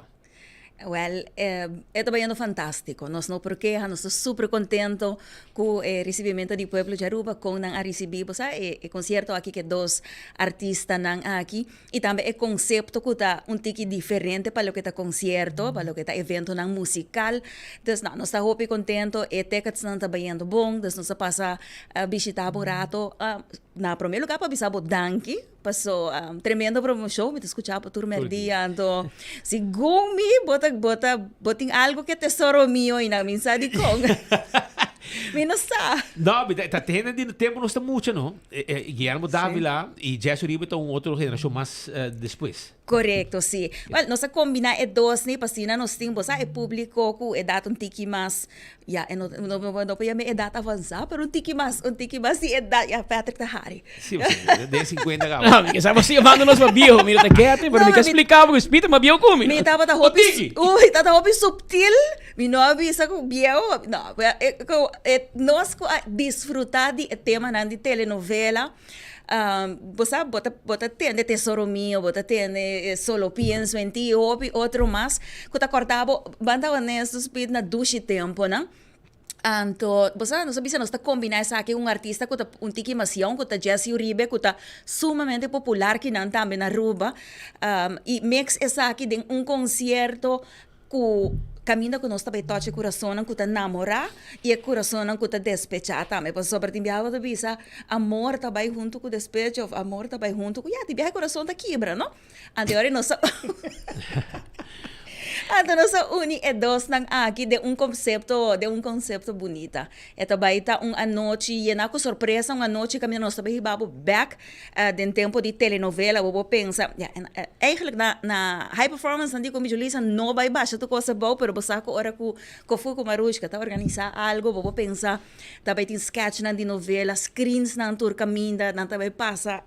Wel, e ta bayendo fantastico. Nos no por keha, nos ta super contento cu e recibimento di pueblo di Aruba, con nan a ricibi, bo sa, e concierto aki cu e dos artistanan aki y tambe e concepto cu ta un tiki diferente pa loke ta concierto, pa loke ta eventonan musical. Dus, no, nos ta hopi contento, e ticketsnan ta bayendo bon, dus nos a pasa bishita bo un rato. Na prome lugar pa bisa bo danki. Paso tremendo promoshon, mi ta skucha bo tur merdia, anto segun mi bo ta bo ta bo tin algo ke tesoro mio i nan mi sa dikon. Mi no sa. No, mi ta ta hende di tempo nos ta mucha no. Guillermo Davila i Jesse Uribe ta un otro generashon mas despues. Korekto, si. Wèl, nos a kombiná e dos ni pa asina nos tin, bo sa, e públiko ku edat un tiki mas, ya, e no no no por yama edat avansá, pero un tiki mas, un tiki mas di edat, ya, Patrick ta hari. Si, pasobra den sinkuenta kaba. No, mi ke sa bo sigue manda nos pa biehu, mi no ta kete, pero mi ke splika bo ku Speed ta mas biehu ku mi. Mi tabata hopi, uy, tabata hopi subtil, mi no a bisa ku biehu, no, ku e nos ku a disfrutá di e temanan di telenovela, Bo sa, bo ta, bo ta tende Tesoro Mio, bo ta tende Solo Pienso en Ti, hopi otro mas ku ta kòrda bo, ban ta honesto Speed, na dushi temponan. Anto, bo sa, nos a bisa nos ta kombiná esaki ku un artista ku ta un tiki mas yòn, ku ta Jesse Uribe, ku ta sumamente popular kinan tambe na Aruba. I mix esaki den un konsierto Ku kaminda ku nos ta bai tocha e kurasonnan ku ta namorá i e kurasonnan ku ta despechá tambe. Pasobra tin biaha bo ta bisa amor ta bai huntu ku despecho òf amor ta bai huntu ku ya tin biaha e kurason ta kibra no. Anto e ora nos a anto nos a uni e dosnan aki den un konsepto den un konsepto bunita. E ta bai ta un anochi yená ku sorpresa, un anochi kaminda nos ta bai hiba bo bèk Den tempo di telenovela bo por pensa, ya, eigenlijk na na high performance nan di ku mi Julissa no bai basha tur kos abou, pero bo sa ku ora ku Kofu ku Marushka ta organisa algo bo por pensa ta bai tin sketchnan di novela, screensnan tur kaminda, nan ta bai pasa,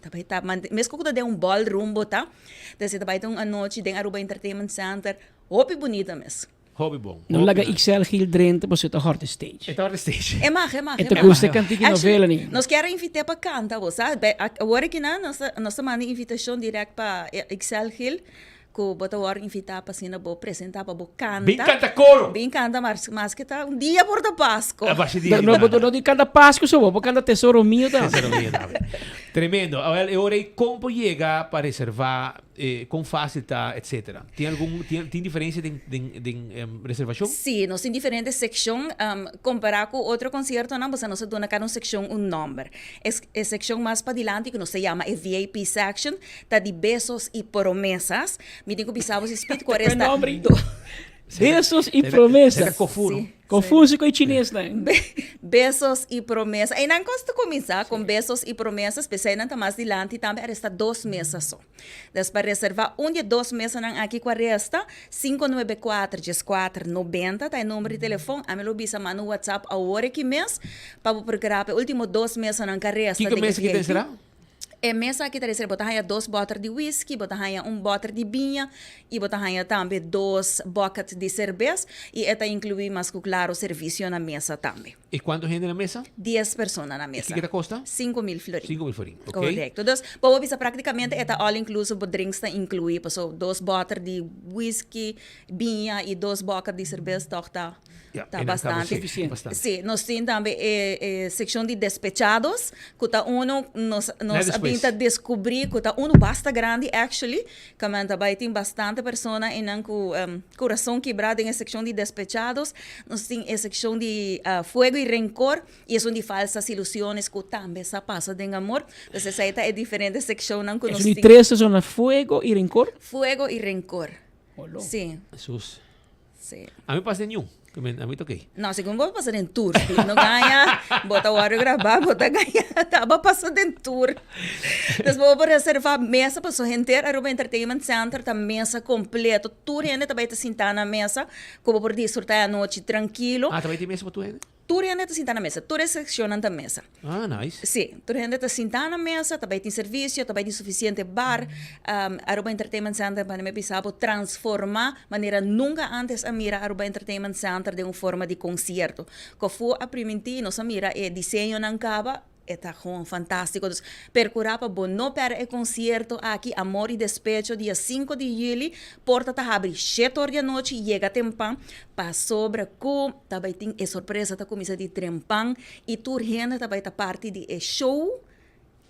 ta bai ta meskos ku ta den un ballroom bo ta, entonces ta bai ta un anochi den Aruba Entertainment Center, hopi bunita mes. Hopi bon. No Hopi laga nice. Ixel Gil drenta pasobra e ta hòrte stage. E ta hòrte stage. E mag, e mag, E e ta mag. gusta kantika i Actually, novela ni. nos kier a invit'é pa kanta bo sa. Be, awor aki nan nos ta, nos ta manda invitashon dirèkt pa Ixel Gil ku bo ta wòrdu invitá pa asina bo presentá pa bo kanta. Bin kanta koro! Bin kanta mas, maske ta un dia por ta Pasko. A base dia No, di bo no di kanta Pasko so, bo por kanta Tesoro Mio tambe. Tesoro Mio tambe. Tremendo. Awel, e ora ei kon por yega pa reservá eh, kon fácil ta, etcétera. Tin algun, tin, tin diferencia den, den, den em, reservacion? Sí, nos tin diferente seccion. Um, compará cu otro conciertonan, boso nos a duna cada un seccion un nomber. E, e seccion mas padilanti, cu nos ta yama e VIP section, ta di besos y promesas. Mi tin cu bisa bo si Speed cu Te esta nombre. do. Besos y promesas. Era kofu, no? Sí. Confuso cu e chinesnan. Besos y promesas. Einan cos ta cuminsa con besos y promesas, p'esei nan ta mas dilanti tambe, aresta dos mesa so. Des pa reserva un di e dos mesanan aki cu a resta, 594 14 90 ta e number di telefon. Ami lo bisa manda un WhatsApp awor aki mes pa bo por graba e ultimo dos mesanan cu a resta Kiko den e mesa ki ta VIP. enserá? E mesa aki ta reserva, bo ta haya dos boter di whisky, bo ta haya un boter di biña y bo ta haya tambe dos bucket di cerbes y e ta inclui mas cu claro servicio na mesa tambe. Y cuanto hende na mesa? Dies persona na Y mesa. kiko ta costa? 5000 florin. 5000 florin, ok. Correcto. Dus, bo por bisa practicamente e ta all inclusive, bo drinks ta inclui, paso dos boter di whisky, biña y dos bucket di cerbes toch ta Ja, ta e nan caba bastante. sí, Suficiente. bastante. Sí, nos tin tambe e, e seccion di despechados, cu ta uno, nos, nos a bin despues. ta descubri cu ta uno basta grandi actually, Caminda bai tin bastante persona einan cu curason kibra den e seccion di despechados. Nos tin e seccion di fuego y rencor y esun di falsas ilusiones cu tambe sa pasa den amor. Pues esai ta e diferente seccionnan cu nos Esun di tin. tres ta zona fuego y rencor? Fuego y rencor. Olo. Sí. Jesús. Sí. A mi pasa den niun. Ke men, a mi ta oké. No, segun bo pasa den tur. No gaña, bo ta wòrdu grabá, bo ta gaña. Taba pasa den tur. Dus bo por reservá mesa pasobra henter Aruba Entertainment Center ta mesa kompleto. Tur hende ta bai ta sintá na mesa ku bo por disfrutá e anochi trankilo. Ah, ta bai tin mesa pa tur hende? Tur hende ta sinta na mesa, tur e seccionnan ta mesa. Ah, nice. Sí, tur hende ta sinta na mesa, ta bai tin servicio, ta bai tin suficiente bar. Aruba Entertainment Center, pa mi bisa bo, transforma manera nunca antes a mira Aruba Entertainment Center den un forma di concierto. Kofu a priminti, nos a mira e diseñonan caba, E ta gewoon fantástiko. Dus perkurá pa bo no pèrdè e konsierto aki, Amor y Despecho, dia sinku di yüli. Porta ta habri shete or di anochi, yega tempan, pasobra ku ta bai tin e sorpresa ta kuminsá di trempan i tur hende ta bai ta parti di e show,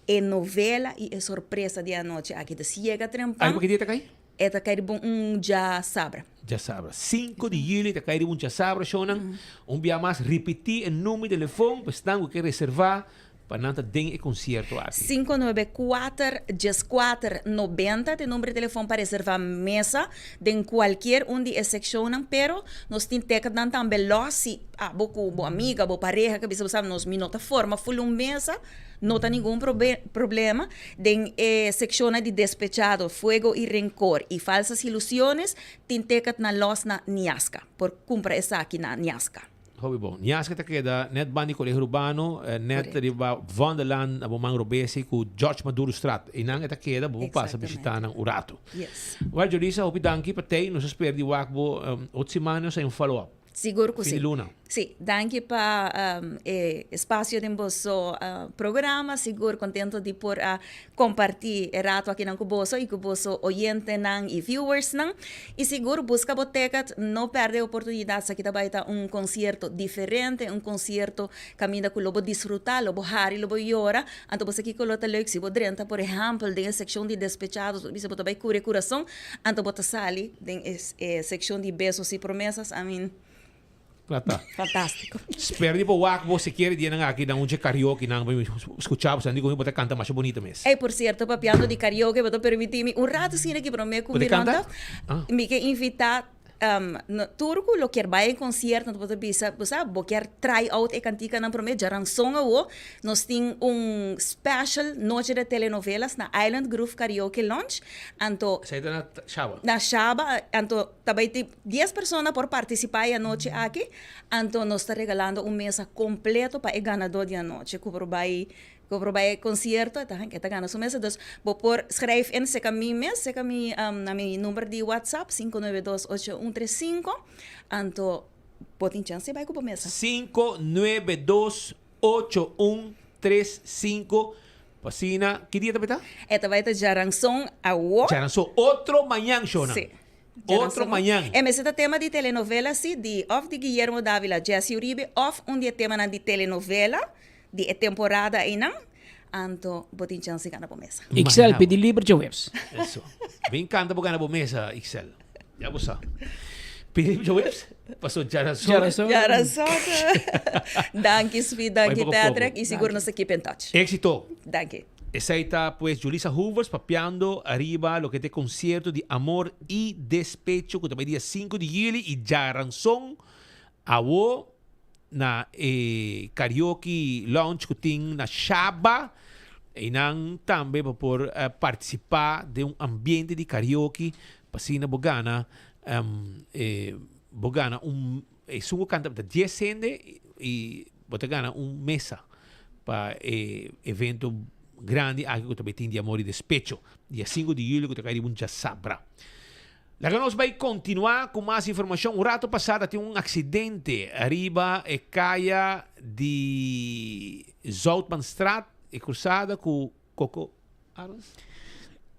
e novela i e sorpresa di e anochi aki. Dus yega trempan. Ariba ki dia ta kai? E ta kai riba un djasabra. Djasabra. Sinku di yüli ta kai riba un djasabra, shownan. Un bia mas ripití e number di telefon pa esnan ku ke reservá pa nan ta den e konsierto aki. 594 14 90 ta e number di telefon pa reservá mesa den kualkier un di e sekshonnan. Pero nos tin teketnan tambe lòs si abo ku bo amiga, bo pareha ke bisa bo sa nos mi no ta forma ful un mesa. No ta ningun problema. Den e seccionnan di Despechado, Fuego y Rencor y Falsas Ilusiones tin ticket na los na Niasca. Por cumpra esaki na Niasca. Hopi bon. Niasca ta keda net banda di Colegio Urbano, net riba Vondellaan na bo man robesi cu George Madurostraat. Einan e ta keda, bo por pasa bishita nan un rato. Yes. Well Jolisa, hopi danki pa tei. Nos a spera di wak bo otro siman nos hay un follow up. Sigur ku Fin si. di luna. Si, danki pa e espasio den boso programa. Sigur kontento di por a kompartí e rato akinan ku boso i ku boso oyentenan i viewersnan. I sigur buska bo teket, no pèrdè e oportunidat. Esaki ta bai ta un konsierto diferente, un konsierto kaminda ku lo bo disfrutá, lo bo hari, lo bo yora. Anto bo sa kiko lo ta leuk si bo drenta por ehèmpel den e sekshon di despechados, bo ta bisa bo ta bai kura e kurason, anto bo ta sali Den e seccion di besos y promesas, I mean. Kla ta. Fantástico. Spera di por wak bo sikiera di dianan aki nan un dje karaoke nan pa mi skucha bo san di ku mi bo ta kanta masha bonito mes. Ey, por cierto, papiando di karaoke, bo ta permiti mi un rato asina aki prome ku Bo mi ta kanta? ronda. Ah. Mi ke invita tur ku lo kier bai e concierto, bo ta bisa, bo sa, bo kier try out e kantikanan prome, djaranson awo, nos tin un special noche de telenovelas na Island Groove Karaoke Lounge. Anto. Esei ta na Shaba. Na Shaba, anto ta bai tin dies persona por partisipá e anochi aki, anto nos ta regalando un mesa kompleto pa e ganadó di anochi ku por bai. Ku por bai konsierto e ta e ta gana su mesa. Dus bo por schrijf in seka mi mes, seka mi na mi number di WhatsApp 5928135 anto bo tin chance di bai ku bo mesa. 5928135 Pa asina, ki dia ta bai ta? E ta bai ta djaranson awo. Djaranson, otro mañan shownan. Sí. Otro mañan. E mester ta tema di telenovela si, di of di Guillermo Davila, Jesse Uribe of un di e temanan di telenovela di e temporada einan, anto bo tin chance di gana bo mesa. Ixel, pidi liber djaweps. Eso. Bin canta bo gana bo mesa, Ixel. Ya bo sa. Pidi liber djaweps? Paso djarason. Djarason. Djarason. Danki Svi, danki Bai poko poko. Patrick y sigur nos ta keep in touch. Éxito. Danki. Esei ta pues Julissa Hoovers papiando ariba loke ta e concierto di Amor y Despecho cu ta bay dia sinku di juli y djaranson awo na e karaoke lounge cu tin na Shaba. Eynan tambe bo por participa den un ambiente di karaoke pa asina bo gana bo gana un esun cu canta ta dies hende y bo ta gana un mesa. Pa e evento grandi aki ku ta bai tin di Amor i Despecho, dia sinku di julio ku ta kai riba un djasabra. Laga nos bai kontinuá ku mas informashon. Un rato pasá ta tin un aksidente riba e kaya di Zoutmanstraat, e krusada ku Coco Arends.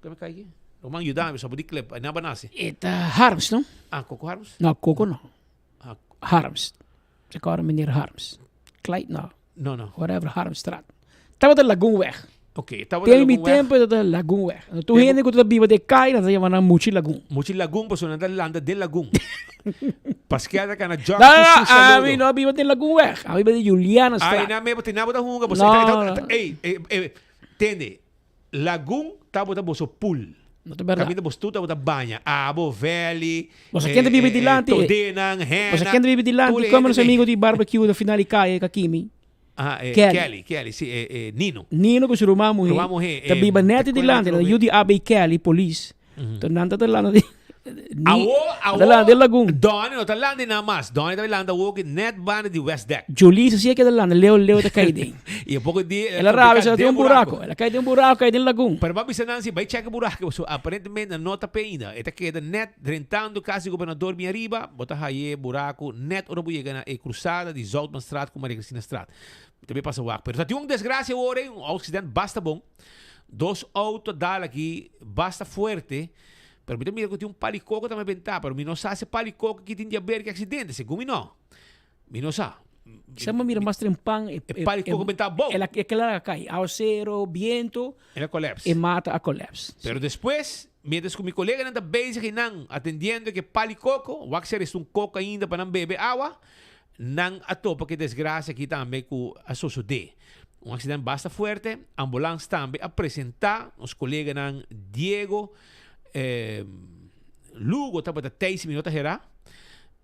Kome kai aki? Roman yuda mi, so bo di klep, a naba nase. E ta Harms, no? Ah, Coco Harms? No, Coco no. Ah. Harms. Recorda meneer Harms. Clyde no. No, no. Whatever, Harmstraat. Tabata Lagoenweg. Ok, tabata Tem mi Lagoenweg. tempo tabata Lagoenweg. No tu hende ku ta biba de kai, nan ta yama nan Muchi Lagoen. Muchi Lagoen, pasobra nan ta landa den Lagoen. Paskel ta kana jog No, ku no, su saludo. ami no a biba den Lagoenweg. Ami biba den Julianastraat. Ai, nan me bo te nan bo ta hunga, bo No, no. Ey, ey, ey, tende. Lagun tabata boso pool. No ta berdad. Caminda bos tur tabata baña. Abo, Veli, Boso kende bibi dilanti. Todenan, Hena. Boso kende bibi dilanti. Como nos amigo di barbecue na final di calle Kakimi. Ah, eh, Kelly. Kelly, Kelly, si, eh, eh, Nino. Nino cu su ruman muhe. Ruman muhe, Ta eh, biba net te dilanti. cuerda Na yu di AB Kelly, police. To nan ta landa di. Ni, Awo, awo. Ta landa den lagun. Donnie no ta landa na mas. Donnie ta landa awo ki net banda di West Deck. Julissa si e keda landa, Leo Leo ta kai den. Y e poco di El a rabia, se tin un buraco. El a kai den un buraco, kai den lagun. Pero bo a bisa nan si bai check e buraco, pasobra aparentemente nan no ta pe ainda. E ta keda net drentando cas di gobernador bien ariba, bo ta haya e buraco net ora bo yega na e cruzada di Zoutmanstraat cu Maria Christinastraat. Ta bay pasa wak. Pero ta tin un desgracia awor ey, un accident basta bon. Dos auto a dal aki basta fuerte. Pero mi ta mira ku tin un pal di koko ta bentá, pero mi no sa si e pal di koko aki tin di haber ku e aksidente, segun mi no. Mi no sa. Sa mi mira mas trempan e E pal di koko bentá abou. El a e kla a kai. Awasero, biento. El a kòlèps. E mata a kòlèps. Pero despues, mientras ku mi koleganan ta bezig einan atendiendo ku e pal di koko, wak si a resta un koko ainda pa nan bebe awa, nan a topa ku e desgrasia aki tambe ku a sosodé. Un aksident basta fuerte, ambulans tambe a presentá, nos koleganan Diego, Lugo tabata tei si mi no ta herá.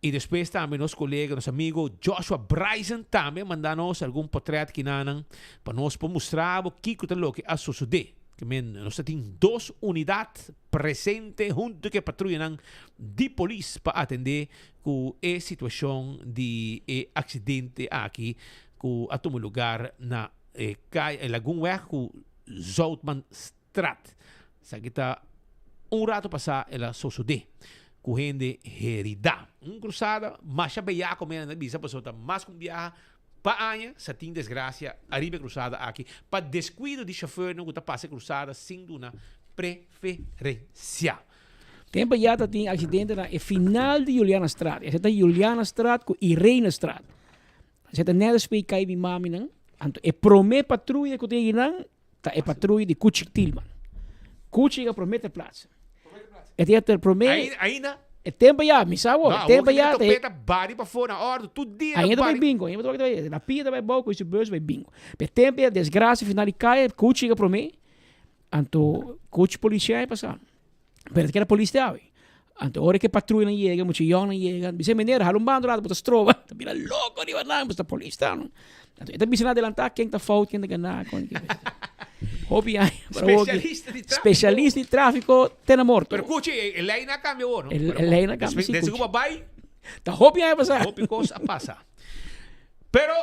I despues tambe nos kolega, nos amigo Joshua Bryson tambe a manda nos algun potret kinanan pa nos por mustra bo kiko ta loke a sosodé. Ke men nos ta tin dos unidat presente huntu ku e patruyanan di polis pa atendé ku e situashon di e aksidente aki ku a tuma lugar na e kaya Lagunweg ku Zoutmanstraat. Trat. Esaki ta un rato pasá el a sosodé ku hende heridá. Un krusada masha beyako mi a bisa pasobra ta mas ku un biaha pa aña sa tin desgrasia ariba e krusada aki pa deskuido di shofèrnan ku ta pasa e krusada sin duna preferensia. Tempo ya ta tin aksidente na e final di Julianastraat. Esei ta Julianastraat ku Irenestraat. Esei ta nèt despues kai mi maminan. Anto e promé patruya ku tin akinan Ta e patruya di Kuchik Tilman. Kuchik a promé ter plaats. E dia ter promé. Ainda, ainda? E tempo ya, mi sa awor. No, E tempo awor ya. ki topeta bari pa for na ordo, tur dia Ainda ta bai bari. bingo, ainda bai, na pia ta bai bou ku su bus bai bingo. Pe tempo ya desgracia final di kaya, Kuchik a promé. Anto Kuchik policia a pasa. Pero ta keda polis te awe. Anto ora ke patruyanan yega, mucha yòngnan yega, bisa meneer hala un banda un rato bo ta stroba, ta bira loko riba nan, pasobra ta polis ta no. Anto e ta bisa nan adelantá ken ta fout, ken ta ganá, kon ke Hopi aña para hopi. Spesialista di tráfiko. Spesialista di tráfiko te na morto. Pero Kuchi, e e lei nan a kambia awor no? E e lei nan a kambia si Desde ku Kuchi. bo a bai. Ta hopi aña pasá. Hopi kos a pasa. Pero.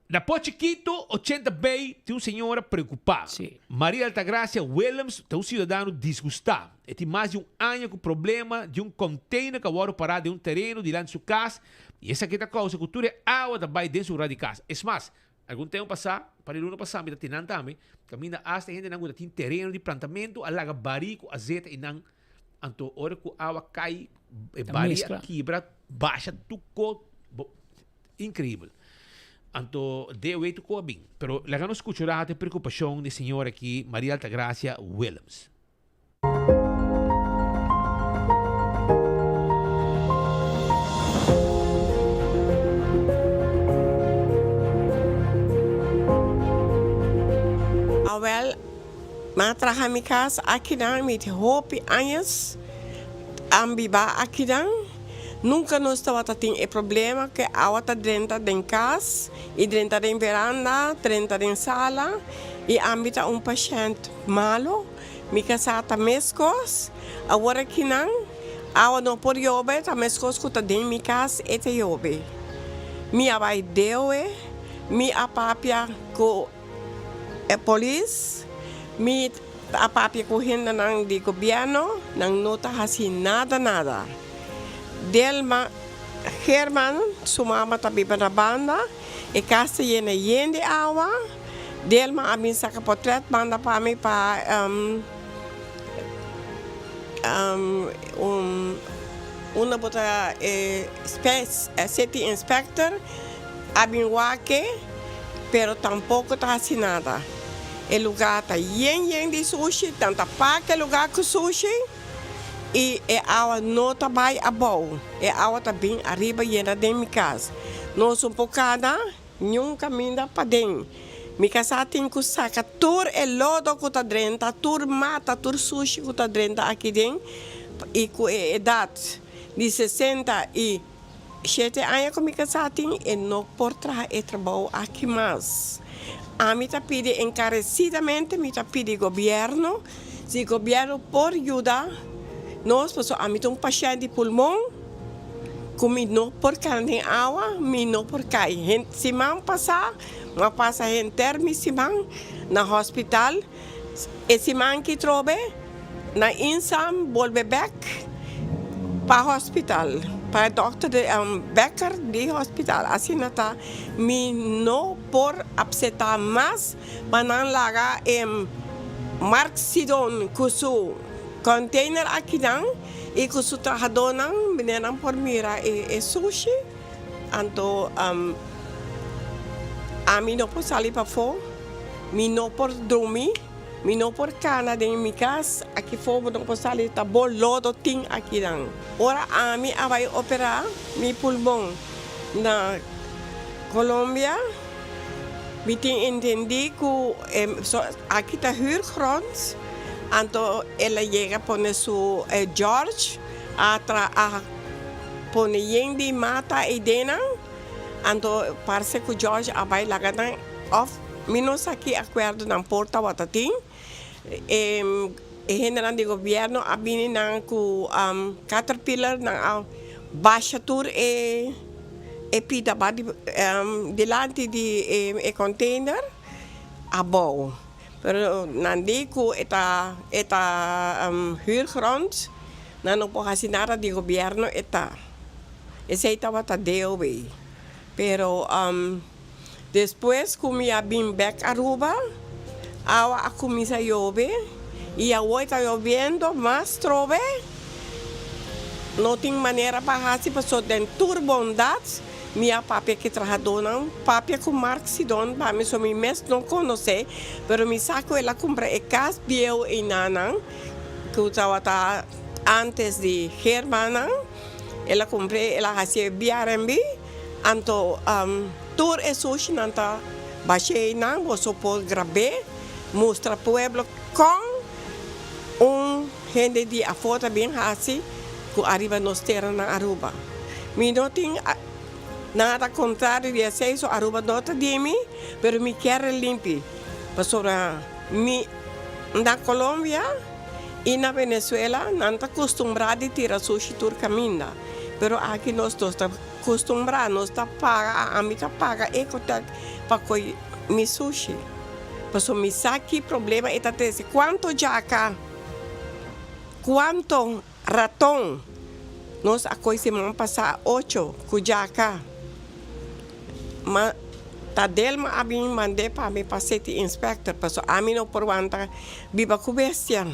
Na Po Chikito, 80 Bay, tin un señora preocupa. Maria Altagracia Willems ta un ciudadano disgusta. E tin mas di un aña cu problema di un container cu a wordo para den un tereno dilanti su cas y esaki ta causa cu tur e awa ta bay den su ra di cas. Es mas, algun tempo pasa, un par di luna pasa mi ta tin nan tambe, caminda hasta e hendenan cu ta tin tereno di plantamento a laga bari cu azeta y nan anto ora cu awa cay e bari a kibra basha tur co. Increibel. Anto DOW tu ko a bin. Pero laga nos scucha un rato e preocupacion di señora aki, Maria Altagracia Willems. Awel, mi a traha mi cas akinan, mi tin hopi añas a biba akinan. Nunca nos tabata tin e problema cu e awa ta drenta den cas y drenta den veranda, drenta den sala y ami ta un pashent malo, mi casa ta mescos, awor akinan awa no por yobe ta mescos cu ta den mi cas e ta yobe. Mi a bay dewe, mi a papia cu e polis, mi a papia ku hendenan di gobièrnu, nan no ta hasi nada nada. Delma Geerman su mama ta biba na banda, e kas ta yena yen di awa. Delma a bin saka potrèt manda pa mi pa un unda bo ta e city inspector a bin wak e. Pero tampoco ta haci nada. E lugar ta yen yen di sushi, nan ta pak e lugar cu sushi y e awa no ta bay abou. E awa ta bin ariba yena den mi cas. Nos un por cana niun caminda paden. Mi casa tin cu saca tur e lodo cu ta drenta, tur mata, tur sushi cu ta drenta aki den y cu e edad di 67 aña ku mi kasá tin e no por traha e trabou aki mas. Ami ta pidi enkaresidamente mi ta pidi gobièrnu si gobièrnu por yuda nos pasobra ami ta un pashènt di pulmon ku mi no por kana den awa mi no por kai. Siman pasá mi a pasa henter mi siman na hospital e siman ki trobe. Na Insam bolbe bek pa hospital, pa e dokter di Becker di hospital. Asina ta mi no por apseta mas pa nan laga e Mark Sidon ku su container akinan i ku su trahadónan bine nan por mira e sushi. Anto ami no por sali pafó, mi no por drumi. Mi no por cana den mi cas, aki for bo no por sali, ta bo lodo tin akinan. Ora ami a bay opera mi pulmon na Colombia, mi tin entendi cu aki ta huurgrond, anto el a yega pone su George a a pone yen di mata eydennan, anto parce cu George a bay laga nan of. Mi no sa ki akuerdo nan por tabata tin. E hendenan di gobièrnu a bini nan ku caterpillar, nan a basha tur e e pita ba dilanti di e container abou. Pero nan di ku e ta e ta huurgrond, nan no por hasi nada di gobièrnu e ta. Esei tabata DOW. Pero. Despues ku mi a bin bek Aruba, awa a kuminsá yobe i awor e ta yobiendo mas trobe. No tin manera pa hasi pasobra den tur bondat mi a papia ku e trahadónan, papia ku Mark Sidon pa mi so mi mes no konosé, pero mi sa ku el a kumpra e kas bieu einanan ku tabata antes di Germannan, el a kumpr'é, el a hasié BRMB. Anto tur e sushinan ta bash'é nan, boso por grab'é, mustra pueblo kon un hende di afó ta bin hasi ku ariba nos tera na Aruba. Mi no tin nada kontrario di esei, so Aruba no ta di mi, pero mi kier e limpi, pasobra mi na Colombia i na Venezuela nan ta kustumbrá di tira sushi tur kaminda, pero aki nos no ta. kustumbrá, nos ta paga, ami ta paga Ecotec pa koi mi sushi. Pasobra mi sa ki problema e ta trese. Kuantu djaka, kuantu raton nos a koi siman pasá, ocho ku djaka. Ma ta Delma a bin mand'é pa mi pa city inspector, pasobra ami no por wanta biba ku bestia.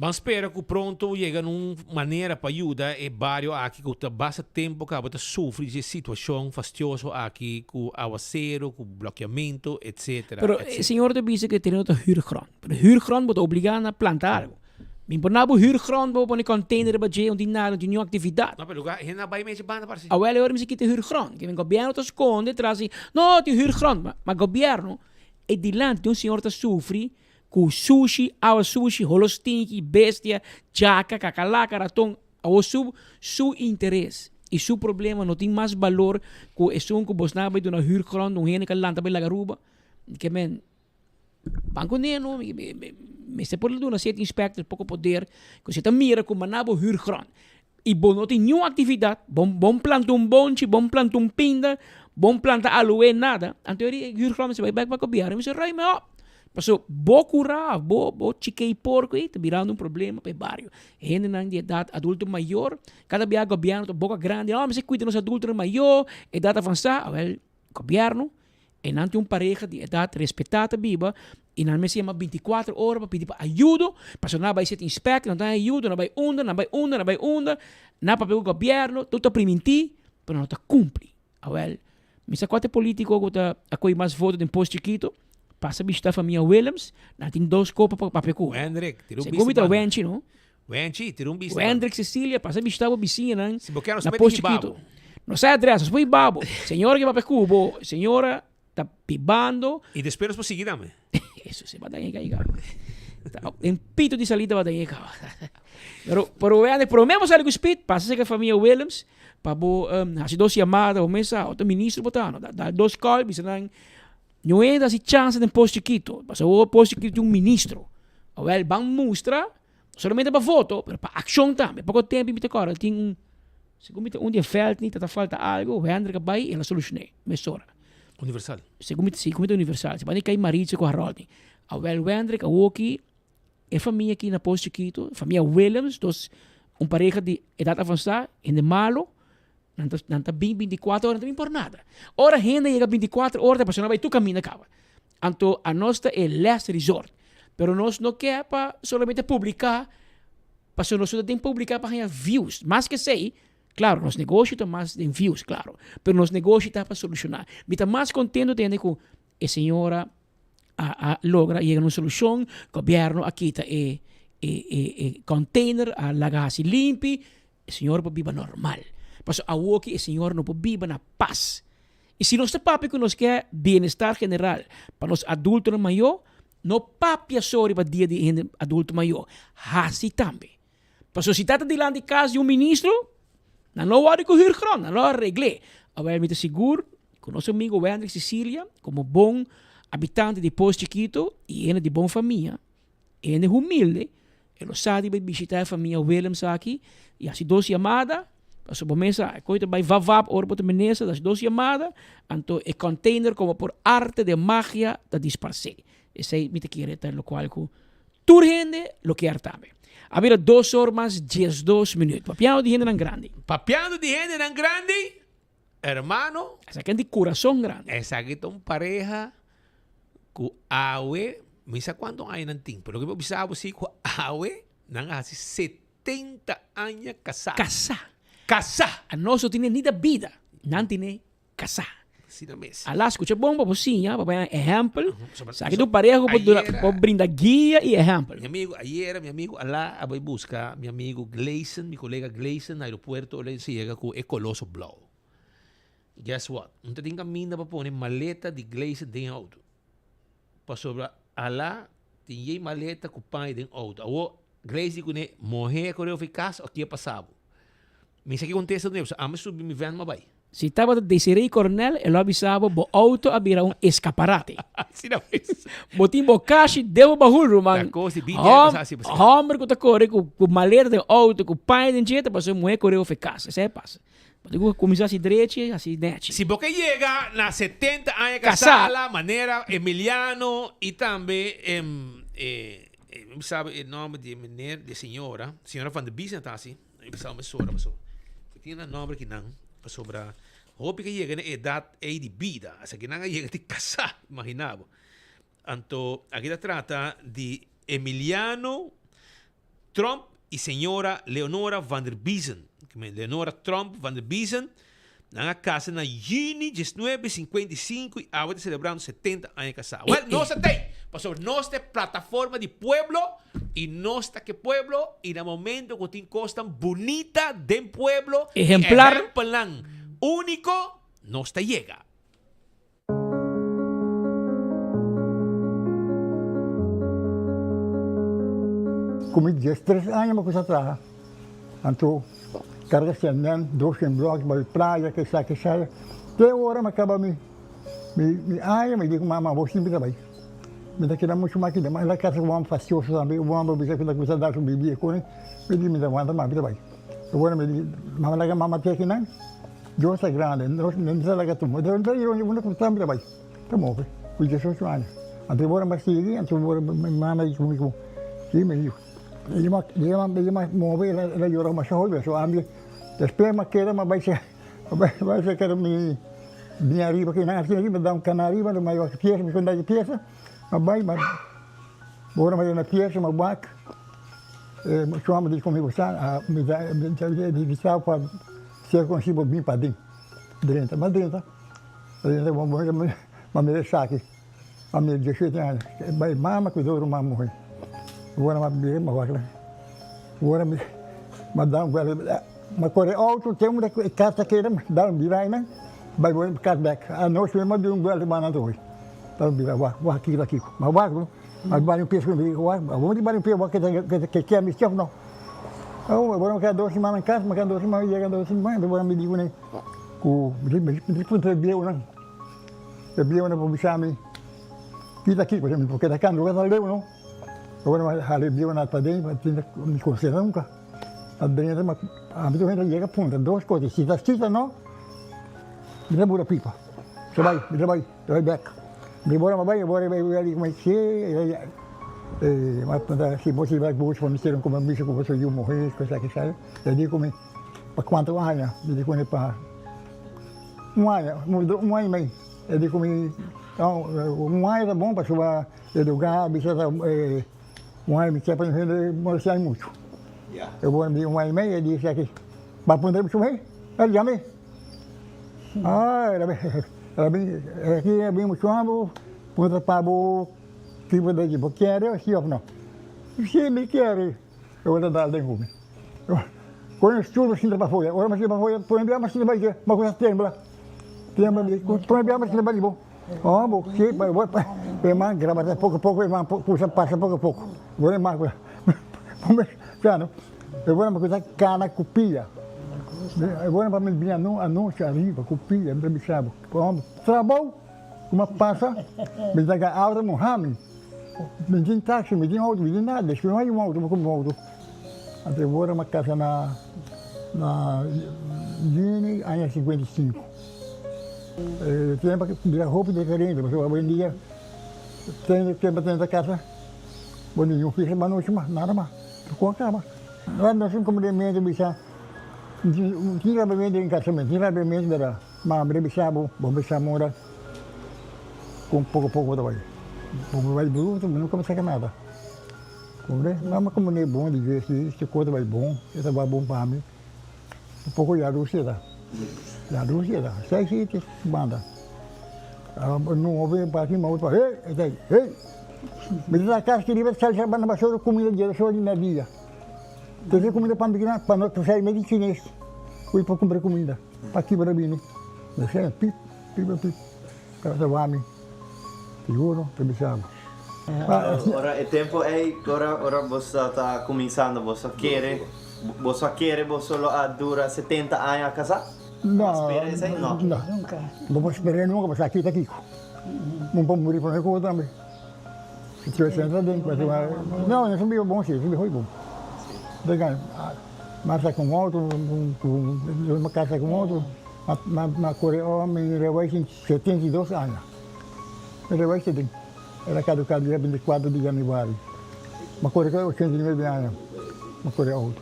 Ban spera ku pronto yega na un manera pa yuda e bario aki ku ta basta tempu kaba ta sufri di e situashon fastioso aki ku awaseru, ku blokeamentu, etsetera, Pero e señor ta bisa ku e tereno ta huurgrond. Pero huurgrond bo ta obligá na planta algu. Mi por na bo huurgrond bo pone container riba dje, no tin nada, no tin niun aktividat. No, pero lugar hende a bai mechi banda parse. Awel e ora mi si kita huurgrond. Ke men gobierno ta skonde tras di, no, tin huurgrond. Ma gobierno e dilanti un señor ta sufri Ku sushi, awa sushi, holo stinki, bestia, djaka, kakalaka, raton. Awor su su interes i su problema no tin mas balor ku esun ku bosnan a bai duna huurgrond un hende ku a lanta bai laga Aruba. Ke men ban kuné no, mester por duna cierto inspector poko poder ku si ta mira ku maná bo huurgrond i bo no tin niun aktividat, bo bon planta un bonchi, bon planta un pinda, bon planta aloe, nada, anto e huurgrond mester bai bek pa gobièrnu i mester ruim e op. Pasobra bo kura, bo bo chikei porko ei ta birando un problema pa e bario. Hendenan di edat adulto mayor, kada bia gobièrnu ta boka grandi, no mester kuida nos adultonan mayor, edat avansá, awèl gobièrnu E nan tin un pareha di edat respetá ta biba i nan mester yama bintikuater ora pa pidi pa ayudo, pasobra nan a bai set inspect, nan ta haña ayudo, nan bai unda, nan bai unda, nan bai unda, nan a papia ku gobièrnu, tur ta primintí, pero nan no ta kumpli. Awèl, mi sa kua ta e polítiko ku ta a kohe mas voto den Pos Chikito, pasa bishitá famia Willems, nan tin dos kopa pa papia ku. Wendrick, tira un Segun bista mi ta banda. Wenchi, no? Wenchi, tira un bista banda. Wendrick Cecilia, pasa bishitá bo bisiñanan Si bo kier nos na mete Pos hibabo. Chikito. No sa e adres, nos por hiba bo. Señora ke papia ku bo, señora ta bibando. I despues nos por sigui tambe. Eso si bata yega yega. En pito di salida bata yega. Pero, pero Wendrick, prome bo sali ku speed, pasa serka famia Willems, pa bo um, hasi dos yamada, bo mesa, otro ministro bo ta, no? Da, da dos call, bisa nan, No e ta hasi chansa den Pos Chikito, pasobra awor Pos Chikito tin un ministro. Awel ban mustra, no solamente pa voto, pero pa akshon tambe. Poko tempu mi ta kòrda tin un, segun mi ta un di e vèlt ni ta ta falta algu, Wendrick a bai i el a solushoné mesora. Universal. Segun mi ta, si, segun mi ta Universal. Si banda kai Maritza ku Harold ni. Awel Wendrick awoki e famia aki na Pos Chikito, famia Willems, dos un pareha di edat avansá, hende malo, Nan ta, nan ta bin 24 ora, nan ta bin por nada. Ora hende yega 24 ora, ta persona bai tur kaminda kaba. Anto anos ta e last resort. Pero nos no ke pa solamente publiká, pasobra nos no ta den publiká pa haña views. Mas ke esei, klaro, nos negoshi ta mas den views, klaro. Pero nos negoshi ta pa solushoná. Mi ta mas kontento tende ku e señora a a logra yega na un solushon, gobièrnu a kita e e e e container, a laga hasi limpi, E señor por biba normal. Pasobra awoki e señor no por biba na pas. I si nos ta papia ku nos ke bienestar general pa nos adultonan mayó, no papia so riba dia di hende adulto mayó, hasi tambe. Pasobra si ta ta dilanti kas di un ministro, nan lo wòrdu ku huurgrond, nan lo aregl'é. Awel mi ta sigur ku nos amigo Wendrick Cecilia, komo bon habitante di Pos Chikito i hende di bon famia, Hende humilde, e lo sa di bai bishita e famia Willems aki i hasi dos yamada, pasobra bo mes sa, e koe ta bai vavap ora bo ta minister, ta hasi dos yamada, anto e container komo por arte de magia ta disparsé. Esei mi ta kere ta lokual ku tur hende lo kier tambe. A bira dos or mas diesdos minuut. Papiando di hendenan grandi. Papiando di hendenan grandi, hermano. Esaki ta di kurason grandi. Esaki ta un pareha Ku awe, mi sa kuantu aña nan tin, pero loke mi por bisa bo si ku awe nan a hasi setenta aña kasá. Kasá. Kasá! Anos no tine ni da bida, nan tine kasá. Asina mes. Ala skucha bon pa bo siña, pa bo haña ehèmpel. Sa ki tu pareha ku por duna, por brinda guia i ehèmpel. Mi amigu, ayera mi amigu Ala a bai buska mi amigu Gleison, mi kolega Gleison na aeropuerto ora el a yega ku e koloso blou. Guess what? Un ta tin caminda pa pone maleta di Gleison den e auto. Pasobra ala tin yey maleta cu paña den auto. Awo Gleison di cune, mohe a core ofi cas o kia pasa bo? Mi sa ki contesta dune, pasobra ami subi mi van ma bay. Si tabata Desiree Coronel, e lo a bisa bo, bo auto a bira un escaparate. Asina mes. Bo tin bo kashi den bo bahul, ruman. Ta kos di binti aña pasá así pasá. Homber ku ta kore ku ku maleta den auto, ku paña den dje, ta pasobra e muhé kore ofe kas. Esei a pasa. Bo tin ku kuminsá hasi drechi, hasi nechi. Si bo ke yega na 70 aña Kasá. kasá la manera Emiliano i tambe e mi sabi e nòmber di e meneer, di e señora, señora Van der Biesen ta hasi. Mi pensaba mesora pasobra mi tin nan nomber kinan pasobra hopi ke yega na e edat ei di bida esaki nan a yega di kasá imagina bo. Anto aki ta trata di Emiliano Tromp i señora Leonora van der Biezen. Leonora Tromp van der Biezen nan a kasa na juni diesnuebe 55 i awe ta selebrando 70 aña kasá. Wèl nos ta tei pasobra nos ta e plataforma di pueblo I nos ta ke pueblo i na momento ku tin kosnan bunita den pueblo i Ehemplar. ehempelnan úniko, nos ta yega. Ku mi diestres aña mi kusa traha, anto karga sèmènt, dosen blòk, bai playa, kesa kesa. Te ora mi a kaba mi mi aña mi di ku mama, bo simple ta bai. Mi ta keda muchu mas kida, ma el a kasa ku un hòmber fastioso tambe, un hòmber bisa ku ta kuminsá da su bibi e kos, mi di mi ta wanta mas, mi ta bai. Awor mi di, mama laga mama te akinan, Dios ta grandi, nos no ta laga tumba, mi ta yora unda ku ta mi ta bai, ta move, ku diesocho aña. Anto awor mi a sigui, anto awor mi mama di ku mi ku, si mi yu, e a move, el a yora masha hopi, so ami despues mi a keda mi a bai. Bai saca mi bin ariba ki nan asina mi da un cana ariba mi bai wak pieza mi kunda di pieza mi bai ma ora mi na pieza mi wak su mama di komi bo sa mi ta invitao pa ser con si bo bin paden drenta mi a drenta mi a mira esaki mi a mira diesshete aña bai mama ku dos ruman muhe ora mi a bira mi a wak ora mi da un vuelta. Ma kore auto te unda e kas ta keda, da un bira einan, bai bo kas bek. Anochi mi a duna un buelta banda anto hoy. Da un bira, wak, wak kiko ta kiko. Ma wak, ma bari un pes ku mi wak, abo mi bari un pes wak ke ke ke mi chef no. Oh, bo no keda dos siman na kas, mi keda dos siman, mi yega dos siman, anto bo mi di kuné ku mi mi puntra e bieunan, e bieunan por bisa mi ki ta kiko, mi por keda kando ta leu no. Awor mi a hala e bieunan paden, mi konsera nunka. A drenta ma ami tur hende yega puntra dos kos si ta si ta no mi ta bura pipa mi ta bai mi ta bai mi ta bai bek mi bora mi bai bora bai bai mi si e mi a puntra si bo si bai bus pa mi hicieron como mi ku boso yu muhe kos aki sa e di ku mi pa kuantu aña mi di kune pa un aña un aña i mei e di ku mi un aña ta bon pasobra e lugar a bisa ta Un aña mi kepa un hende molestiá mi muchu. E wor di un aña i mei e di esaki, Ba puntra mi su hei, el yam'é. Ah, el a bin, aki a bin muchu amo puntra pa bo tipo di bo kere si òf no. Si mi kere, e wor ta dal den ku mi. Kon e stulo sinta pa foya, ora mi sinta pa foya, prome bia mi sinta pa dje, mi a kuminsá tembla, tembla, prome bia mi sinta pa di bo. Oh, bo si, bo bo e man graba poco poco e man kusa pasa poco poco. Bo e man piano. E bo na kusa cana ku pia. E bo na pa mi bini anu anuncio ariba ku pia mi ta bisa bo. Oh, trabou kuma pasa mi ta ga auto muha mi. Mi tin taxi, mi tin auto, mi tin nada. Despues mi haña un auto, mi kumpra un auto. Anto e bo na kasa na na juni aña 55. E tempo a bira hopi diferente pasobra awendia ten tempo ten ta casa bo ningun fiesta mas nochi mas nada mas tur cos a caba. Ora nos tin comprendimento bisa tin rabia den casamento tin rabia bera ma bo bisa bo bo bisa mora con poco poco bo ta bay bo bay bruto bo nunca bo saca nada comprende mama comprende bon di dje si cos ta bay bon e ta bay bon pa mi. Un poco yarusia ta. Yarusia ta. Seis siete banda. Nove pa aki, ma otro pa hey, e ta hey. Mi ta cas ki riba sal sal banda basura comida dje so di merdia. Te comida pa mi pa no sai medio chines. Fui pa cumpra comida. Pa kibra bini. Me sai pip pip pip. Ta wami. Seguro ta bisa bo. Ora e tempo ei, ora ora boso ta kuminsando, boso a kere, boso a kere boso lo a dura 70 aña kasá? No. Spera esei? No. No. Bo por spera nunca, pasobra aki ta kiko. Bo por muri prome ku bo tambe. Si tio Senta den, pasobra no, nos a biba bon si, nos a biba hopi bon. M'a sa ku un auto, m'a kasa ku un auto, m'a kore ora mi rebai tin 72 aña. Mi rebai ta den, el a kaduká dia 24 di januari. M'a kore ku 89 aña, m'a kore auto.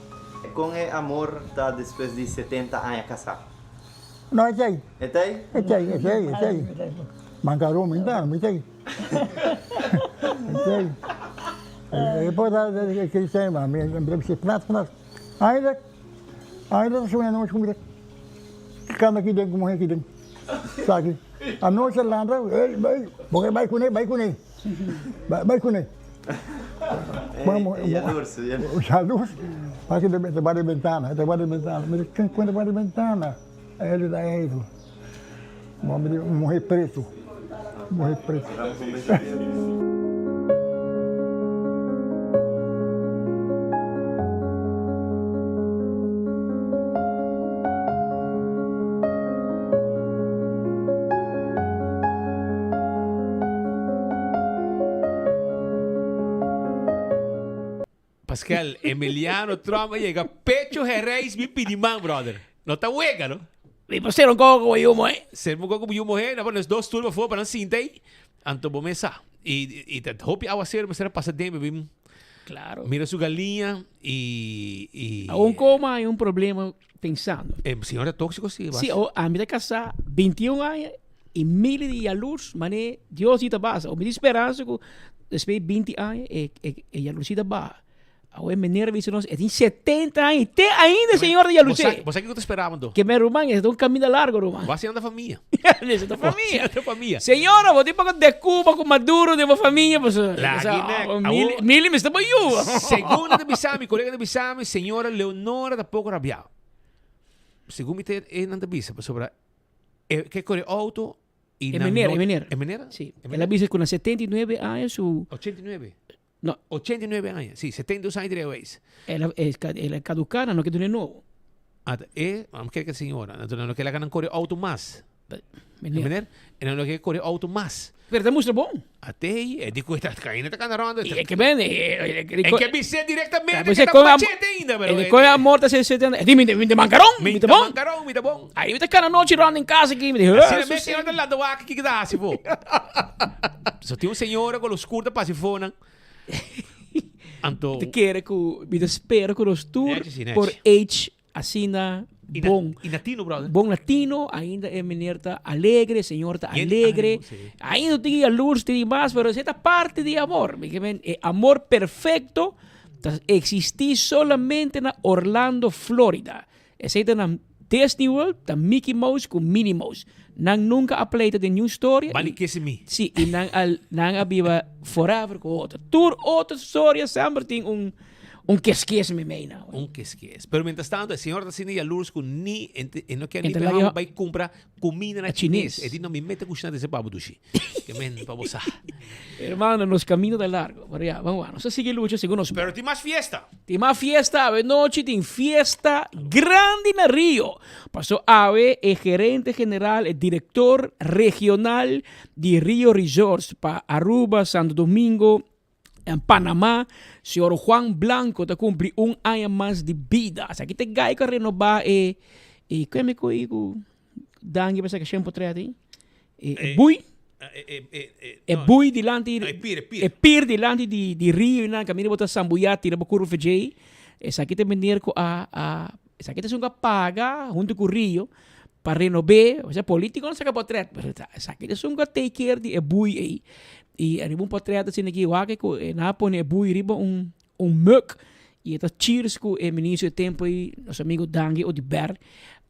Kon e amor ta despues di 70 aña kasá? No, e t'ei. E t'ei? E t'ei, e t'ei, e t'ei. Mankaron mi ta, mi t'ei. E t'ei. E por ta cristian, ma mi ta bisa plat, plat. Ainda, ainda ta sueña anochi ku mi ta kanda aki den ku muher aki den. Sa aki. Anochi a lanta, ey, ey, bo ke bai kuné, bai kuné. Bai kuné. Yalurs, yalurs. Yalurs. Pasa e ta bati bentana, e ta bati bentana. Mi di, ken ku ta bati bentana? El ta eitu. Bo mi di, un muher pretu. Muher pretu. Pascal, Emiliano Trump a yega pecho herreis mi pidi man, brother. No ta wega, no? Mi por ser un koko ku yu muhé. Ser un koko ku yu muhé, na nos dos stoel pa nan sinta ei. Anto bo mesa. I, i ta hopi aguacero mester a pasa den, bebim. Claro. Mira su galiña i, i. Aun coma hay un problema pensando. E señor ta tóxico sí, Sí, o ami ta casá 21 aña y mili di yalurs, mané Dios di ta basa. O mi tin speransa cu despues di 20 aña e, e, e yalursí ta baha. Awe meneer a bisa nos, e tin 70 aña y te ainda e señor ta yalursé. Bo sa kiko ta esperaba anto? Ke men ruman, e ta un caminda largo ruman. Bo a siña ta famia. Esei ta famia. Bo famia. Señora, bo tin poko de Cuba ku Maduro den bo famia, pasobra. Lagi nek. Mili, mili mester bo yu. Segun nan ta bisa mi, kolega ta bisa mi, señora Leonora ta poko rabiá. Segun mi te e nan ta bisa, pasobra e ke kore outo i E nan meneer, no e meneer. E meneer? Sí. El a bisa ku na 79 aña su. 89. No. 89 aña, sí, 72 aña di reweis. El a, el a caducá, nan no ke duna nobo. Ata e, am kere ke señora, nan no ke laga nan kore auto mas. Meneer. Meneer, e nan no ke kore auto mas. Pero ta mustra bon. Ate, e di ku ta kaina ta kanda rondo. E ke ben, e E ke bisé directamente ke ta machete ainda, pero. E koe amor ta se se e di mi mi ta mancaron, mi ta bon. Mi ta mancaron, mi ta bon. Ai mi ta kana nochi rondo in casa aki, mi di, Asina mes señora ta lanta wak kiko ta hasi fo. So tin un señora ku lo skur ta pasa fo nan. Anto. Mi ta kere ku, mi ta spera ku nos tur Nechi si, nechi. por age asina bon. I latino, brother. Bon latino, ainda e meneer ta alegre, e señor ta Yen di alegre. ánimo, si. Ainda tin yalurs, tin di mas, pero esei ta parti di amor. Mi ke men, e amor perfecto ta existi solamente na Orlando, Florida. Esei ta na Disney World, ta Mickey Mouse ku Minnie Mouse. Nan nunka a pleita den niun storia. Bali kese mi. Sí, i nan a, nan a biba forever ku otro. Tur otro storia semper tin un, un keskes meimei nan. Un keskes. Pero mientras tanto, e señor ta sinti yalurs ku ni, e no kier ni E ta pe laga hamba bai kumpra Kumina na chines. E di no mi mete kushina dese pa bo dushi. Ke men pa bo sa. Hermano, nos camino ta largo. Pero ya, vamos a. Nos a sigui lucha segun nos. Pero tin mas fiesta. Tin mas fiesta. Awe nochi tin fiesta grandi na Rio. Paso awe e gerente general, e director regional di Rio Resorts pa Aruba, Santo Domingo, en Panama, señor Juan Blanco ta cumpli un aña mas di bida. Esaki ta e guy cu a renoba e, e, cu e cu cu Dangi pa saca shen potret ei? E, e bui. E bui dilanti, E pier, e pier. e pier dilanti di, di rio nan, caminda bo ta sambuya, tira bo curva djei. Esaki ta meneer cu a, a, esaki ta esun cu a paga hunto cu Rio pa renob'é, osea politico no saca potret, pero esaki ta esun cu a take care di e bui ei. Y ariba un potret asina aki wak cu nan a pone e bui riba un, un mug y e ta cheers cu e ministro e tempo ei, nos amigo Dangui Oduber.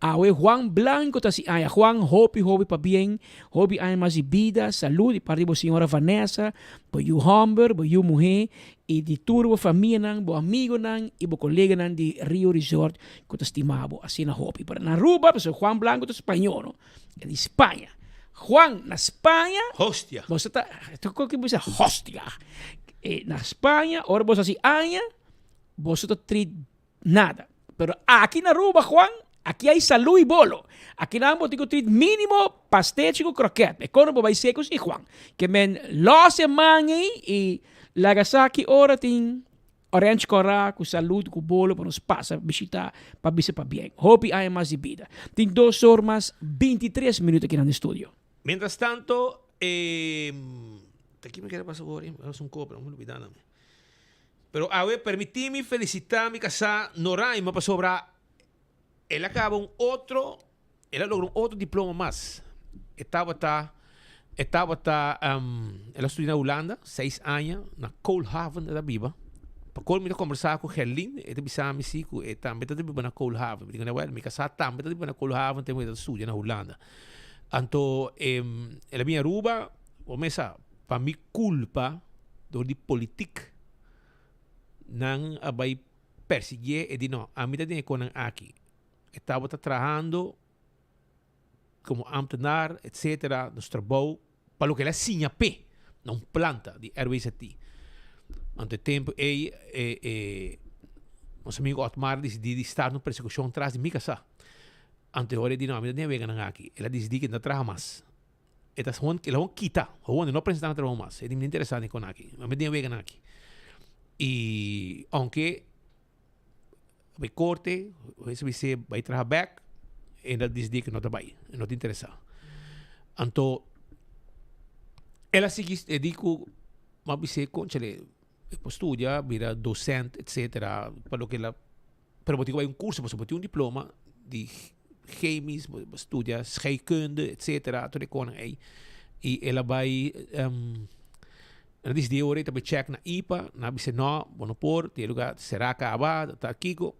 Awe Juan Blanco ta si aña. Juan, hopi hopi pabien, hopi aña mas di bida, salud di parti di bo señora Vanessa, bo yu homber, bo yu muhe y di tur bo famianan, bo amigonan y bo coleganan di Rio Resort cu ta stima bo asina hopi. Pero na Aruba, pasobra Juan Blanco ta spaño, no? E di Spaña. Juan, na Spaña. Hostia. Bo sa ta, con ki bo bisa hostia? E na Spaña, ora bo sa hasi aña, bo sa ta treat nada. Pero aki na Aruba, Juan. Aki hay salú y bolo. Aki nan bo tin cu treat minimo pastechi cu kroket. E kono bo bay seco si Juan. Ke men los e man ey y laga sa ki ora tin orange cora cu salud cu bolo pa nos pasa bishita pa bisa pabien. Hopi aña mas di bida. Tin dos or mas 23 minuut aki nan den studio. Mientras tanto e ta ki mi kere pasa awor ey? Un koper, mi lubida nan. Pero awe permiti mi felicita mi casá Noraima pasobra el a caba un otro, el a logra un otro diploma mas. E tabata, e tabata, el a studia na Hulanda seis aña, na Koolhaven el a biba. Pa kol mi ta combersa cu Gerlin, e ta bisa mi si cu e tambe ta biba na Koolhaven. Mi di well, mi casá tambe ta biba na Koolhaven tempo e ta studia na Hulanda. Anto el a bini Aruba, bo mesa, pa mi culpa dor di politiek nan a bay persiguié e di no, ami ta den e konan aki. E tabata trahando como ambtenaar etcetera, nos trabou pa loke el a siña p'e na un planta di RWZT. Anto e tempo ey e e nos amigo Otmar a disidí di start un persekushon tras di mi kasá. Anto e ora e di no, ami ta den e weganan aki. El a disidí ke no ta traha mas. E ta gewoon, el a gewoon kita. Gewoon, e no presenta na trabou mas. E di, mi no interesa den kon aki. Mi den weganan aki. I aunke bai korte, hues a bis'é bai traha bek, e ta disidí ku no ta bai, e no ta interesá. Anto el a sigui, e di ku mi a bis'é, kónchale, e por studia, bira docent, etcetera, pa loke el a Pero bo tin ku bai un kurso pasobra bo tin un diploma di chemisch, bo bo studia scheikunde, etcetera, tur e konan ei. I el a bai el a disidí ora e ta bai check na IPA, nan a bisa no, bo no por, tin e lugar será kaba, ta kiko.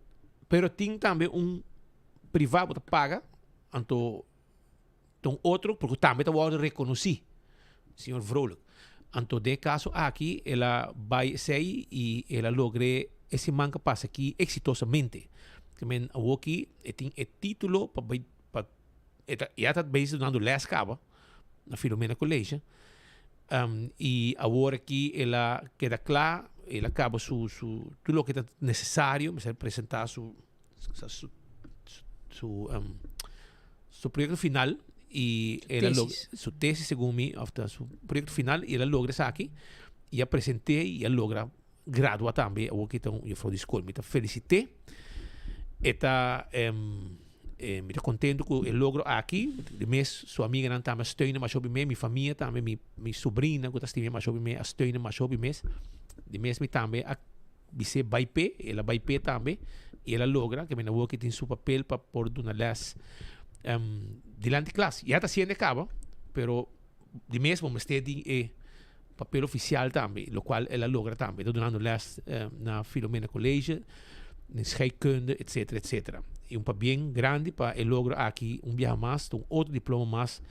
Pero tin tambe un privá bo ta paga, anto Ta un otro, porque tambe ta wòrdu rekonosí, señor Vrolijk. Anto den e kaso aki el a bai esei i el a logr'é e siman ku a pasa aki eksitosamente. Ke men awoki e tin e título pa bai pa e ta ya ta bezig dunando lès kaba na Filomena College. I awor aki el a keda kla, el a kaba su su tur loke ta nesesario mester presentá su su su su proyecto final y el a logra su tesis segun mi of ta su proyecto final y el a logra esaki y a presente y a logra gradua tambe awor ki ta un juffrouw di school mi ta felicite e ta mi ta contento cu e logro aki di mes su amiganan tambe a steuna masha hopi mes mi famia tambe mi mi sobrina cu ta stima masha hopi mes a steuna masha hopi mes di mes mi tambe a Bis'é bai p'e, el a bai p'e tambe i el a logra ke menda woki tin su papel pa por duna lès dilanti klas. Ya ta hasiendo e kaba, pero di mes bo mester di e papel ofisial tambe, lokual el a logra tambe. E ta dunando lès na Filomena College, den scheikunde, etcetera, etcetera. I un pabien grandi pa e logro aki un biaha mas, ta un otro diploma mas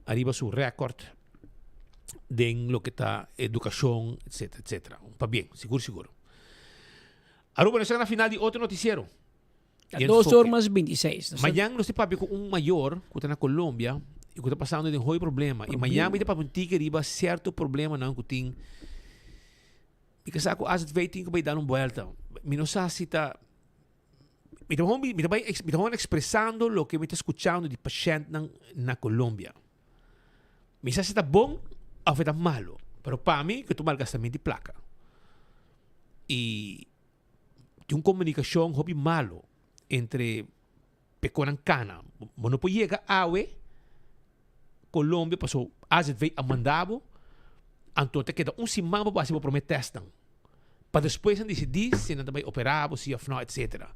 ariba su rèkòrt. den loke ta educacion, etcetera, etcetera. Un pabien, sigur, sigur. Aruba, nos llega na final di otro noticiero. Ta dos or mas 26. Mañan nos ta papia cu un mayor cu ta na Colombia y cu ta pasando den hoy problema. Y mañan mi ta papia un tiki riba cierto problemanan cu tin. Mi ke sa cu AZV tin cu bay dar un buelta. Mi no sa si ta Mi ta mi ta bay mi ta gewoon expresando loke mi ta scuchando di pashentnan na Colombia. Mi sa si ta bon of e ta malo, pero pa mi ku ta un malgastament di plaka. I tin un komunikashon hopi malo entre pekonan kana. Bo no por yega awe Colombia paso AZV a manda bo, anto ta keda un siman pa bo hasi bo prome testnan. Pa despues nan disidí si nan ta bai operá bo si òf nò etcetera.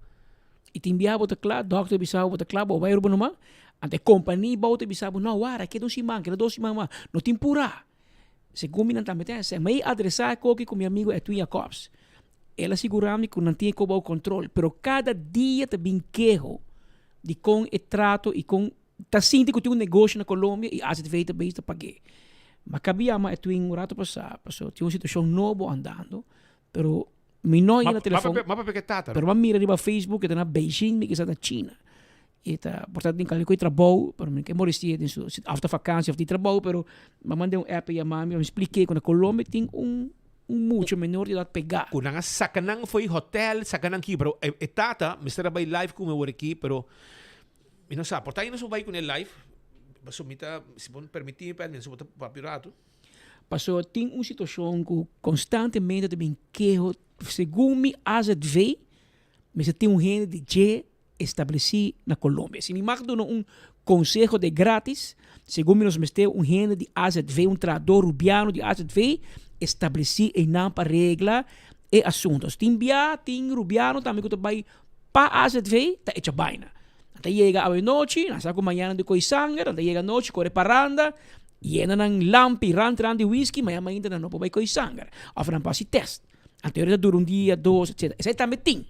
I tin bia bo ta kla, dòkter bisa bo bo ta kla, bo bai Aruba numa, anto e kompania bou ta bisa bo, no wara, keda un siman, keda dos siman mas, no tin purá. Segun mi nan tambe ta hesei. Mi a adresá e koki ku mi amigu Edwin Jacobs. El a sigurá mi ku nan tin e kos bou kontrol, pero kada dia ta bin keho di kon e trato i kon ta sinti ku tin un negoshi na Colombia i AZV ta bezig ta pag'é. Mi a kaba yama Edwin un rato pasá, pasobra tin un situashon nobo andando, pero Mi no yega na telefon. Ma papia ke tata. Pero m'a mira riba Facebook e ta na Beijing, mi kisa na China. E ta por ta den kaliku e trabou, pero mi no ke molestia den su of ta vakansi of di trabou, pero m'a manda un app e yama mi, mi splik'é ku na Colombia tin un un mucha menor di edat pegá. Ku nan a saka nan fo'i hotel, saka nan ki, pero e tata mester a bai live ku mi awor aki, pero. Mi no sa, por ta nos bai kuné live, paso mi ta, si bo permití mi pèt, mi no ta papia un ratu. Paso tin un situashon ku konstantemente ta bin keho, segun mi azv mester tin un hende di dje establesí na Colombia. Si mi mag duna un konseho de gratis, segun mi nos mester un hende di azv, un trahadó rubiano di azv establesí einan pa regla e asunto. Tin bia tin rubiano tambe ku ta bai Pa azv ta echa baina. Nan ta yega awenochi, nan sa ku mañana di koi sanger, nan ta yega anochi kore paranda, yena nan lampi rant rant di whisky, mañana mainta nan no por bai koi sanger. Of nan por hasi test. Anto ta dura un dia, dos, etcetera. Esei tambe tin.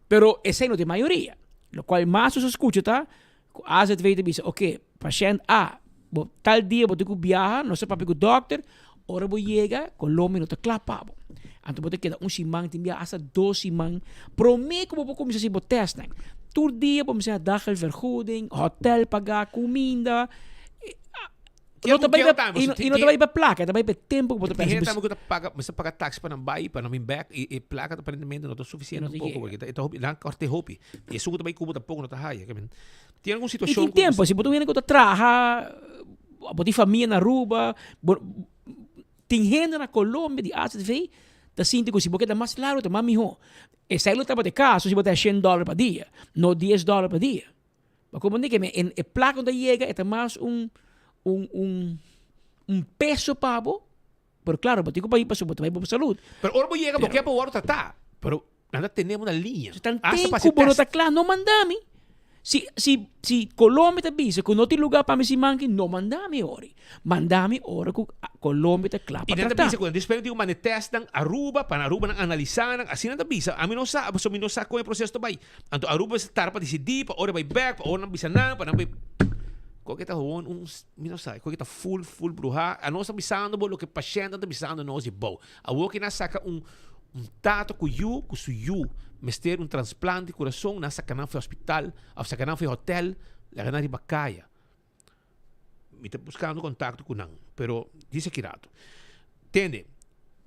Pero esei no ta e mayoria. Lokual mas nos a skucha ta ku azv ta bisa, oke, pashènt A, bo tal dia bo tin ku biaha, nos a papia ku dòkter, ora bo yega, Colombia no ta kla pa bo. Anto bo ta keda un siman, tin bia asta dos siman, promé ku bo por kuminsá hasi bo tèstnan. Tur dia bo mester daggelvergoeding, hotèl pagá, kuminda. No ta bai pa, i no ta bai pa plaka, ta bai pa e tempu ku bo ta Tin pèrdè. hende tambe ku ta paga, mester paga taxi pa nan bai, pa nan bin bèk, i e plaka aparentemente no ta sufisiente tampoco, porque e ta hopi, nan kòrta e hopi. I esun ku ta bai Cuba tampoco no ta haya. Tin algun I situashon tin tempu, si bo ta un hende ku ta traha, bo tin famia na Aruba, bo tin hende na Colombia di azv ta sinti ku si bo keda mas largu ta mas mihó. Esei lo tabata e kaso si bo ta haña shen dòler pa dia, no dies dòler pa dia. Ma como di ke e plaka ku ta yega e ta mas un un un un peso pa bo, pero claro bo tin ku bai pasobra bo ta bai pa bo salud. Pero ora bo yega bo ke pa wòrdu tratá, pero nan ta tene bo na liña. Si tan ten ku bo no ta kla no manda mi. Si si si Colombia ta bisa ku no tin luga pa mi siman aki no manda mi ori. Manda mi ora ku Colombia ta kla pa I nan ta tratá. bisa ku nan despues nan tin ku manda e tèstnan Aruba pa Aruba nan analisá nan, asina nan ta bisa. Ami no sa pasobra mi no sa kon e proseso ta bai. Anto Aruba mester tarda pa disidí, pa ora bai bèk, pa ora nan bisa nan, pa nan bai. Koke ta gewoon un, mi no sa, koke ta full, full bruhá. Anos ta bisando bo loke pashèntnan ta bisando nos di bou. Awor ke nan saka un, un tata ku yu, ku su yu mester un transplante di kurason, nan saka nan for hospital, òf saka nan for hotèl, laga nan riba kaya. Mi ta buskando kontakto ku nan, pero dise ki rato. Tende,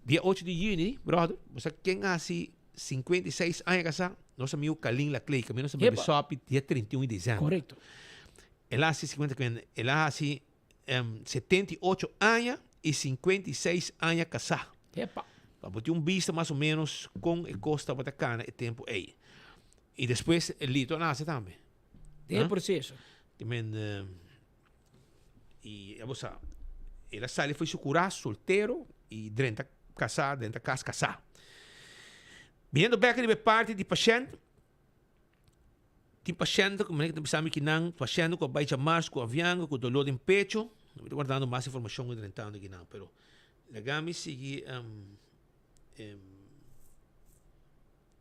dia ocho di yüni, bròder, bo sa ken a hasi 56 aña kasá, nos amigo Kalin Laclay, kaminda nos a bebe sòpi dia 31 di desèmber. Korekto. El a hasi 50, el a hasi 78 aña i 56 aña kasá. Epa. Pa bo tin un bista mas o ménos kon e kos tabata kana e tempu ei. I despues Lito a nase tambe. Den e proseso. Te men, i abo sa, el a sali for su kurá soltero i drenta kasá, drenta kas kasá. Biniendo bèk riba e parti di pashènt, tin pashènt ku manera ku ta bisa mi kinan, pashènt ku a bai djamars ku avianga, ku doló den pecho, mi ta wardando mas informashon ku drentando kinan, pero laga mi sigui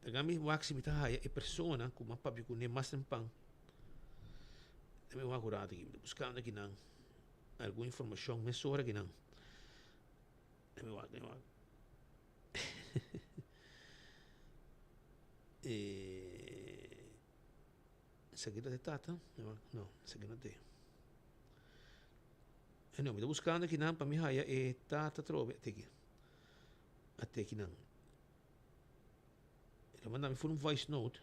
Laga mi wak si mi ta haya e persona ku mi a papia kuné mas tempan. Laga mi wak un rato aki. Mi ta buskando akinan algun informashon mesora akinan. Laga mi wak, laga mi wak. Esaki ta e tata? No, esaki no ta e. Anyway, mi ta buskando akinan pa mi haya e tata atrobe. Ate aki. Ate akinan. El a manda mi for un voice note.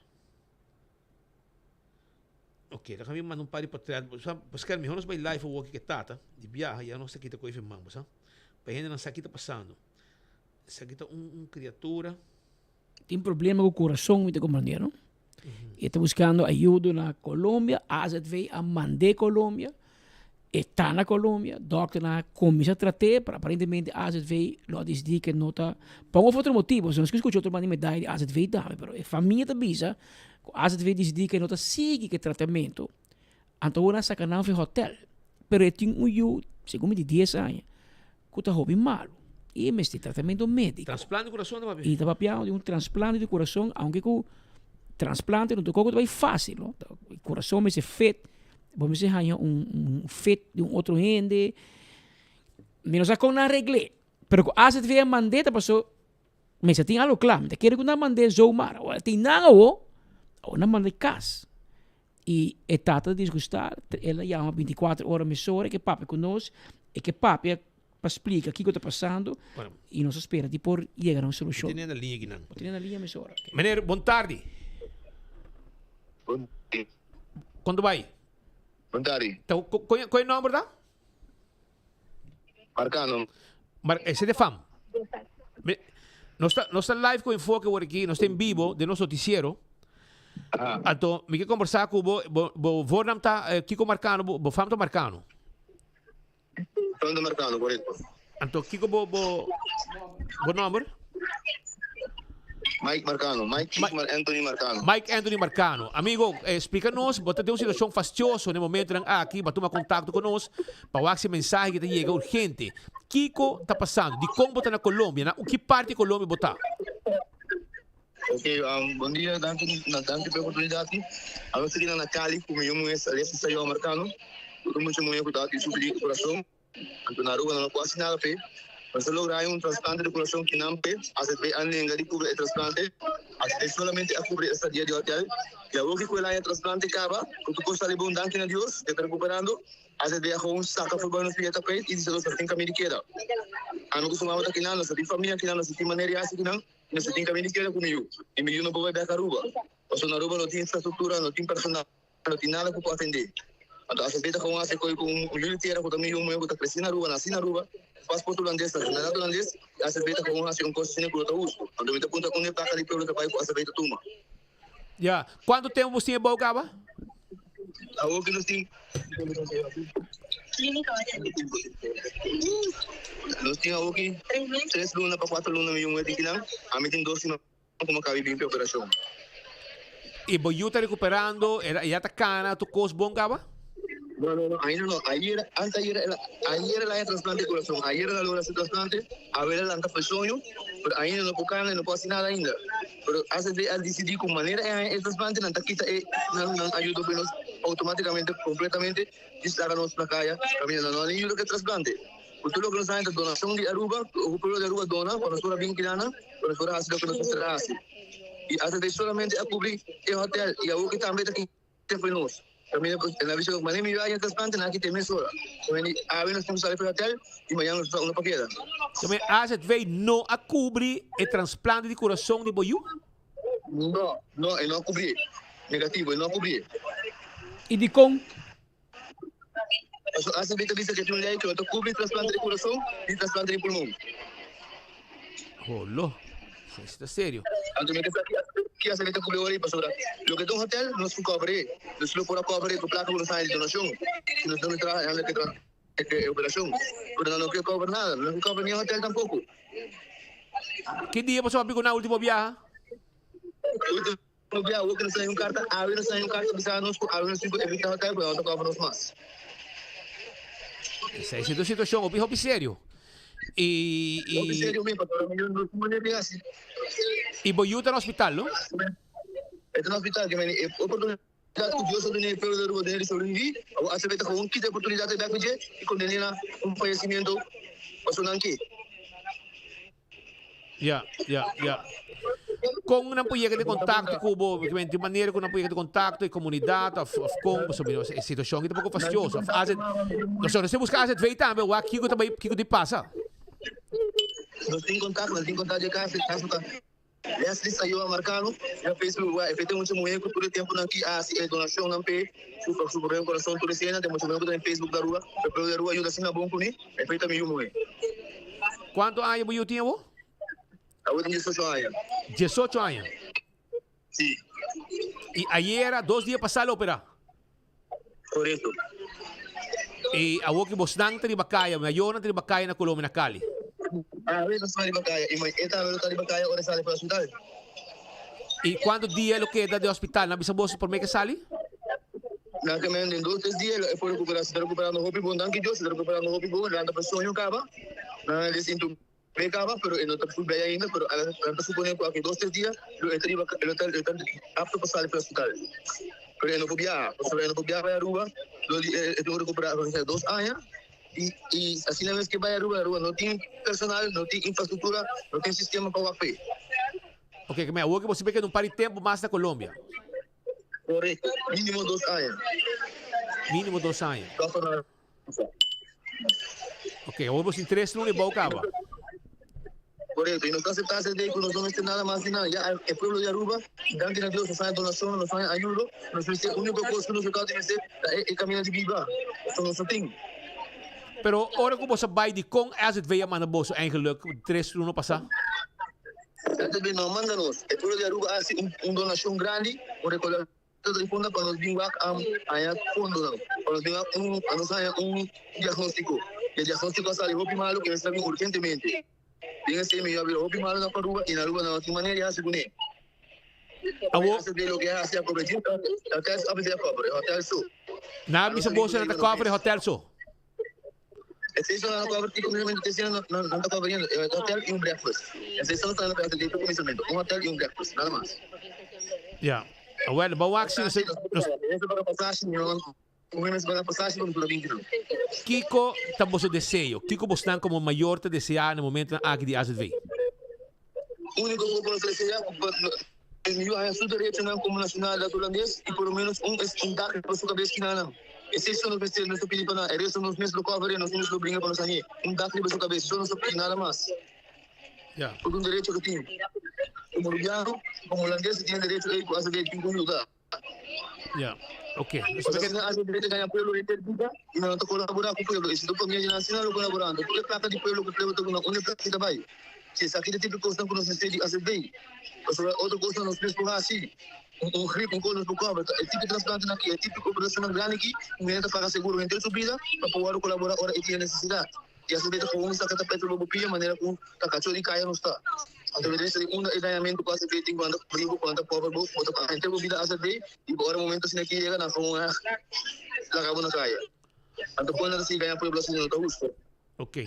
Ok, dan mi manda un par di portret. Paske mihor nos bai live awor ke tata di biaha, ya nos ta kita koe firman, bo sa. Pa hende nan sa ki ta pasando. Esaki ta un un kriatura. Tin problema ku kurason mi ta komprende no. E ta buskando ayudo na Colombia, AZV a mand'é Colombia. E ta na Colombia, dokternan a cuminsa trat'é, pero aparentemente AZV lo a disidí ke no ta, pa un of otro motibo, si nos ke skucha otro banda di medaya di AZV tambe, pero e famia ta bisa ku AZV disidí ke no ta sigui ku e tratamentu, anto awor nan a saka nan for e hotel. Pero e tin un yu, segun mi di dies aña, ku ta hopi malu i e mester tratamentu médiko. Transplante di kurason ta papia? I ta papia di un transplante di kurason, aunke ku transplante no ta koko ta bai fásil, no. Kurason mester fit, bo mester haña un un fit di un otro hende. Mi no sa kon nan regl'é, pero ku AZV a mand'é ta paso mester tin algu kla. Mi ta kere ku nan mand'é zomaar. Awor tin nan awo, awo nan mand'é kas. I e tata ta disgustá, el a yama binticuater ora mesora, e ke papia ku nos, e ke papia pa splika kiko ta pasando, i nos a spera di por yega na un solushon. Bo tene na liña kinan. Bo tene na liña mesora. Meneer, bon tardi. Bon tardi. Kon ta bai? Bon tardi. Ta, kon, kon e nomber ta? Marcano. Mar, ese de fam. Me, nos ta, nos ta live ku Enfoke awor aki, nos ta en vivo den nos noticiero. Anto, mi ke conversa ku bo, bo, bo voornaam ta eh, Kiko Marcano, bo, bo fam ta Marcano. Fam ta Marcano, correcto. Anto, Kiko bo, bo, bo nomber? Mike Marcano, Mike Mar Anthony Marcano. Mike Anthony Marcano. Amigo, eh, explica nos, bo ta den un situacion fastioso den momentonan aki, bo a tuma contacto cu nos pa wak si mensahe ki ta yega urgente. Kico ta pasando? Dicon bo ta na Colombia? Na ki parti di Colombia bo ta? Ok, um, bon dia, danki, na, danki pa e oportunidad aki. Awe ta na Cali cu mi yu muhe Alessia Sayoa Marcano, cu ta un mucha muhe cu ta sufri di corazon. Anto na Aruba nan no por hasi nada p'e. Nos a logra haña un trasplante di kurason ki nan p'e. AZB a nenga di kubri e trasplante. AZB solamente a kubri e stadia di hotel. I awor ki ku el haña trasplante kaba, ku tur kos sali bon danki na Dios, e ta rekuperando. AZB a gewoon saka for nos biyeta p'e i bisa nos no tin kaminda di keda. Ami ku su mama ta kinan, nos no tin famia kinan, nos no tin manera di hasi kinan, nos no tin kaminda di keda ku mi yu. I mi yu no por bai bèk Aruba, pasobra na Aruba no tin infrastruktura, no tin personal. No tin nada ku por atendé. Anto ACP ta gewoon hasi koi ku un yu di tera ku ta mi yu muhé ku ta kresi na Aruba, nasi na Aruba, pasport hulandes, nashonalidat hulandes, i ACP ta gewoon hasi un kos asina ku no ta hustu. Anto mi ta puntra unda e plaka di pueblo ta bai ku ACP ta tuma. Ya, kuantu tempu bos tin e bou kaba? Awor ku nos tin Nos tin awor ki tres luna pa kuater luna mi yu muhé tin kinan, ami tin dos siman. Como cabi bin pe operacion. Y bo yu ta recuperando, e ya ta cana, tur cos bon caba? No, no, no, ainda no. Ayer, antes ayer, el a, ayer el a haña trasplante di corazon. Ayer el a logra su trasplante, awe el a lanta for soño, pero ainda no por cana, e no por haci nada ainda. Pero AZV a dicidi cu manera e haña e trasplante, nan ta kita e, nan, nan ayuda pa nos automaticamente, completamente, djis laga nos na caya, caminda. Nan no a ni yuda cu e trasplante. Ku tur loke nos haña ta donashon di Aruba, ku pueblo di Aruba dona pa nos por a bin kilanan, pa nos por a hasi loke nos mester a hasi. I AZV solamente a kubri e hotel i awor ki tambe ta kita for nos. Kaminda ku nan a bisa ku manera mi yu a haña trasplante nan a kita e mesora. Kaminda di awe nos tin ku sali for e hotel i mañana nos ta unda pa keda. Kaminda AZV no a kubri e transplante di kurason di bo yu? No, no, e no a kubrié. Negativo, e no a kubrié. I dikon? Pasobra ACB ta bisa ke tin un lei ke no ta kubri trasplante di kurason ni trasplante di pulmon. Holo, esei ta serio. Anto mi ta sa ki ACB ta kubri ora ei pasobra loke ta un hotel nos ku kòbr'é, nos lo por a kòbr'é ku plaka ku nos haña di donashon si nos no traha hende ke traha e operashon. Pero nan no ke kòbra nada, nan no ke kòbra ni e hotel tampoko. Ki dia boso a papia ku nan ultimo biaha? No bia awo ku nos haña un karta, awe nos haña un karta bisa nos ku awe nos tin ku evitá hotel ku nan ta kòbra nos mas. Esei si ta un situashon hopi hopi serio. I i Hopi serio mi pasobra mi no tin manera di hasi. I bo yu ta na hospital no? E ta na hospital ke meni e oportunidat ku Dios a duna e pueblo di Aruba di sobrevivi awo ACB ta gewoon kita e oportunidat ei bek ku dje i kondené na un fayesimiento pasobra nan ke. Ya, ya, ya. Kon nan por yega den kontakto ku bo? Di manera ku nan por yega den kontakto e komunidat òf òf kon? Pasobra mi e situashon aki ta poko fastioso. Òf AZ, nos nos tin buska AZV tambe wak kiko ta bai kiko tin pasa. Nos tin kontakto, nos tin kontakto dje kas, e kas ta Leslie Sayoa Marcano na Facebook wak e tin mucha muhé ku tur e tempunan ki a hasi e donashonnan p'e su su problema kurason tur esena tin mucha muhé ku ta den Facebook di Aruba, e pueblo di Aruba yuda asina bon kuné, e ta mi yu muhé. Cuanto aña bo yu tin awo? Awo tin diesocho aña. Diesocho aña? Si. Y ayera, dos dia pasá lo opera? Correcto. Y awo ki bosnan ta riba caya, mayornan ta riba caya na Colombia, na Cali? Awe nos ta riba caya y e tambe lo ta riba caya ora e sali for hospital. Y cuanto dia lo keda den hospital? Nan bisa boso prome ke sali? Nan ke men den dos tres dia e por recupera. Si ta recuperando hopi bon, danki Dios, si ta recuperando hopi bon, nan ta por soño caba. Nan a desintubé caba, pero e no ta full blij ainda, pero nan ta supone cu aki dos tres dia lo e ta riba, lo ta lo ta apto pa sali for hospital. Pero e no por biaha, pasobra e no por biaha bai Aruba, lo di e tin cu recupera dos aña. Y y asina mes ke bai Aruba, Aruba no tin personal, no tin infrastructura, no tin sistema pa wak p'e. Ok, ke men awor ke bo sibi keda un par di tempo mas na Colombia. Correcto, minimo dos aña. Minimo dos aña. Ok, awor bo tin tres luna y bou caba. Korekto, i nos ta aseptá esei ku nos no mester nada mas di nada. Ya e pueblo di Aruba, danki na Dios, nos haña donashon, nos haña ayudo. Nos mester, úniko kos ku nos lo tabata mester ta e kaminda di biba. Pasobra nos no tin. Pero ora ku boso a bai, dikon SZV a manda boso eigenlik tres luna pasá? SZV no a manda nos. E pueblo di Aruba a hasi un donashon grandi, un rekoldashon di fondo pa nos bin wak haña fondonan, pa nos bin wak un, pa nos haña un diagnóstiko. E diagnóstiko a sali hopi malu ku mester a bin urgentemente. Den esei mi a bira hopi malu na Aruba i na Aruba nan no tin manera di hasi kuné. Awo. Nan a bisa boso nan ta cover e hotel so. Ya. Awel, bo wak si nos. Kiko ta boso deseo? Kiko bosnan komo mayor ta deseá na momentonan aki di azv? Úniko ku bo deseá ku e yu haña su derechonan komo nashonalidat hulandes i por lo ménos un un dak riba su kabes kinanan. Esei so nos mester, nos ta pidi pa nan. E resto nos mes lo kòver e, nos mes lo bringa pa nos hañ'é. Un dak riba su kabes, so nos ta pidi, nada mas. Porque un derecho ku tin. Komo rubiano, komo hulandes, e tin e derecho ei ku azv tin ku yuda. Ja, ok. Pasobra si nan haci derecho gaña pueblo henter bida y nan no ta colabora cu pueblo. Y si ta famia di nan asina lo colabora. Anto tur e placa di pueblo cu pueblo ta duna unda e placa ta bay? Si esaki ta tipo di cosnan cu nos mester di haci bay. Pasobra otro cosnan nos mes por haci. Un grip, un cos nos por cobra. E tipo di trasplantenan aki, e tipo di operacionnan grandi aki, un hende ta paga seguro henter su bida pa por worde colabora ora e tin e necesidad. Y así ta gewoon saca tapete riba bo pia manera cu ta cacho di caya nos ta. Anto mi ta bisa di unda e dañamento cu azv tin cu anda rico cu anda pober bo bo ta paga henter bo bida azv y bo ora momento asina ki yega nan gewoon eh laga bo na caya. Anto con nan ta sigui gaña pueblo asina no ta husto. Ok.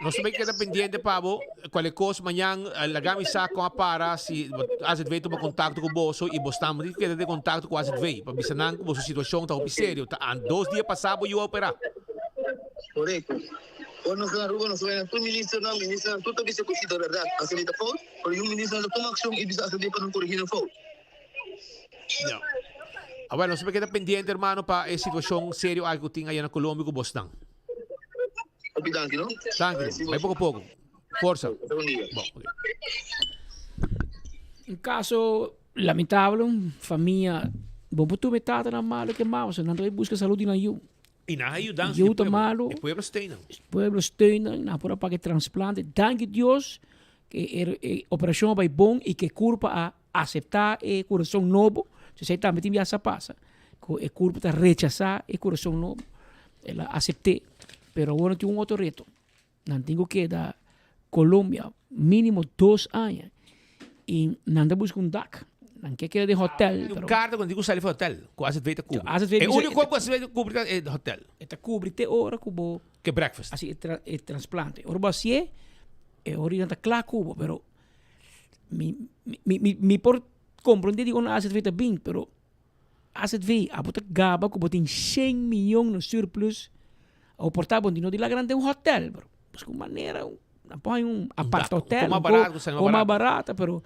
Nos ta bay keda pendiente pa bo. Cualkier cos mañan laga mi sa con a para si azv tuma contacto cu boso y bo stampa tin keda den contacto cu azv pa bisa nan cu boso situacion ta hopi serio. Ta dos dia pasa bo yu a opera. Korekto. Ora nos ta na Aruba nos ta bai na tur ministernan, ministernan tur ta bisa ku si ta bèrdat asina ta fout, pero yu ministernan ta tuma akshon i bisa asina pa nan korigí nan fout. Ya. Awel, nos ta keda pendiente hermano pa e situashon serio aki ku tin aya na Colombia ku bosnan. Hopi danki no. Danki. Bai poko poko. Forsa. Bon dia. Bon, ok. Un kaso lamentabel, un famia, bo por tuma e tatanan malo ke mama, so nan ta bai buska salud di nan yu. I nan a yudansa di pueblo. Ta malo. E pueblo steunan. Pueblo steunan, nan por a paga e transplante. Danki Dios ke e operacion a bai bon i ke curpa a acepta e curason nobo. Esei tambe tin biaha sa pasa, ku e curpa ta rechasa e curason nobo. El a acepte, pero awor nan tin un otro reto. Nan tin ku keda Colombia minimo dos aña i nan ta buska un dak. Nan ke keda den hotel. Un karta ku nan tin ku sali for hotel ku azv ta kubri. E uniko ku azv ta kubri ta e hotel. E ta kubri te ora ku bo Ke breakfast. hasi e transplante. Ora bo hasié e ora nan ta kla ku bo pero mi mi mi por komprende dikon azv ta bin pero Azv, abo ta gaba ku bo tin shen miyon na surplus, abo por ta bo no di laga nan den un hotel, bro. Busca un manera, nan por haña un apart hotel, un ko mas barata, pero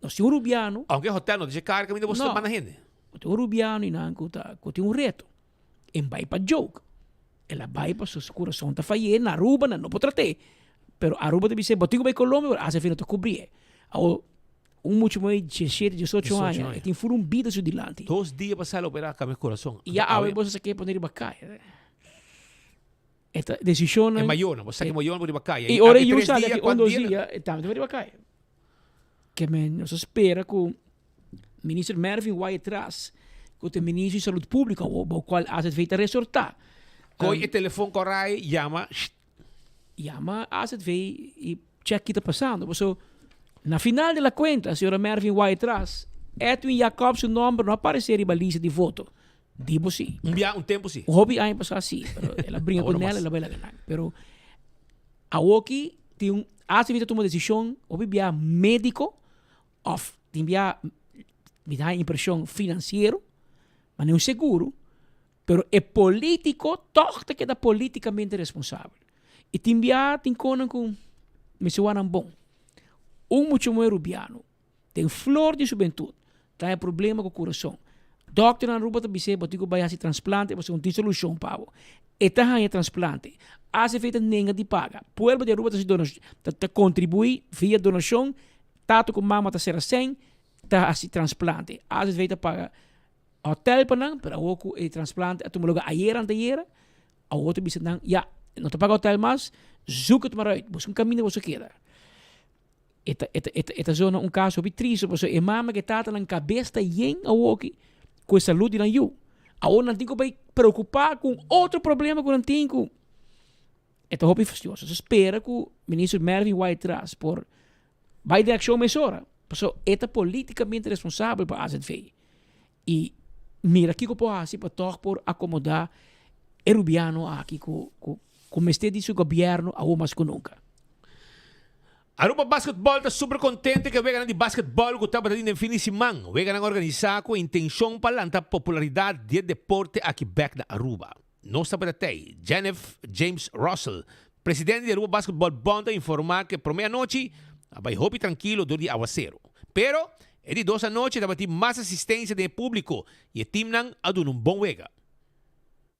nos tin un rubiano. Aunke hotel no ta dje kar kaminda bo sta manda hende. No, tin un rubiano y nan ku ta ku tin un reto, en bai pa joke, el a bai pasobra su kurason ta fay'é na Aruba nan no por trat'é, pero Aruba ta bis'é bo tin ku bai Colombia, pero azv no ta kubrié. Awor Un mucha muhé diesshete, diesocho aña, e tin fur un bida su dilanti. Dos dia pa sali operá kambia kurason. I ya awe bo sa ke pone riba kaya. E ta desishonnan. E mayornan, bo sa ke mayornan pone riba kaya. I ora e yu sali aki un dos dia, e tambe ta pone riba kaya. Ke men nos a spera ku Minister Mervin Wyatt-Ras, ku ta e Minister di Salud Públiko awor, bou kual azv ta resortá. Koi e telefon korai, yama. Yama azv y check ki ta pasando. Paso na final de la cuenta, señora Mervin Wyatt-Ras, Edwin Jacobs su nomber no aparece riba lista di voto. Di bo si. Un bia, un tempo si. Un hopi aña pasá si, pero el a bringa Awor con no nel, mas. el a bai laga nan. Pero awoki tin un azv ta tuma decision hopi bia medico of tin bia mi ta haña impresion financiero, ma no seguro. Pero e politico toch ta keda politicamente responsabel. Y tin bia tin conan cu mester wak nan bon. Un mucha muher Rubiano den flor di su bentud ta haña problema cu curason. Dòkternan Aruba ta bis'é bo tin ku bai hasi transplante pasobra no tin solushon pa bo. E ta haña transplante. ACV ta nenga di paga. Pueblo di Aruba ta hasi donash ta ta kontribuí via donashon, tata ku mama ta sera sèn ta hasi transplante. AZV ta paga hotel pa nan, pero awor ku e transplante a tuma lugar ayera antayera, awor ta bisa nan, ya, no ta paga hotel mas, zoek het maar uit, boso un kaminda boso keda. E ta, e ta, e ta, e ta zona un kaso hopi tristu, pasobra e mama ku e tata nan kabes ta yen awoki ku e salud di nan yu. Awor nan tin ku bai preokupá ku un otro problema ku nan tin ku e ta hopi fastioso. So spera ku Minister Mervin Wyatt-Ras por bai den akshon mesora, pasobra e ta politikamente responsabel pa AZV. I mira kiko por hasi pa tòg por akomodá e rubiano aki ku ku ku mester di su gobièrnu awor mas ku nunka. Aruba Basketball ta super contente cu e weganan di basketball cu tabata tin den fin di siman. Weganan organisa cu e intencion pa lanta popularidad di e deporte aki bek na Aruba. Nos tabata tey, Jenif James Russell, presidente di Aruba Basketball Bond a informa cu e prome anochi a bay hopi trankilo dor di awacero. Pero, e di dos anochi tabatin mas asistencia den e publico y e teamnan a duna un bon wega.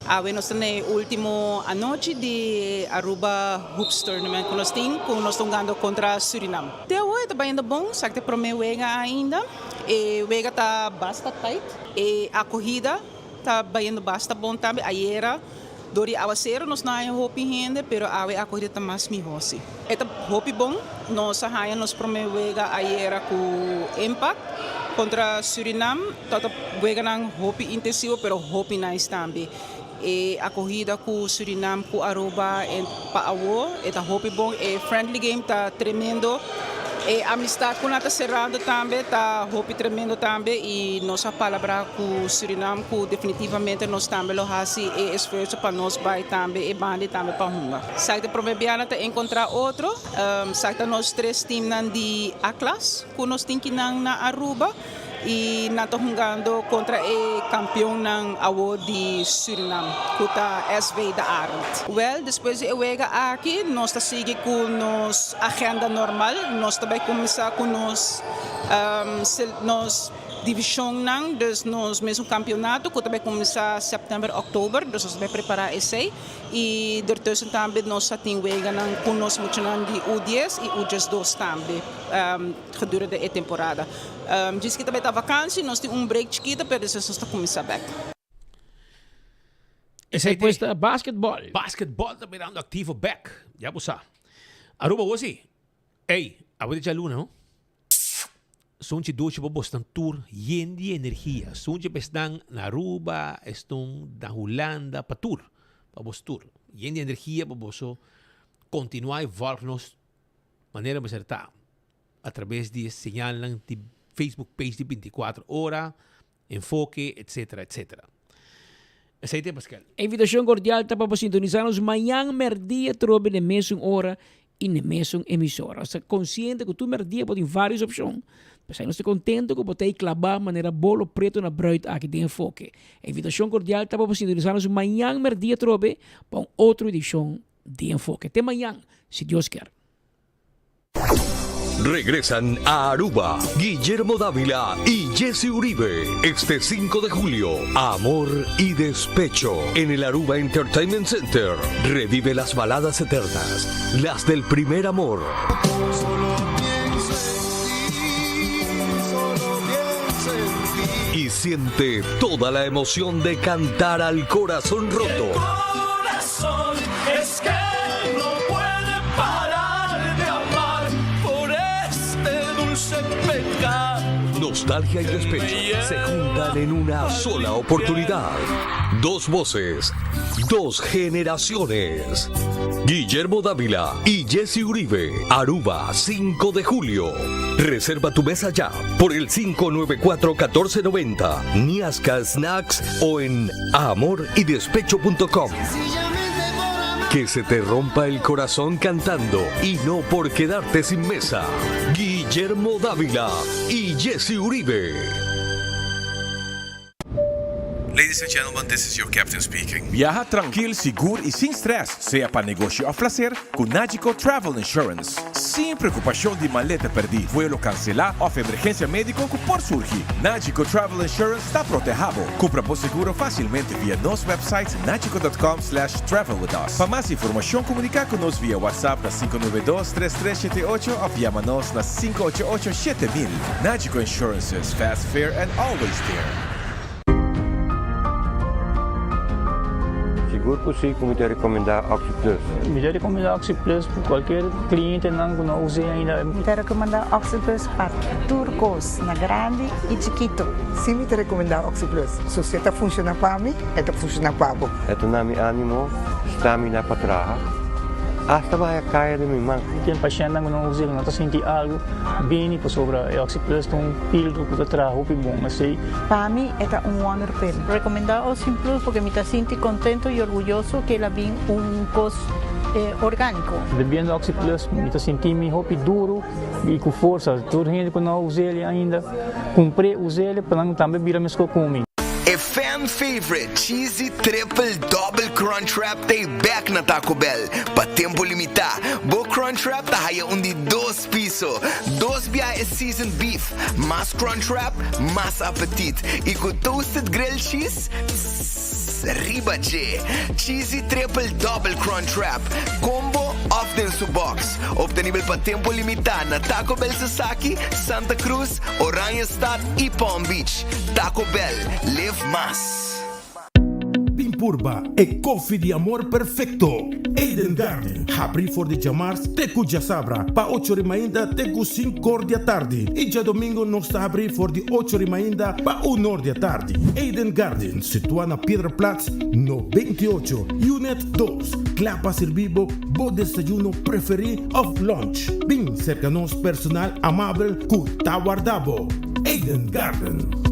Awe nos ta na e ultimo anochi di Aruba Hoops Tournament ku nos tin ku nos ta hungando kontra Surinam. Te awo e ta bayendo bon, sa ku ta e prome wega ainda. E wega ta basta tight. E akohida ta bayendo basta bon tambe. Ayera dor di awasero nos no a haña hopi hende, pero awe e akohida ta mas miho si. E ta hopi bon. Nos a haña nos prome wega ayera ku Impact kontra Surinam. Tabata weganan hopi intensivo pero hopi nice tambe. E akohida ku Surinam ku Aruba pa awo e ta hopi bon. E friendly game ta tremendo. E amistad ku nan ta serando tambe ta hopi tremendo tambe y nos a palabra ku Surinam ku definitivamente nos tambe lo hasi e esfuerso pa nos bai tambe e banda y tambe pa hunga. Sa ta prome biaha ta encontra otro. Sa ta nos tres teamnan di A klas ku nos tin kinan na Aruba. Y nan ta hungando contra e campeonnan awo di Surinam cu ta SV De Arend. Wel, despues di e wega aki nos ta sigui cu nos agenda normal. Nos ta bay cuminsa cu nos nos divisionnan, dus nos mesun campeonato cu ta bay cuminsa september, october. Dus nos ta bay prepara esey. Y dertussen tambe nos ta tin weganan cu nos muchanan di U dies y U diesdos tambe. Gedurende e temporada. Djis ki ta bai ta vakansi, nos tin un break chikito, pero despues nos ta kuminsá bèk. Esei pues ta basketball. Basketball ta mirando aktivo bèk. Ya bo sa. Aruba bo si. Ey, awe ta djaluna no. Sunchi dushi bo bosnan tur yen di energia. Sunchi pa esnan na Aruba, esnan na Hulanda, pa tur. Pa bos tur. Yen di energia pa boso kontinuá i vòlg nos Manera mester ta a traves di e señalnan di Facebook page di 24 ora, Enfoke, etcetera, etcetera. Esei ta e Paskel. E invitacion cordial ta pa bo sintonisa nos mañan merdia trobe n'e mesun ora y n'e mesun emisora. Nos ta consciente cu tur merdia bo tin varios opcion, p'esei nos ta contento cu bo ta ey claba manera bolo preto na bruid aki den Enfoke. E invitacion cordial ta pa bo sintonisa nos mañan merdia trobe pa un otro edicion di Enfoke. Te mañan, si Dios kier. Regresan a Aruba Guillermo Dávila y Jesse Uribe este 5 de julio. Amor y Despecho en el Aruba Entertainment Center. Revive las baladas eternas, las del primer amor. Solo pienso en ti, solo pienso en ti. Y siente toda la emoción de cantar al corazón roto. Corazón es que no puede parar de amar por este dulce pecado. Nostalgia y despecho se juntan en una sola oportunidad. Dos voces, dos generaciones. Guillermo Dávila y Jesse Uribe, Aruba, 5 de julio. Reserva tu mesa ya por el 594-1490, Niasca Snacks o en amoridespecho.com. Que se te rompa el corazón cantando y no por quedarte sin mesa. Guillermo Dávila y Jesse Uribe. Ladies and gentlemen, this is your captain speaking. Biaha trankil, sigur y sin stress, sea pa negoshi of placer, cu Nagico Travel Insurance. Sin preocupacion di maleta perdi, vuelo cancela of emergencia medico cu por surgi. Nagico Travel Insurance ta proteha bo. Cumpra bo seguro facilmente via nos website nagico.com slash travel with us. Pa mas informacion comunica cu nos via WhatsApp na 592 3378 of yama nos na 588 7000. Nagico Insurances, fast, fair and always there. Sigur cu si cu mi ta recomenda OxyPlus. Mi ta recomenda OxyPlus pa cualkier clientenan cu no a us'e ainda. Mi ta recomenda OxyPlus pa tur cos, na grandi y chikito. Si mi ta recomenda OxyPlus. So si e ta funciona pa mi, e ta funciona pa bo. E ta na mi animo, stamina pa traha, hasta bahaya kaya den mi man. Tin pashentnan ku no usa, ku no ta sinti algu, bini pasobra e OxyPlus ta un pildo ku ta traha hopi bon. Esei. Pa mi e ta un wonder pill. Recomenda OxyPlus porque mi ta sinti contento y orguyoso ke el a bin un cos organico. Bebiendo OxyPlus mi ta sinti mi hopi duro y cu forsa. Tur hende cu no a us'el ainda, cumpr'e, us'el pa nan tambe bira mesco cu mi. E fan favorite Cheesy Triple Double Crunchwrap ta e bek na Taco Bell pa tempo limita. Bo Crunchwrap ta haya un di dos piso, dos bia e seasoned beef, mas Crunchwrap, mas apetit y cu toasted grilled cheese, tss, riba dje. Cheesy Triple Double Crunchwrap, combo of den su box. Obtenibel pa tempo limita na Taco Bell Sasaki, Santa Cruz, Oranjestad y Palm Beach. Taco Bell, live mas. Bin purba e koffie di amor perfecto. Eden Garden, habri for di djamars te ku djasabra pa ocho ri mainta te ku sinkor di atardi i djadomingo nos ta habri for di ocho ri mainta pa unor di atardi. Eden Garden, situa na Piedraplaats no 28, Unit dos, kla pa sirbi bo bo desayuno preferi of lunch. Bin serka nos personal amabel ku ta warda bo. Eden Garden.